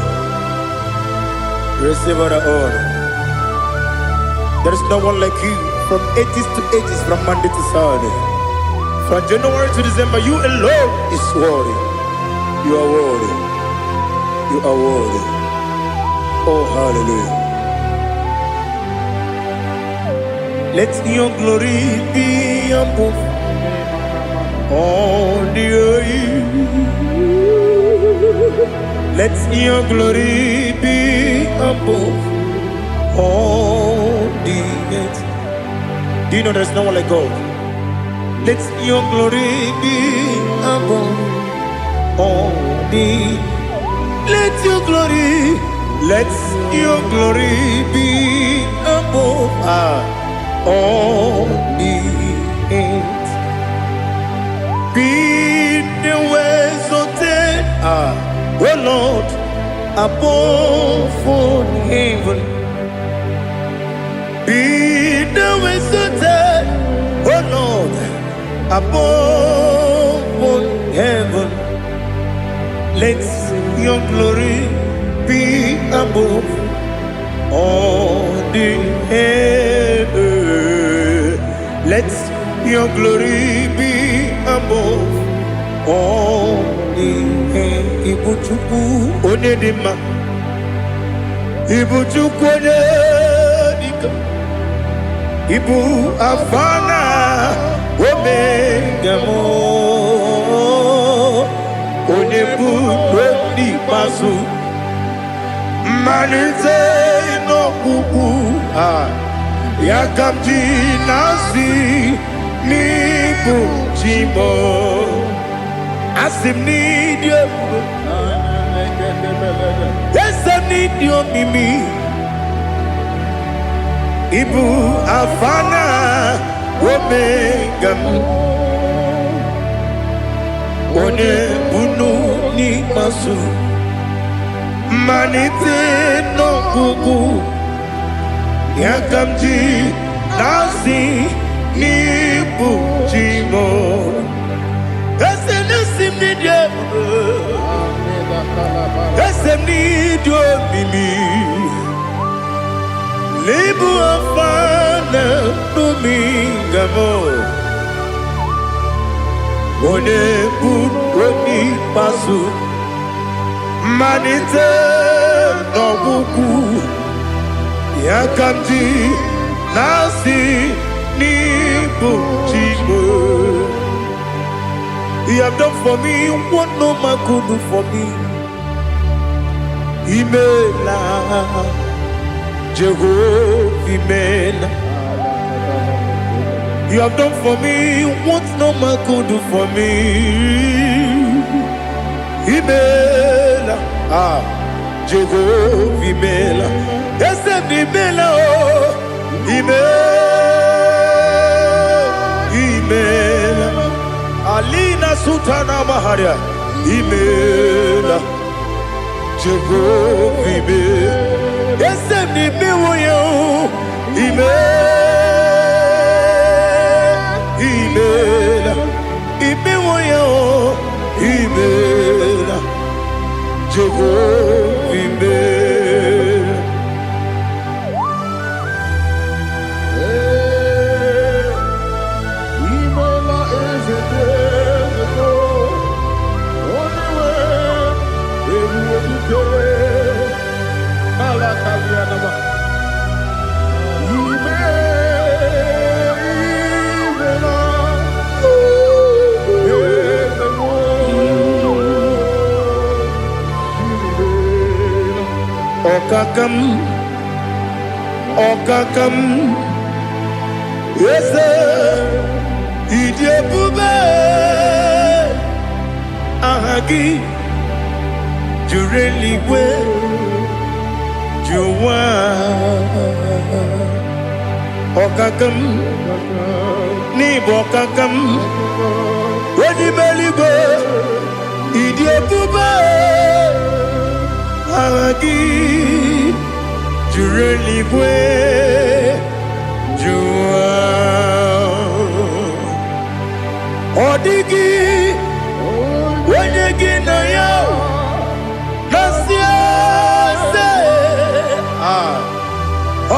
Receive all the honor. There is no one like you from ages to ages, from Monday to Saturday. From January to December, you alone is worthy. You are worthy. You are worthy. Oh, hallelujah. Let your glory be above all the earth. Let your glory be above all the earth. Do you know there's no one like God? Let your glory be above all the. Let your glory, let your glory be above all the earth. Be thou exalted, O Lord, above all heaven. Be thou exalted, O Lord, above all heaven. Let your glory be above all the earth. Let your glory be above all the earth. Ibu Chukwu onye dị mma, Ibu Chukwu onye dịka, Ibu Alfa na Omega m, onye bụ n'ikpeazụ, mmalite n'ọgwụgwụ a, ya ka m ji na-asị n'ịbụ chi m. Asị m n'ịdị ebube, eze m, n'ịdị omimi. Ịbụ Alfa na Omega m, onye bunu n'ikpeazụ, mmalite n'ọgwụgwụ, ya ka m ji na-asị n'ịbụ chi m. Eze na-esi m n'ịdị ebube, eze m, n'ịdị omimi. N'ịbụ Alfa na Omega m, onye bụ n'ikpeazụ, mmalite n'ọgwụgwụ, ya ka m ji na-asị n'ịbụ chi m. You have done for me what no man could do for me. Imela, Jehovah, imela. You have done for me what no man could do for me. Imela, ah, Jehovah imela. Eze m imela o, imela, imela. Alina Sultana Maharia, imela, Jehovah imela. Eze m imewo ya o, imela, imela, imewo ya o, imela, Jehovah imela. Ee, imela eze dị eze m, onye nwe ebube dike ala karịa nama. Ime, imela, eze m, imela. Ọkaka m, ọkaka m, eze, ịdị ebube, aha gị juru eluigwe ju ụwa. Ọkaka m, n'ịbụ ọkaka m, onye ime eluigwe, ịdị ebube, aha gị juru eluigwe ju ụwa. Ọ dịghị onye gị na ya na-asị eze. Ah,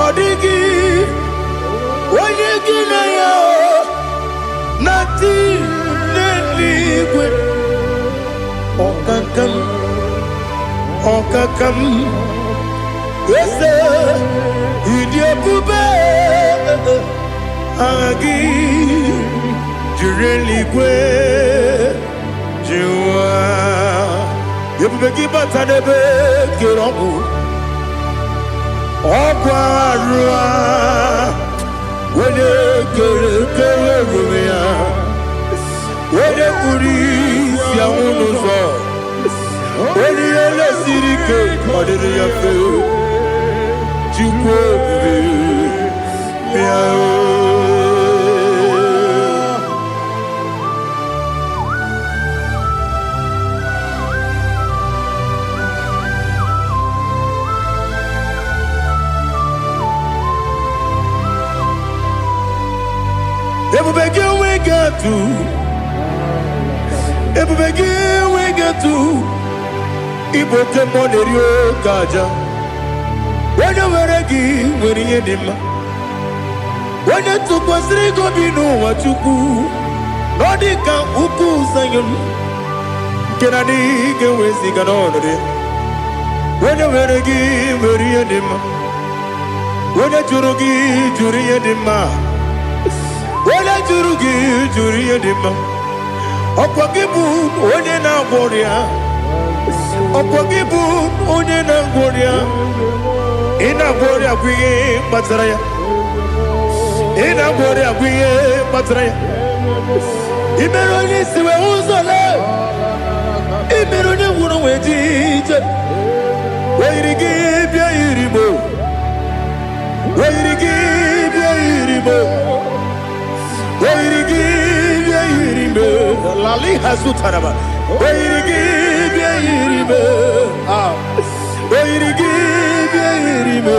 ọ dịghị onye gị na ya na-atị n'eluigwe. Ọkaka m, ọkaka m, eze, ịdị ebube, aha gị juru eluigwe ju ụwa. Ebube gị bata n'ebe kere ọgwụ ọgwụ arụ a, onye kere kere ebube ya, onye kpuru isi anwụ n'ụzọ, onye ihe lesiri ike ọ dịrị ya mfe. Chukwu ebube, bịa o. Ebube gị enweghị atụ, ebube gị enweghị atụ. Ịbụ oke mmụọ na-eri oke aja. Onye nwere gị nwere ihe dị mma. Onye tụkwasịrị gị obi n'ụwa, Chukwu, na ọ dị ka ugwu Zayọn nke na adịghị ga-eweziga n'ọnọdụ ya. Onye nwere gị nwere ihe dị mma. Onye jụrụ gị jụrụ ihe dị mma. Onye jụrụ gị jụrụ ihe dị mma. Ọkwa gị bụ onye na-agwọ ọrịa. Ọkwa gị bụ onye na-agwọ ọrịa. Ị na-agwọ ọrịa bụ ihe kpatara ya. Ị na-agwọ ọrịa bụ ihe kpatara ya. Ị mere onye isi wee ụzọ lee. Ị mere onye nwụrụ wee ji ije. O yiri gị bịa yiri mo. O yiri gị bịa yiri mo. O yiri gị bịa yiri mo. Lali hazutaraba. O yiri gị bịa yiri mo. Ah. O yiri gị bịa yiri mo.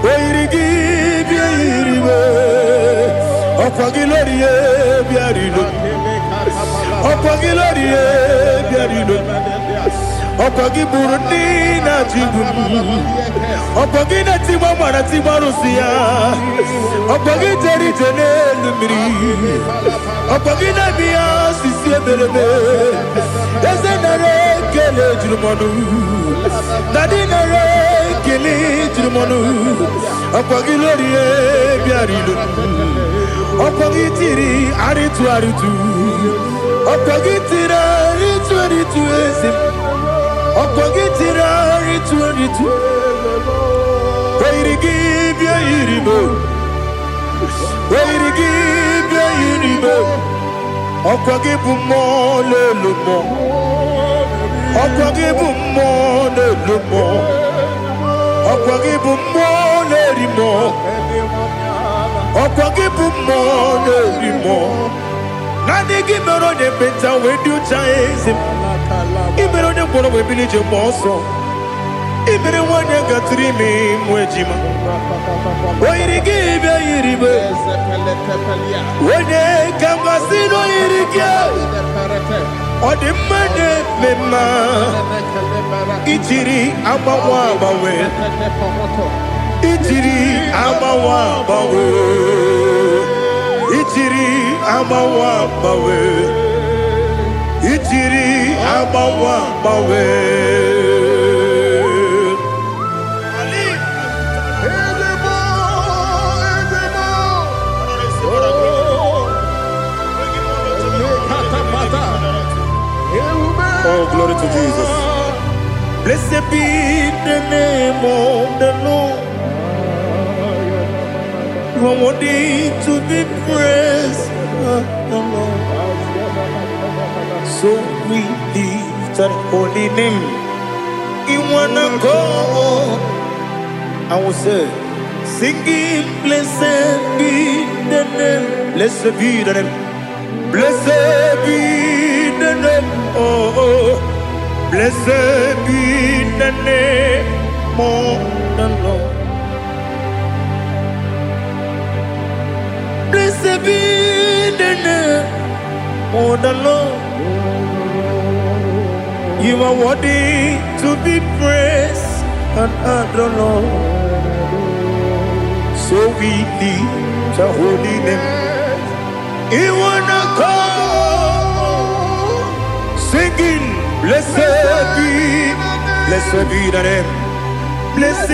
O yiri gị bịa yiri mo. Ọkwa gị lórí e bịa rilo. Ọkwa gị lórí e bịa rilo. Ọkwa gị gburu ndị na-achịgbu m. Ọkwa gị na-etigba mara tigba arụsị ya. Ọkwa gị jere ije n'elu mmiri. Ọkwa gị na-eme ya osisi emereme. Eze, nara ekele juru m ọnụ. Daddy, nara ekele juru m ọnụ. Ọkwa gị lórí e bịara ilo. Ọkwa gị tiri arịtụ arịtụ. Ọkwa gị tiri arịtụ arịtụ, eze m. Ọkwa gị tiri arịtụ arịtụ. O yiri gị bịa yiri m. O yiri gị bịa yiri ibe. Ọkwa gị bụ mmụọ na-elu mmụọ. Ọkwa gị bụ mmụọ na-elu mmụọ. Ọkwa gị bụ mmụọ na-eri mmụọ. Ọkwa gị bụ mmụọ na-eri mmụọ. Naanị gị mere onye ekpenta wee dị ụcha, eze m. Ị mere onye ngwọrọ wee bili ije mgbe ọsọ. Ị mere nwaanyị gatụrụ ime ịmụ ejima. O yiri gị bịa yiri ibe. Onye ka mmasị na o yiri gị. Ọ dị mma na-eme mma. Ijiri agbanwe agbanwe. Ijiri agbanwe agbanwe. Ijiri agbanwe agbanwe. Ijiri agbanwe agbanwe. Ali. Eze m, eze m, oh, lekatapata, ebube. Oh, glory to Jesus. Blessed be the name of the Lord. You are worthy to be praised, the Lord. So we lift that holy name. In one accord, I will say, singing, blessed be the name. Blessed be the name. Blessed be the name. Oh. Blessed be the name of the Lord. Blessed be the name of the Lord. You are worthy to be praised and adored, Lord. So we lift the holy name. In one accord, singing, blessed be the name. Blessed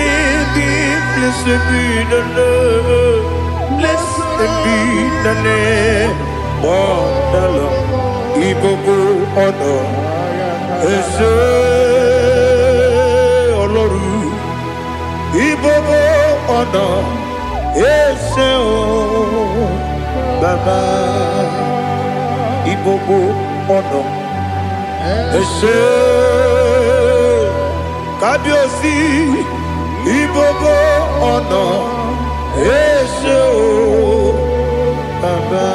be the name. Blessed be the name of the Lord. Ìgbogbo ọ̀nà ẹ ṣé Ọlọ́run. Ìgbogbo ọ̀nà ẹ ṣé o Bàbá. Ìgbogbo ọ̀nà ẹ ṣé Kábíyèsí. Ìgbogbo ọ̀nà ẹ ṣé o Bàbá.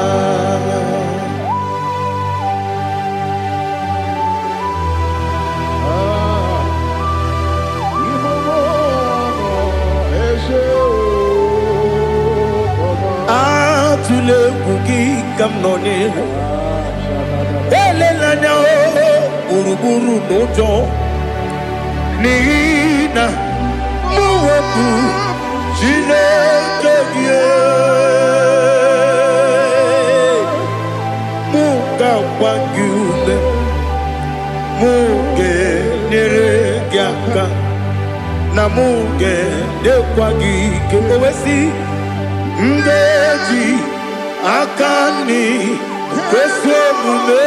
Ah, ìgbogbo ọ̀nà ẹ ṣé o, Bàbá. Atụla egwu gị ka m nọ n'ihu. Elela anya o gburugburu n'ụjọ n'ihi na mụ bụ Chineke gị. Mụ ga-agba gị ume, mụ ga-enyere gị aka, na mụ ga-enyekwa gị ike. O wee sị, m ga-eji aka nri kwesị omume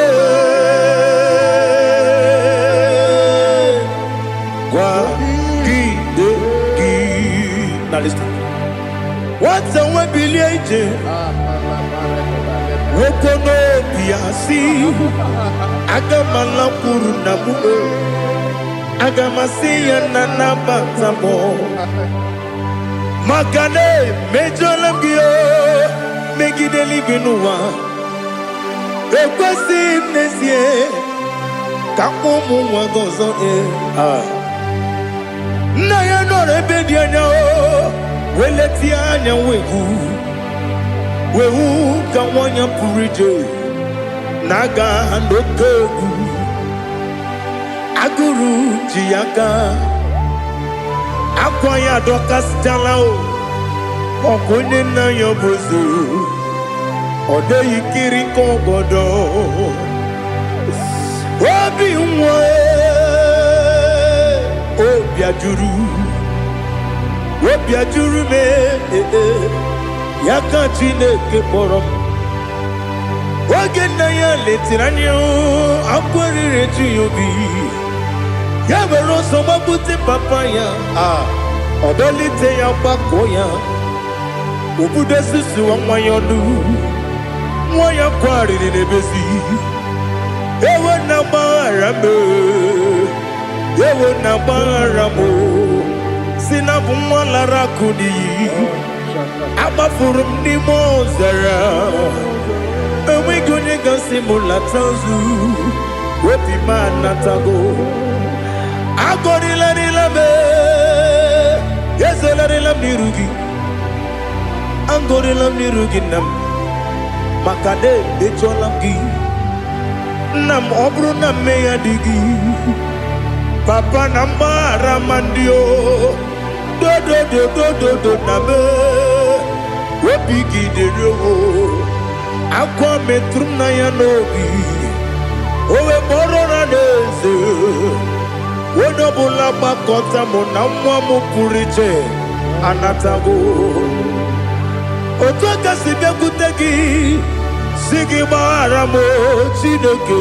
kwagide gị. Na listen. Nwata nwe bilie ije nwoke n'obi ya si, aga m alakwuru na m o, aga m asị ya na nabata m maka na emejọla m gị o megide eluigwe n'ụwa. Ekwesịghị m n'ezie ka mkpọ ụmụ nwa gị ọzọ. Ee, ah. Nna ya nọrọ ebe dị anya o wee letie anya wee hụ wee hụ ka nwa ya pụrụ ije na-aga n'oke egwu. Agụrụ ji ya aka, akwa ya adọkasịchala o. Ọkụ onye nna ya bụ eze, ọ dịghị kiri ka ọgọdọ obi nwa. Obi ajụrụ, obi ajụrụ m ee, ya ka Chineke kpọrọ m. Oge nna ya letara anya, akwa riri eju ya obi. Ya were ọsọ gbapute papa ya, a ọ dọlite ya, gbakọ ya. Obodo susuwa nwa ya ọnụ, nwa ya kwarịrị n'ebezi. Ewo na gbaghara m, ewo na gbaghara m, si na bụ nwa lara akụ n'iyi. Agbafuru m n'ime ọzara, enweghị onye gasị m lata nzu. Obi m anatago. Agọrịlarịla m, ezelarịla m n'iru gị. Agọrịla m n'iru gị, nna m, maka na ejọla m gị, nna m. Ọ bụrụ na mmehie adịghị, papa, na mgbaghara ma ndị o dodododododo na m obi gị dịrị o. Akwa metụrụ m na ya n'obi, o wee kpọrọ na n'eze onye ọbụla gbakọta mụ na nwa m pụrụ iche anatago. Otu aka si bịakwute gị, si gị gbaghara m o, Chineke.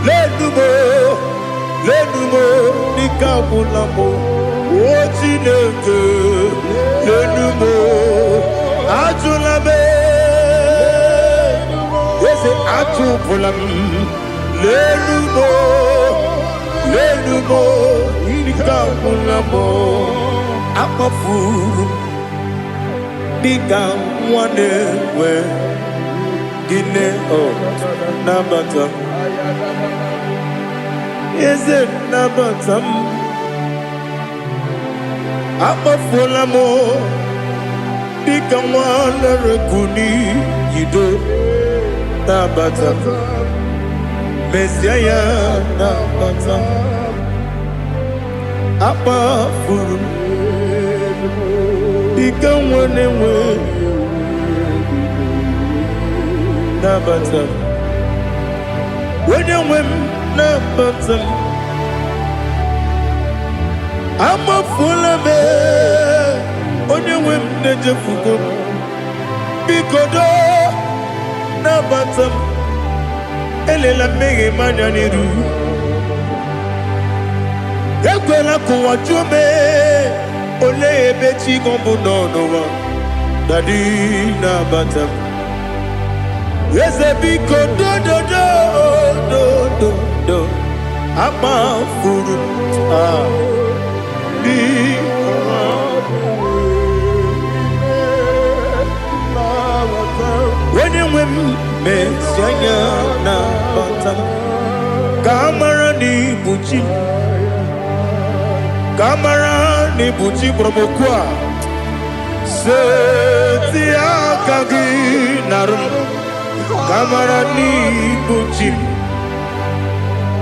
Lenu m o, lenu m o, n'ike agwụla m o. O Chineke, lenu m o, ajụla m, eze, achụpụla m. Lenu m o, lenu m o, ike agwụla m o. Akpafuru m dịka nwa na-enwe gịnị o. Nabata m, eze, nabata m. Akpafuola m dịka nwa lere n'iyido. Nabata m, mezie ya, nabata m. Akpafuru m dịka nwa na-enwe, nabata m. Onye nwe m, nabata m. Amafuola m, onye nwe m, na-ejefugo m. Biko doo, nabata m. Elela mmehie m anya n'iru. Ekwela ka ụwa jụọ m, olee ebe chi gị bụ nọ n'ụwa. Daddy, nabata m. Eze, biko, dododo dododo. Amafuru m, ah, biko. Onye nwe m, mezi anya, nabata m, ka a mara na ibu chi m, ka a mara na ibu chi kpọrọ m okwu a. Seti aka gị narụ m, ka a mara na ibu chi m.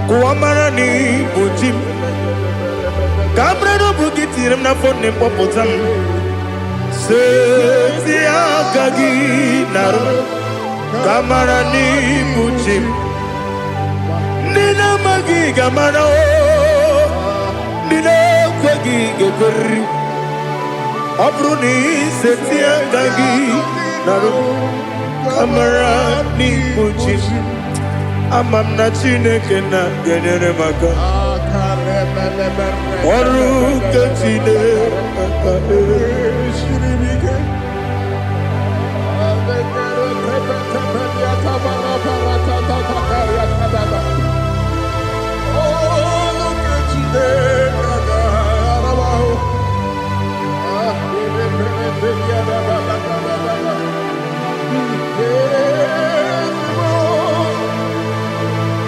Kụwa mara na ibu chi m, ka a mara na ọ bụ gị tinyere m n'afọ nne m, kpọpụta m. Seti aka gị narụ m, ka a mara na ibu chi m. Ndị na-amaghị ga-amara o, ndị na-ekweghị ga-ekweriri. Ọ bụrụ na iseti aka gị narụ m, ka mara n'ibu chi m. Ama m na Chineke na ga-enyere m aka. Ọrụ nke Chineke.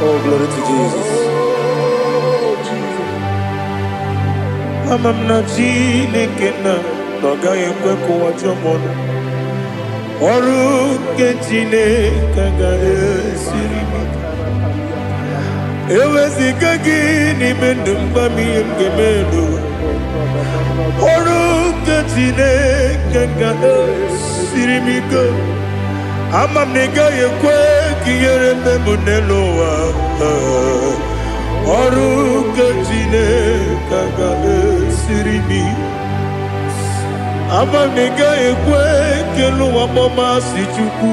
Oh, glory to Jesus. Ama m na Chineke na ọ gaghị ekwe ka ụwa jụọ m ọnụ. Ọrụ nke Chineke agaghị esiri m ike. Eweziga gị n'ime ndụ m, gwa m ihe m ga-eme n'ụwa. Ọrụ nke Chineke ga-esiri m ike. Ama m na ị gaghị ekwe ka ihere mee m n'elu ụwa. Ọrụ nke Chineke ga-esiri m ike. Ama m na ị gaghị ekwe ka elu ụwa kpọmasị Chukwu.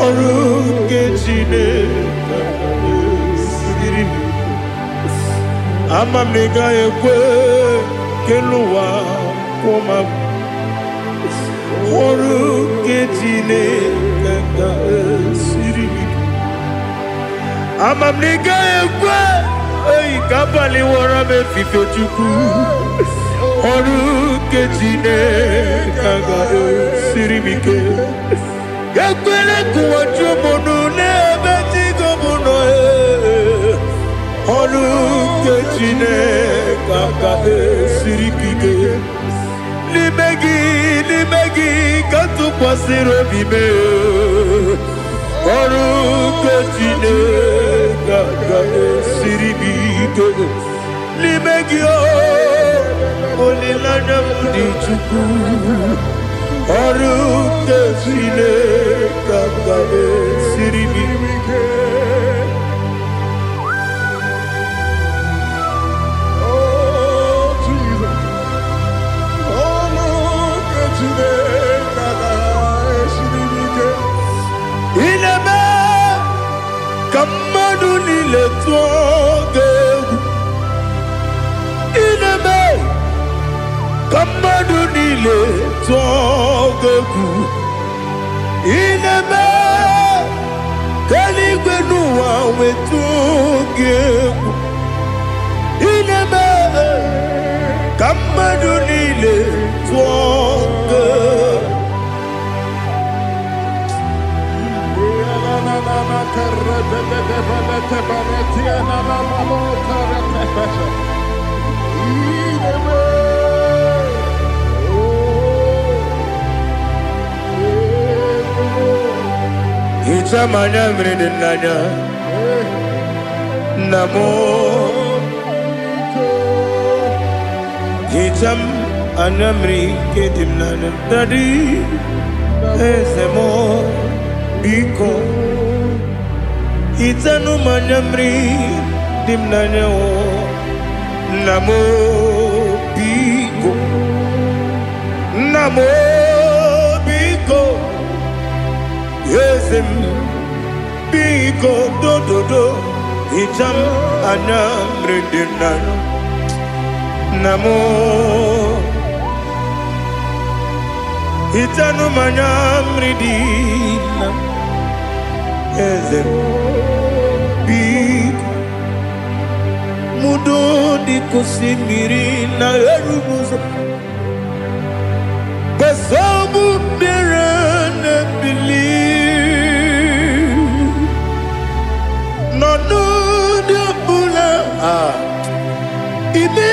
Ọrụ nke Chineke ga-esiri m ike. Ama m na ị gaghị ekwe ka elu ụwa kwụọ m. Ọrụ nke Chineke ga-esiri gị. Ama m na ị gaghị ekwe eyi ka abalị wọrọ m efife. Chukwu, ọrụ nke Chineke ga-esiri m ike. Ekwele ka ụwa jụọ m ọnụ n'ebe chi m nọ. Ee. Ọrụ nke Chineke ga-esiri m ike. N'ime gị, n'ime gị ka m tụkwasịrị obi m. Ọrụ nke Chineke ga-esiri m ike. N'ime gị o, olileanya m dị. Chukwu, ọrụ nke Chineke ga-esiri m ike. Oh, Jesus. Ọrụ nke Chineke ga-esiri m ike. Ị na-eme ka mmadụ niile tụọ gị egwu. Ị na-eme ka mmadụ niile tụọ gị egwu. Ị na-eme ka eluigwe n'ụwa wetụ gị egwu. Ị na-eme ka mmadụ niile tụọ gị egwu. Hichaa m anya mmiri dị n'anya, nna m. Hichaa m anya mmiri nke dị m n'anya, Daddy. Eze m, biko hichanụ m anya mmiri dị m n'anya o. Nna m, biko. Nna m, biko. Eze m, biko, dododo, hichaa m anya mmiri dị m n'anya. Nna m, hichanụ m anya mmiri dị na eze m, biko. Mudo dị ka osimiri na-eru n'ụzọ gbasọbụ mmiri na-ebili n'ọnọdụ ọbụla. Ah, ime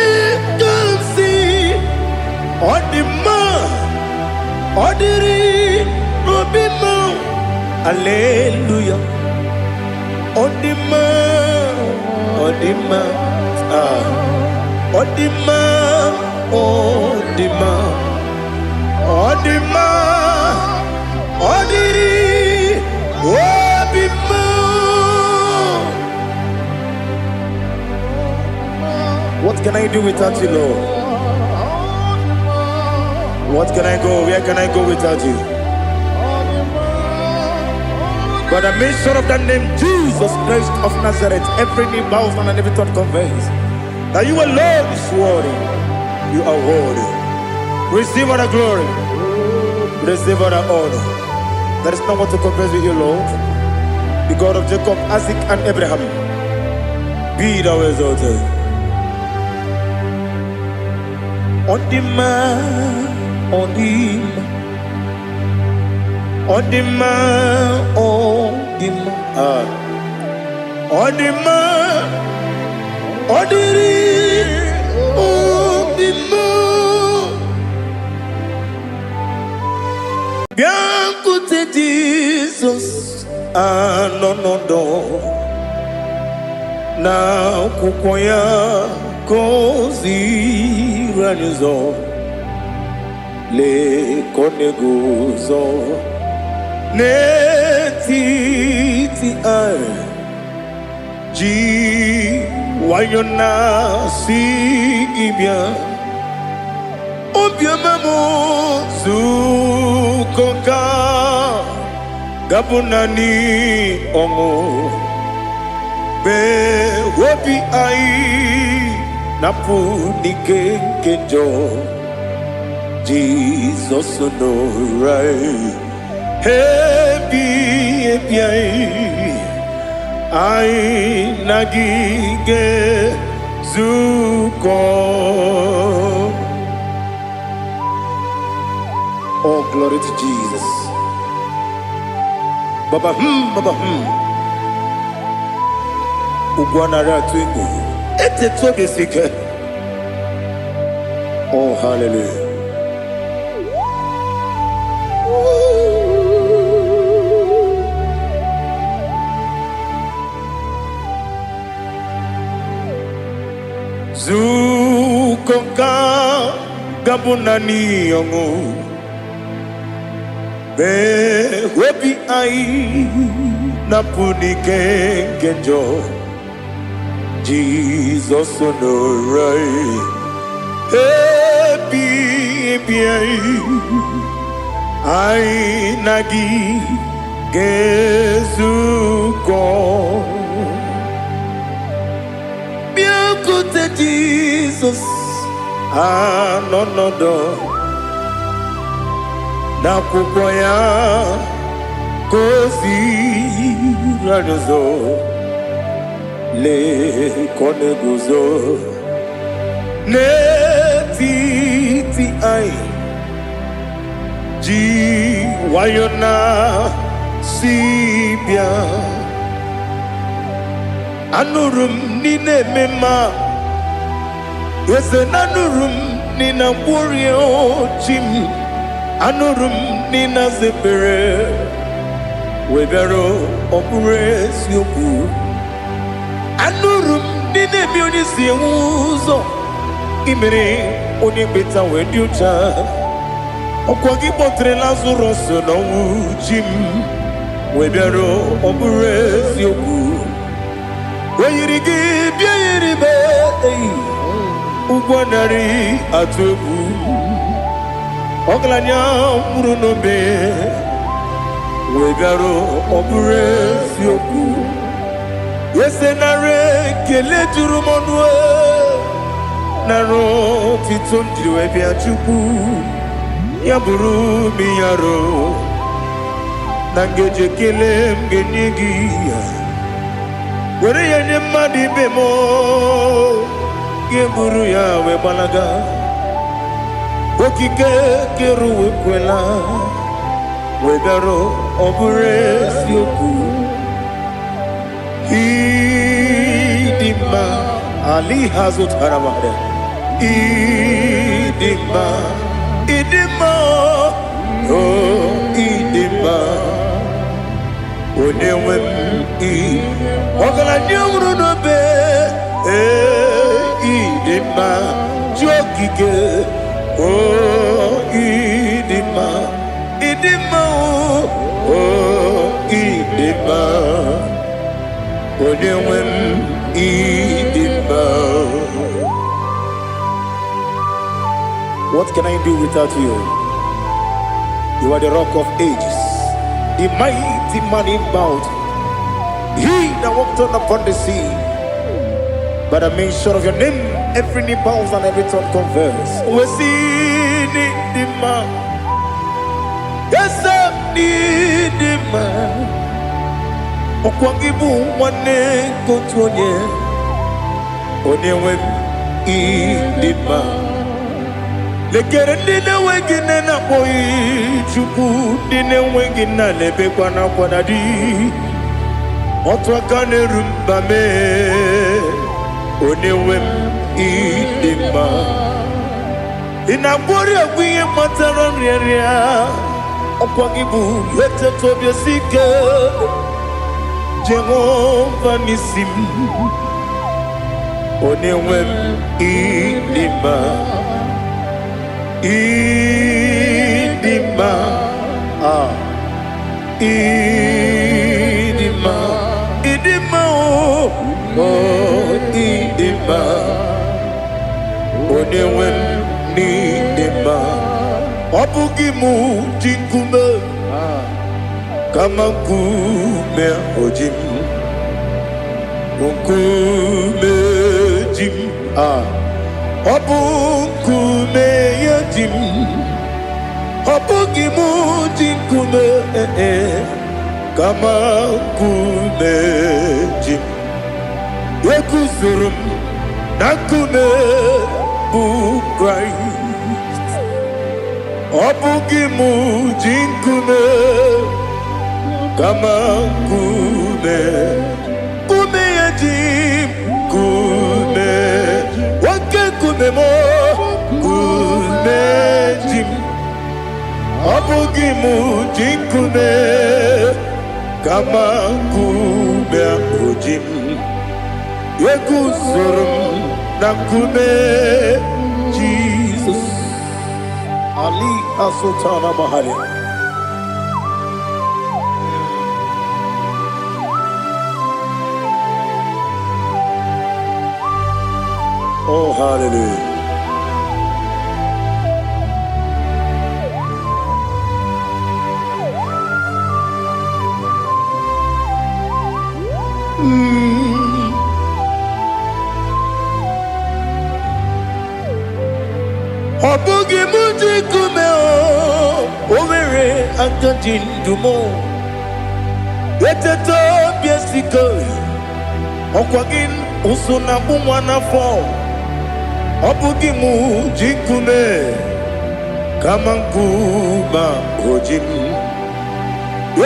ka m si ọ dị mma, ọ dịrị n'obi m. Aleluya, ọ dị mma, ọ dị mma. Ah, ọ dị mma, ọ dị mma, ọ dị mma, ọ dịrị obi m. What can I do without you, Lord? What can I go? Where can I go without you? But the mention of that name, Jesus Christ of Nazareth, every knee bows down and every tongue confess that you alone is worthy. You are worthy. Receive all the glory. Receive all the honor. There is no one to compare with you, Lord. The God of Jacob, Isaac, and Abraham. Be thou exalted. Ọ dị mma, ọ dị mma, ọ dị mma, ọ dị mma. Ah. Ọ dị mma, ọ dịrị obi m. Bịakwute Jizọs anọ n'ọdọ na akwụkwọ ya ka o ziri anyị ụzọ. Lee ka ọ na-eguzo n'etiti anyị ji nwayọ na-asị gị bịa. Obiọma m, zukọ ka gabụ naanị ọṅụ mee obi anyị napụ n'ike nke njọ. Jizọs nọrọ ebi ebi anyị anyị na gị ga-ezukọ. Oh, glory to Jesus. Baba baba Ugwu anara atụ egwu. Etetu obi esi ike. Oh, hallelujah. Zukọ nka gabụ naanị ọṅụ. Mee obi anyị napụ n'ike nke njọ. Jizọs nọrọ anyị. Ebi ebi anyị. Anyị na gị ga-ezukọ. Bịakwute Jizọs anọ nọdụ n'akwụkwọ ya ka o ziri anyị ụzọ. Lee ka ọ na-eguzo n'etiti anyị ji nwayọ na si bịa. Anụrụ m n'ị na-eme mma, eze na anụrụ m n'ị na-agwọrị chi m, anụrụ m n'ị na-aza ekpere wee bịara ọ bụrụ eziokwu. Anụrụ m ndị na-eme onye si enwe ụzọ imere onye kpeta wee dị ụcha. Ọkwa gị kpọtere Lazarọs n'ọnwụ chi m wee bịara ọ bụrụ eziokwu. O yiri gị bịa yiri be eyi ụgwọ narị atụ egwu. Ọgaranya nwụrụ n'obe wee bịara ọ bụrụ eziokwu. Ese nara ekele juru m ọnụ e, nara otito m jiri wee bịa Chukwu ya bụrụ m ya ro na ngeji ekele m ga-enye gị ya were ya nye mmadụ ibe m ga-eburu ya wee gbalaga okike kere ụwa ekwela wee bịarụ ọ bụrụ eziokwu. Ịdị mma ali ha zụtara mmadụ ịdị mma ịdị mma o ịdị mma onye nwe m ị ọgaranya nwụrụ n'obe ee ịdị mma ji okike o ịdị mma ịdị mma o ịdị mma onye nwe m ịdị mma. What can I do without you? You are the rock of ages, the mighty man in battle, he that walked on upon the sea. By the mention of your name, every knee bows and every tongue confess. We see the man, yes, the man. Ọkwa gị bụ nwanne nke otu onye, onye nwe m ịdị mma. Lekere ndị na-enweghị nne na-akpọghị Chukwu, ndị na-enweghị nna na-ebekwa n'akwa na di. Otu aka na-eru mba mee, onye nwe m ịdị mma. Ị na-agwọrị ọgwụ ihe kpatara nrịanrịa, ọkwa gị bụ eteta obi esi ike. Jehova n'isi m, onye nwe m ịdị mma, ịdị mma, ah, ịdị mma, ịdị mma o, oh, ịdị mma, onye nwe m n'ịdị mma. Ọ bụghị mụ ji nkume, kama nkume o ji m, nkume ji m, ah, ọ bụ nkume ya ji m. Bụghị m ji nkume, eh, kama nkume ji m. Eguzoro m na nkume bụ Kraịst. Ọ bụghị m ji nkume, kama nkume, nkume ya ji m. Nkume, oke nkume m, nkume ji m. Ọ bụghị m ji nkume, kama nkume ahụ ji m. Eguzoro m na nkume Jizọs. Ali Asultana Mahali. Oh, hallelujah. Ọ bụghị m ji nkume, o nwere aka ji ndụ m. Eteta obi esiko, ọkwa gị ụsụ na akpụ nwa n'afọ. Ọ bụghị m ji nkume, kama nkume o ji m.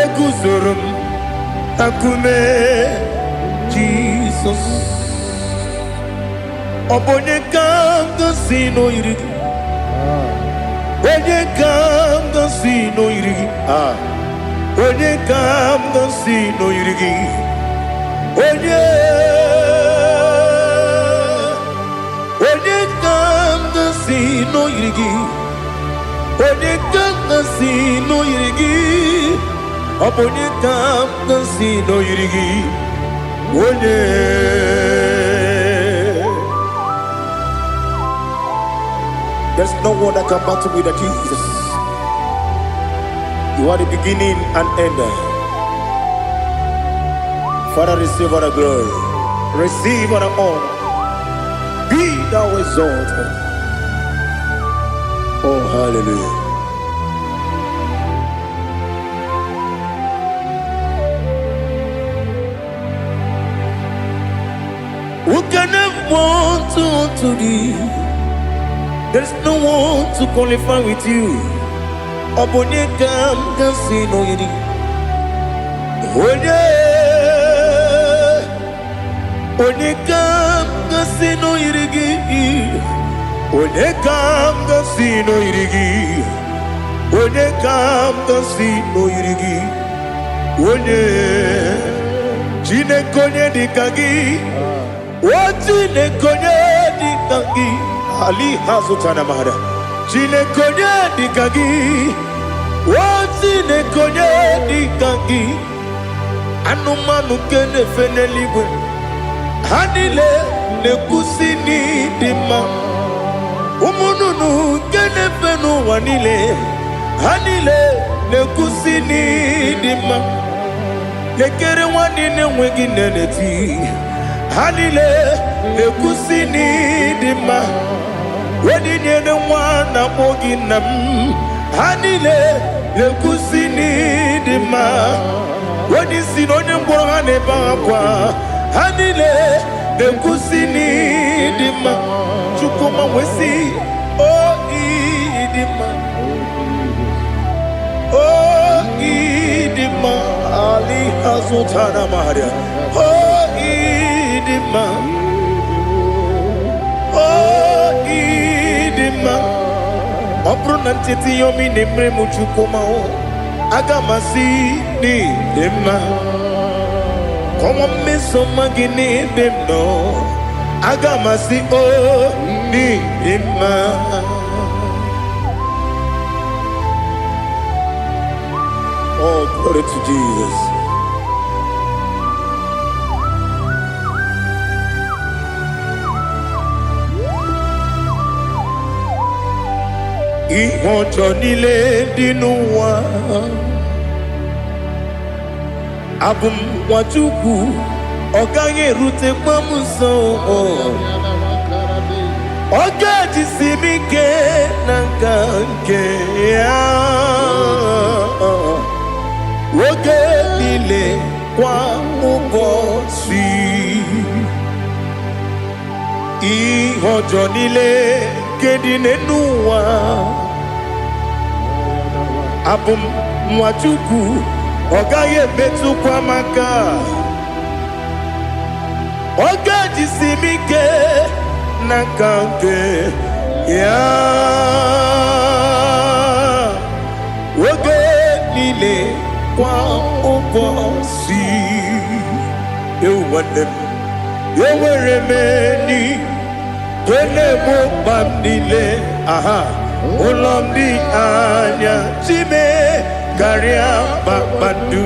Eguzoro m na nkume Jizọs. Ọ bụ onye ka m gosi n'oyiri gị? Onye ka m gosi n'oyiri gị? Ah, onye ka m gosi n'oyiri gị? Onye, onye ka m gosi n'oyiri gị? Onye ka m gosi n'oyiri gị? Ọ bụ onye ka m gosi n'oyiri gị? Onye? There's no one that can battle with the Jesus. You are the beginning and end. Father, receive all the glory. Receive all the honor. Be thou exalted. Oh, hallelujah. Who can have one to thee? There's no one to qualify with you. Ọ bụ onye ka m ga-asị n'oyiri? Onye, onye ka m ga-asị n'oyiri gị? Onye ka m ga-asị n'oyiri gị? Onye ka m ga-asị n'oyiri gị? Onye, Chineke, onye dị ka gị? O Chineke, onye dị ka gị? Ali hazụtana mara. Chineke, onye dị ka gị? O Chineke, onye dị ka gị? Anụmanụ nke na-efe n'eluigwe, ha niile na-ekwusi n'ịdị mma. Ụmụ nnụnụ nke na-efe n'ụwa niile, ha niile na-ekwusi n'ịdị mma. Lekere nwanne na-enweghị nne na-eti, ha niile na-ekwusi n'ịdị mma. Onye nyere nwa na-akpọ gị nna m, ha niile na-ekwusi n'ịdị mma. Onye isi na onye ngwọrọ, ha na-ebe akwa, ha niile na-ekwusi n'ịdị mma. Chukwuma nwesị o ịdị mma, o ịdị mma. Ali azụtara maria. O ịdị mma, o ịdị mma. Ọ bụrụ na ncheta ihe ọma ị na-emere m, Chukwuma, o aga m asị n'ịdị mma. Kọwa mmeso ọma gị n'ebe m nọ, aga m asị o n'ịdị mma. Oh, glory to Jesus. Ihe ọjọọ niile dị n'ụwa, abụ m nwa Chukwu, ọ gaghị erutekwa m nso. Ọ ga-ejisi m ike na nka nke ya oge niile, kwa ụbọchị. Ihe ọjọọ niile nke dị n'elu ụwa, abụ m nwa Chukwu, ọ gaghị emetụkwa m aka. Ọ ga-ejisi m ike na nka nke ya oge niile, kwa ụbọchị. Ewu nwanne m, enwere m enyi nke na-egbo mkpa m niile. Aha ụlọ m dị anya chime karịa kpakpando.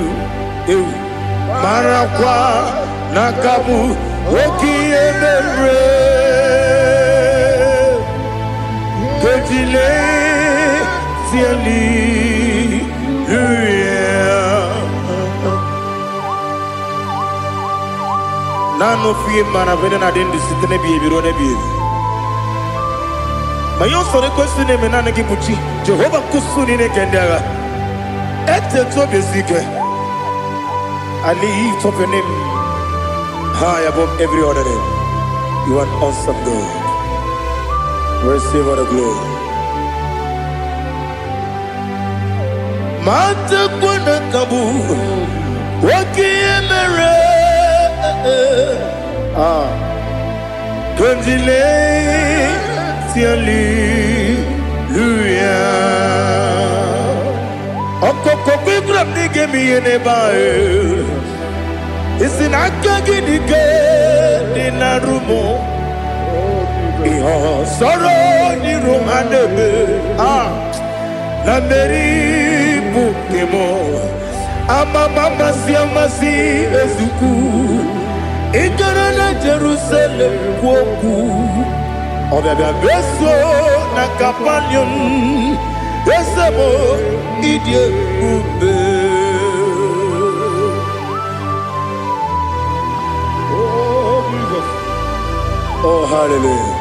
Ewu, marakwa na aka bụ oke ihe mere kejile hallelujah. Naanị ofu ihe mara bụ na-adị ndụ site n'ebighị ebi ruo n'ebighị ebi. Ma ihe ọsọrọ ekwesị na-eme, naanị gị bụ chi Jehova nkusu niile nke ndị agha. Etetu obi esi ike. I lift up your name high above every other name. You are an awesome God. Receive all the glory. Matakwa na ka bụ oke ihe mere. Ah, Kondile hallelujah. Ọkọkọ kwegwara m na ị ga-eme ihe n'ebe ahụ. Isi na aka gị dị ike dị na rumo. Ihe ọsọrọ n'iru ha na-eme. Ah, na mmeri bụ nke m. Amama amasị amasị ezukwu. Ị gara na Jerusalem kwuo okwu. Ọbịabịa beso na Kapanium. Eze m, ịdị ebube. Oh, Jesus. Oh, hallelujah.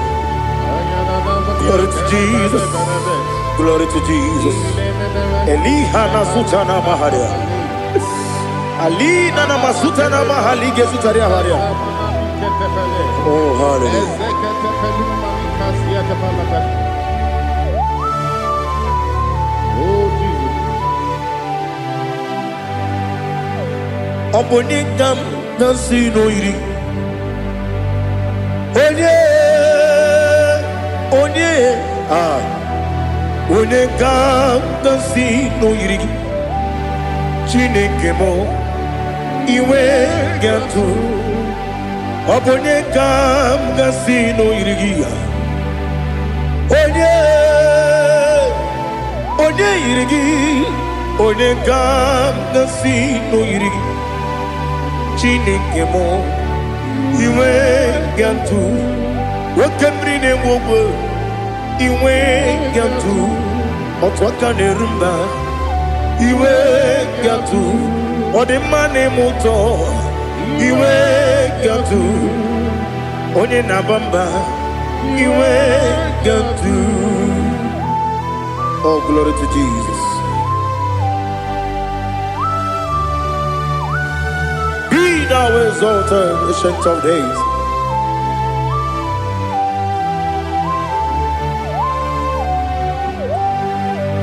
Glory to Jesus. Glory to Jesus. Eliha na sutana maharia. Alina na masutana mahalige sutaria haria. Oh, hallelujah. Oh, Jesus. Ọ bụ onye ka m na-asị n'oyiri? Onye, onye, ah, onye ka m na-asị n'oyiri gị? Chineke m, iwe ga-atụ. Ọ bụ onye ka m ga-asị n'oyiri gị? Onye, onye yiri gị? Onye ka m ga-asị n'oyiri gị? Chineke m, iwe ga-atụ. Oke mmiri na-egbu ogwe, iwe ga-atụ. Otu aka na-eru mba, iwe ga-atụ. Ọ dị mma na-eme ụtọ, iwe ga-atụ. Onye na-aba mba, iwe ga-atụ. Oh, glory to Jesus. Be thou exalted, Ancient of Days.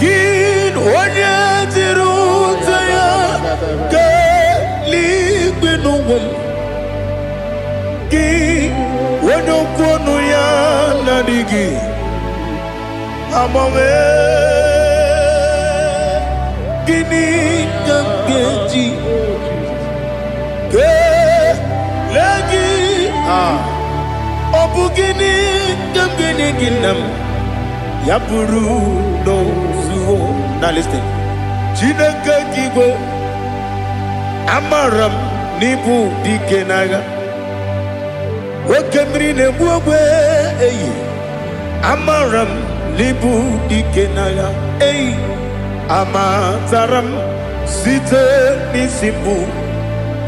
Gị onye jiri ute ya kelee n'ụwa m, gị onye okwu ọnụ ya na-adịghị agbanwe, gịnị ka m ga-eji kelee gị? Ah, ọ bụ gịnị ka m ga-enye gị, nna m, ya bụrụ n'ozuo na listen? Chineke gị igwe, amara m n'ịbụ dike n'agha. Oke mmiri na-egbu ogbe eyi, amara m n'ịbụ dike n'agha eyi. Amatara m site n'isi mbụ,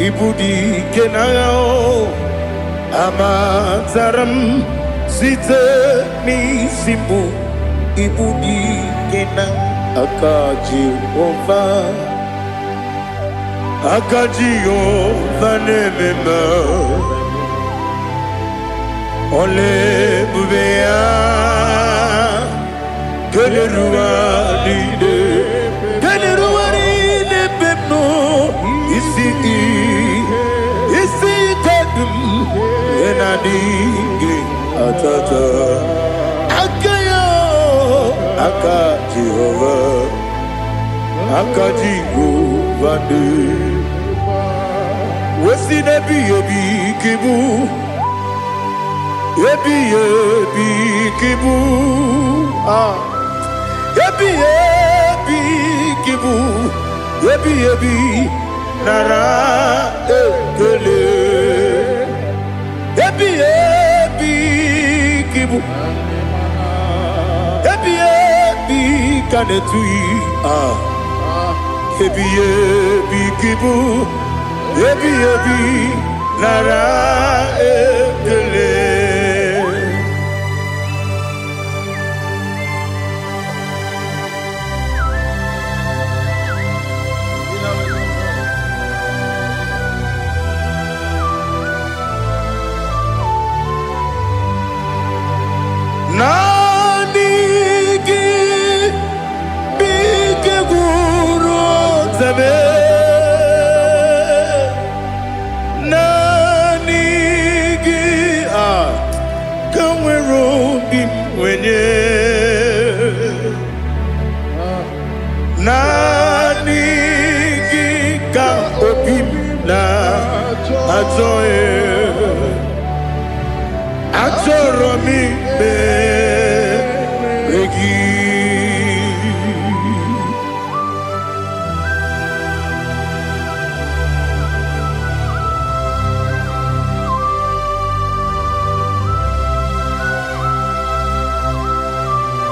ịbụ dike n'agha o. Amatara m Site n'isi mbụ ibu dị ike na aka Jehova. Aka Jehova na-eme mma. Ọla ebube ya keneruwa niile, keneruwa niile ebe m nọ. Isi ike dum ihe na-adịghị atata aka ya. Aka Jehova, aka Jehova dị wesi n'ebighị ebi ka ịbụ, ebighị ebi ka ịbụ. Ah, ebighị ebi ka ịbụ, ebighị ebi, nara ekele. Ebighị ebi ka ịbụ, ebighị ebi ka na-etughị. Ah, ebighị ebi ka ịbụ, ebighị ebi, nara ekele. Naanị gị bụ ike gwụrụ ọtebe. Naanị gị a ka nwere obi m nwenye. Naanị gị ka obi m na-achọ. Achọrọ m ikpere gị.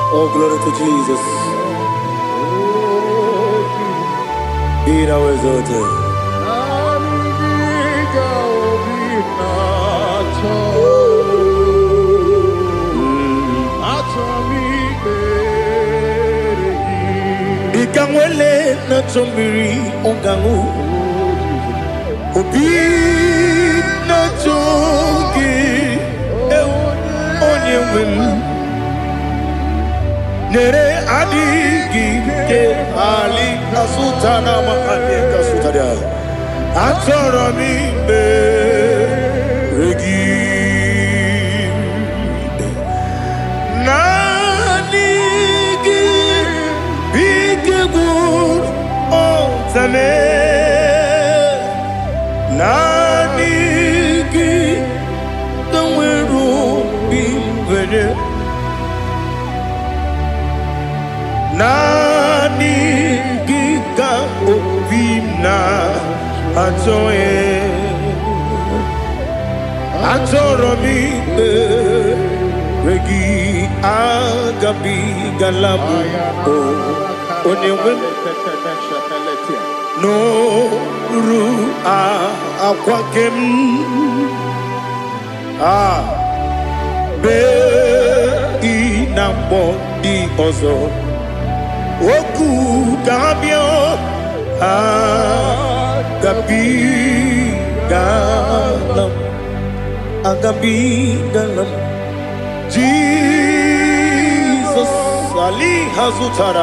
Oh, glory to Jesus. Be thou exalted. Naanị gị ka obi na-achọ. Achọ m ikpere gị. Dịka nwele na-achọ mmiri ọ ga-aṅụ, obi na-achọ gị, ewu, onye nwe m. Nyere adịghị ike ali kasụta na ma adị kasụta dị. Achọrọ m ikpere gị. Naanị gị bụ ike gwụrụ ọtame. Naanị gị ka nwere obi nwere. Naanị gị ka obi m na-achọ. Achọrọ m ikpere gị. Agabigala m o onye nwe m n'oru akwa nke m a bee ị na mgbọ ndị ọzọ okwu ka ha bịa. Agabigala m, agabigala m. Jizọs ali ha zụtara.